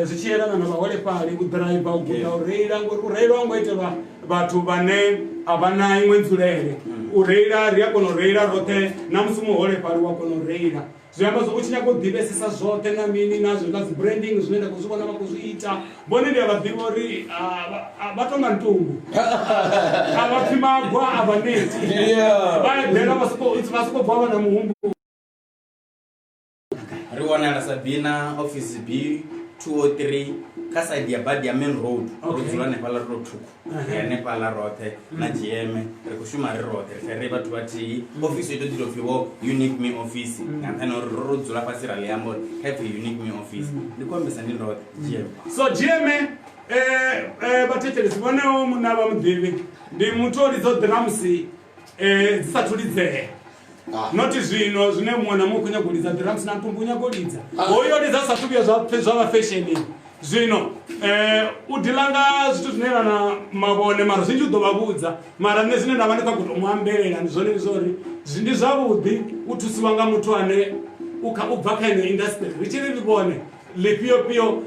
zwi tshi yelana na vhaholefhali u ḓiraiva u guda u reila ngori u reila ngo itelwa vhathu vhane a vha na iṅwe nzulele. U reila ri a kona u reila roṱhe na musi muholefhali wa kona u reila. Zwi amba zwo u tshi nyaga u ḓivhesesa zwoṱhe na mini na zwi na dzi branding zwine nda khou zwi vhona vha khou zwi ita vhone ndi a vha ḓivha uri vha tonga ntumbu a vha pfhi magwa a vha neti vha eḓela vha sokou bva vha na muhumbulo. Ri wanala Sabina office B 203 kha side ya badi ya main road. Ro dzula hanefhaḽa ri tou thukhu ri hanefhaḽa roṱhe na GM ri khou shuma ri roṱhe ri ri vhathu vhathihi. Office yo tou ḓi tou pfhi vho Unique Me office nga nṱhani ha uri ro ro dzula fhasi ra ḽi amba uri kha ipfhi Unique Me office. Ndi khou ambesa ndi ndoṱhe GM. So GM vhathetshelesi vhoneo munna vha muḓivhi ndi muthu o lidzaho drums dzi sathu lidzea. Not zwino zwine muṅwe na muṅwe khou nyaga u lidza drums na ntumbu u nyaga u lidza. Hoyo lidza sathu vhuya zwa pfe zwa vha fashion. Zwino u deala nga zwithu zwine yelana mavhone mara zwinzhi u ḓo vha vhudza mara nṋe zwine nda vha ndi kha tou mu ambelela ndi zwone ndi zwa uri ndi zwavhuḓi u thusiwa nga muthu ane u kha u bva kha ino industry ri tshi ri ri vhone lifhio fhio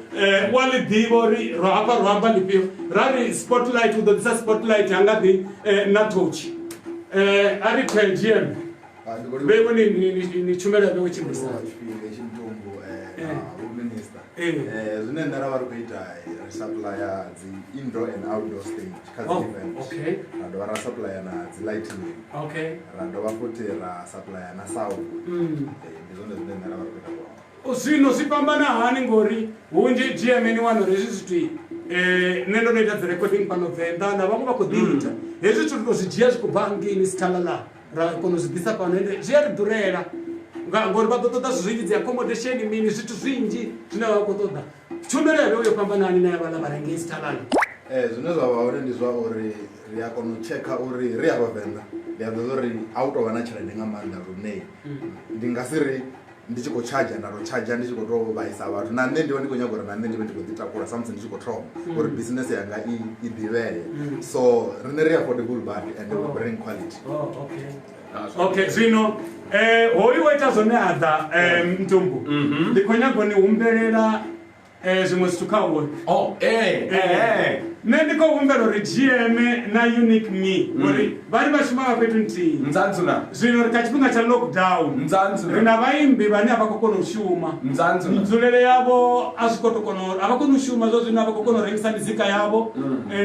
wa ḽi ḓivha uri ro hafha ro amba lifhio ra ri spotlight u ḓo ḓisa spotlight ha nga ḓi na torch a ri phe GM vheiwe ni tshumelo ya vheiwe tshimbilisa Zwine nṋe ra vha ri khou ita ri supplya dzi indoor and outdoor stage kha dzi event, ra dovha ra supplya na dzi lighting, ra dovha futhi ra supplya na sound. Ndi zwone zwine nṋe ra vha ri khou ita zwone. Zwino zwi fhambana hani ngori hunzhi GM ni wana uri hezwi zwithu nṋe ndo no ita dzi recording fhano Venḓa na vhaṅwe vha khou ḓi ita hezwi zwithu ri tou zwi dzhia zwi khou bva hangeini Sithalala ra kona u zwi ḓisa fhano ende zwi a ri ḓurela ngori vha ḓo ṱoḓa zwithu zwinzhi dzi accommodation mini zwithu zwinzhi zwine vha khou ṱoḓa. Tshumelo ya vhewe yo fhambana hani na ya vhaḽa vha re ngei Sithalala? Zwine zwa vha hone ndi zwa uri ri a kona u tshekha uri ri afha Venḓa ndi a ḓivha uri a hu tou vha na tshelede nga maanḓa lune ndi nga si ri ndi tshi khou tshadzha nda tou tshadzha ndi tshi khou tou vhaisa vhathu. Na nṋe ndi vha ndi khou nyaga uri na nṋe ndi vhe ndi khou ḓi takula sa musi ndi tshi khou thoma uri business yanga i i ḓivhee. So riṋe ri affordable badi and we bring quality. Okay, zwino hoyu wo ita zwone a ḓa Ntumbu ndi khou nyaga u ni humbelela Zwiṅwe zwithu kha uwe. Oh, eh. Nṋe ndi khou humbela uri GM na Unique Me ngori vha ri vha shuma vha fhethu nthihi. Nzanzu na. Zwino ri kha tshifhinga tsha lockdown. Nzanzu na. Ri na vhaimbi vhane a vha khou kona u shuma. Nzanzu na. Nzulele yavho a zwi khou tou kona a vha koni u shuma zwa zwino a vha khou kona u rengisa mizika yavho.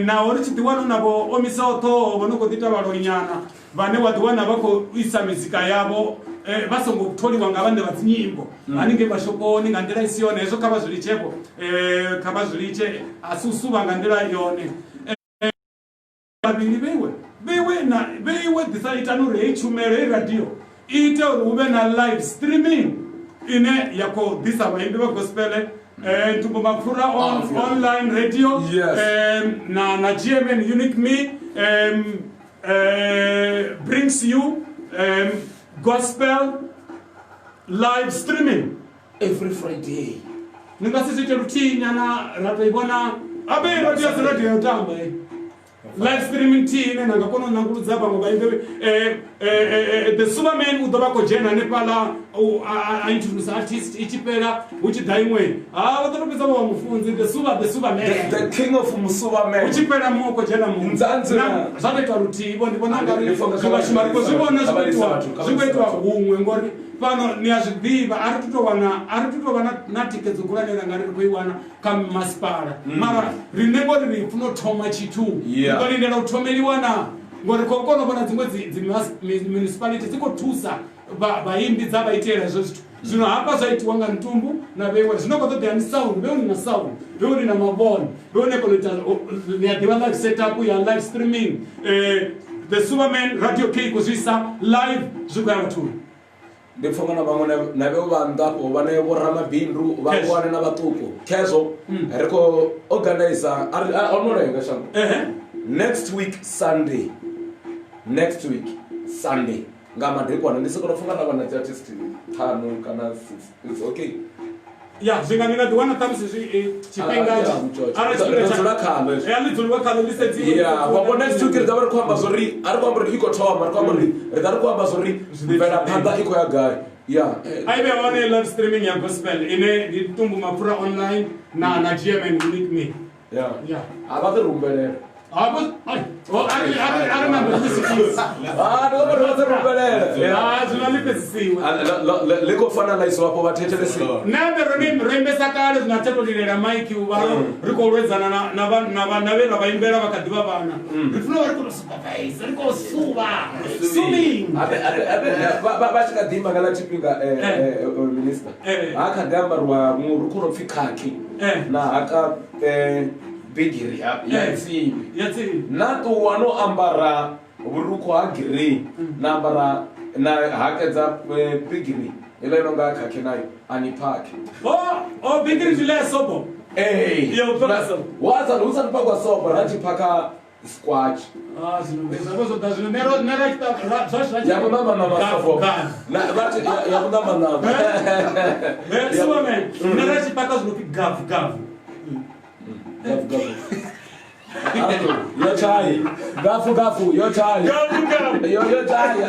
Naho ri tshi ḓi wana hu na vho omisaho ṱhoho vho no khou ḓi ita vhaloinyana vhane wa ḓi wana vha khou isa mizika yavho vha songo tholiwa nga vhaṋe vha dzinyimbo haningei mashoponi nga nḓila i si yone. Hezwo kha vha zwi litshevho, kha vha zwi litshe, a si u suvha nga nḓila yone. Vhavhili vheiwe vheiwe na vheiwe ḓisa itani uri heyi tshumelo heyi radio i ite uri hu vhe na live streaming ine ya khou ḓisa vhaimbi vha gospel, Ntumbu Mapfura on online radio, na GMN Unique Me brings you gospel live streaming every Friday. Ni nga si zwi ite luthihi nyana ra tou i vhona abe radio si radio ya u tamba live streaming nthihi ine na nga kona u nanguludza vhaṅwe vhaimbi. The Superman u ḓo vha khou dzhena hanefhaḽa a introduce artist, i tshi fhela hu tshi ḓa iṅwe, ha vha ḓo tou fhedza vha wa mufunzi the super, the Superman, the king of Musubaman, hu tshi fhela muṅwe khou dzhena muṅwe. Nzanzu na. Zwa tou itwa luthihi vho ndi vhona nga ri Ndi pfa nga ri vhashuma ri khou zwi vhona zwi khou itiwa, vhathu, kha zwi khou itiwa vha huṅwe ngori fhano ni a zwi ḓivha a ri tu tou wana, a ri tu tou vha na thikhedzo khulwane ra nga ri khou i wana kha masipala, mara riṋe ngori ri funa u thoma tshithu ri ḓo lindela u thomeliwa na ngori khou kona u vhona dziṅwe dzi municipality dzi khou thusa vhaimbi dza vha itela hezwo zwithu. Zwino hafha zwa itiwa nga Ntumbu na vheiwe, zwino khou ṱoḓea ni sound, vheiwe ni na sound, vheiwe ni na mavhone, vheiwe ni kona u ita ni a ḓivha live setup ya live streaming. The Superman Radio K khou zwi isa live, zwi khou ya vhathuni. Ndi pfa nga na vhaṅwe na vheo vha nnḓa afho vhane vho ramabindu vha wane na vhaṱuku khezwo ri khou organizer ono lenga shango next week Sunday, next week Sunday nga madekwana ndi soko pfa nga ra vha na dzi artist 5 kana 6, it's okay. Ya zwi nga ni nga ḓi wana ṱhamusi zwi tshifhinga arali tshifhinga tsha dzula khaḽo hezwo. Ya ḽi dzuliwa khaḽo ḽi sedziwe. Ya vha next week ri ḓo vha ri khou amba zwori a ri khou amba uri i khou thoma, ri khou amba uri ri ḓa ri khou amba zwori mvelaphanḓa i khou ya gai. Ya a i vhe hone live streaming ya gospel ine ndi Ntumbu Mapfura online na GMN Unique Me. Ya a vha ḓi rumbelela. Hafho ai o a ri a ri a ri na mbudziso. Ah, ndi vha ḓi rumbelela. Ah, zwino ḽi fhedzisiwe. Ḽi khou fana ḽa isiwa afho vha thetshelesi. Nṋe ambe ro imbesa kale zwino a thi to lilela maiki u vha ri khou lwedzana na na na na vhe ra vha imbela vha kha ḓivha vhana. Ri funa ri khou supervise, ri khou suvha. Suving. Abe abe vha tshi kha ḓi ima nga ḽa tshifhinga minister. Ha kha ḓi ambariwa murukhu no pfi khakhi na haka bigiri ya tsimbi. Ya tsimbi. Na ṱuwa no ambara vhurukhu ha grey na ambara na hakedza bigiri iḽa ino nga khakhi nayo a ni phakhi. O bigiri zwi ḽa sobo. Ee. Ya u phaka sobo. Wa sa hu sa phakwa sobo ra tshi phaka squatch. Ah, zwino zwa zwo ḓa zwino nero nero ra zwa zwa Ya vhunama nama sobo. Na vha tshi ya vhunama nama. Eh, Superman, nero tshi phaka zwino pfi gavu gavu. Gavu gavu. Yo chai. Gafu gafu yo chai. Gavu gavu. Yo yo chai.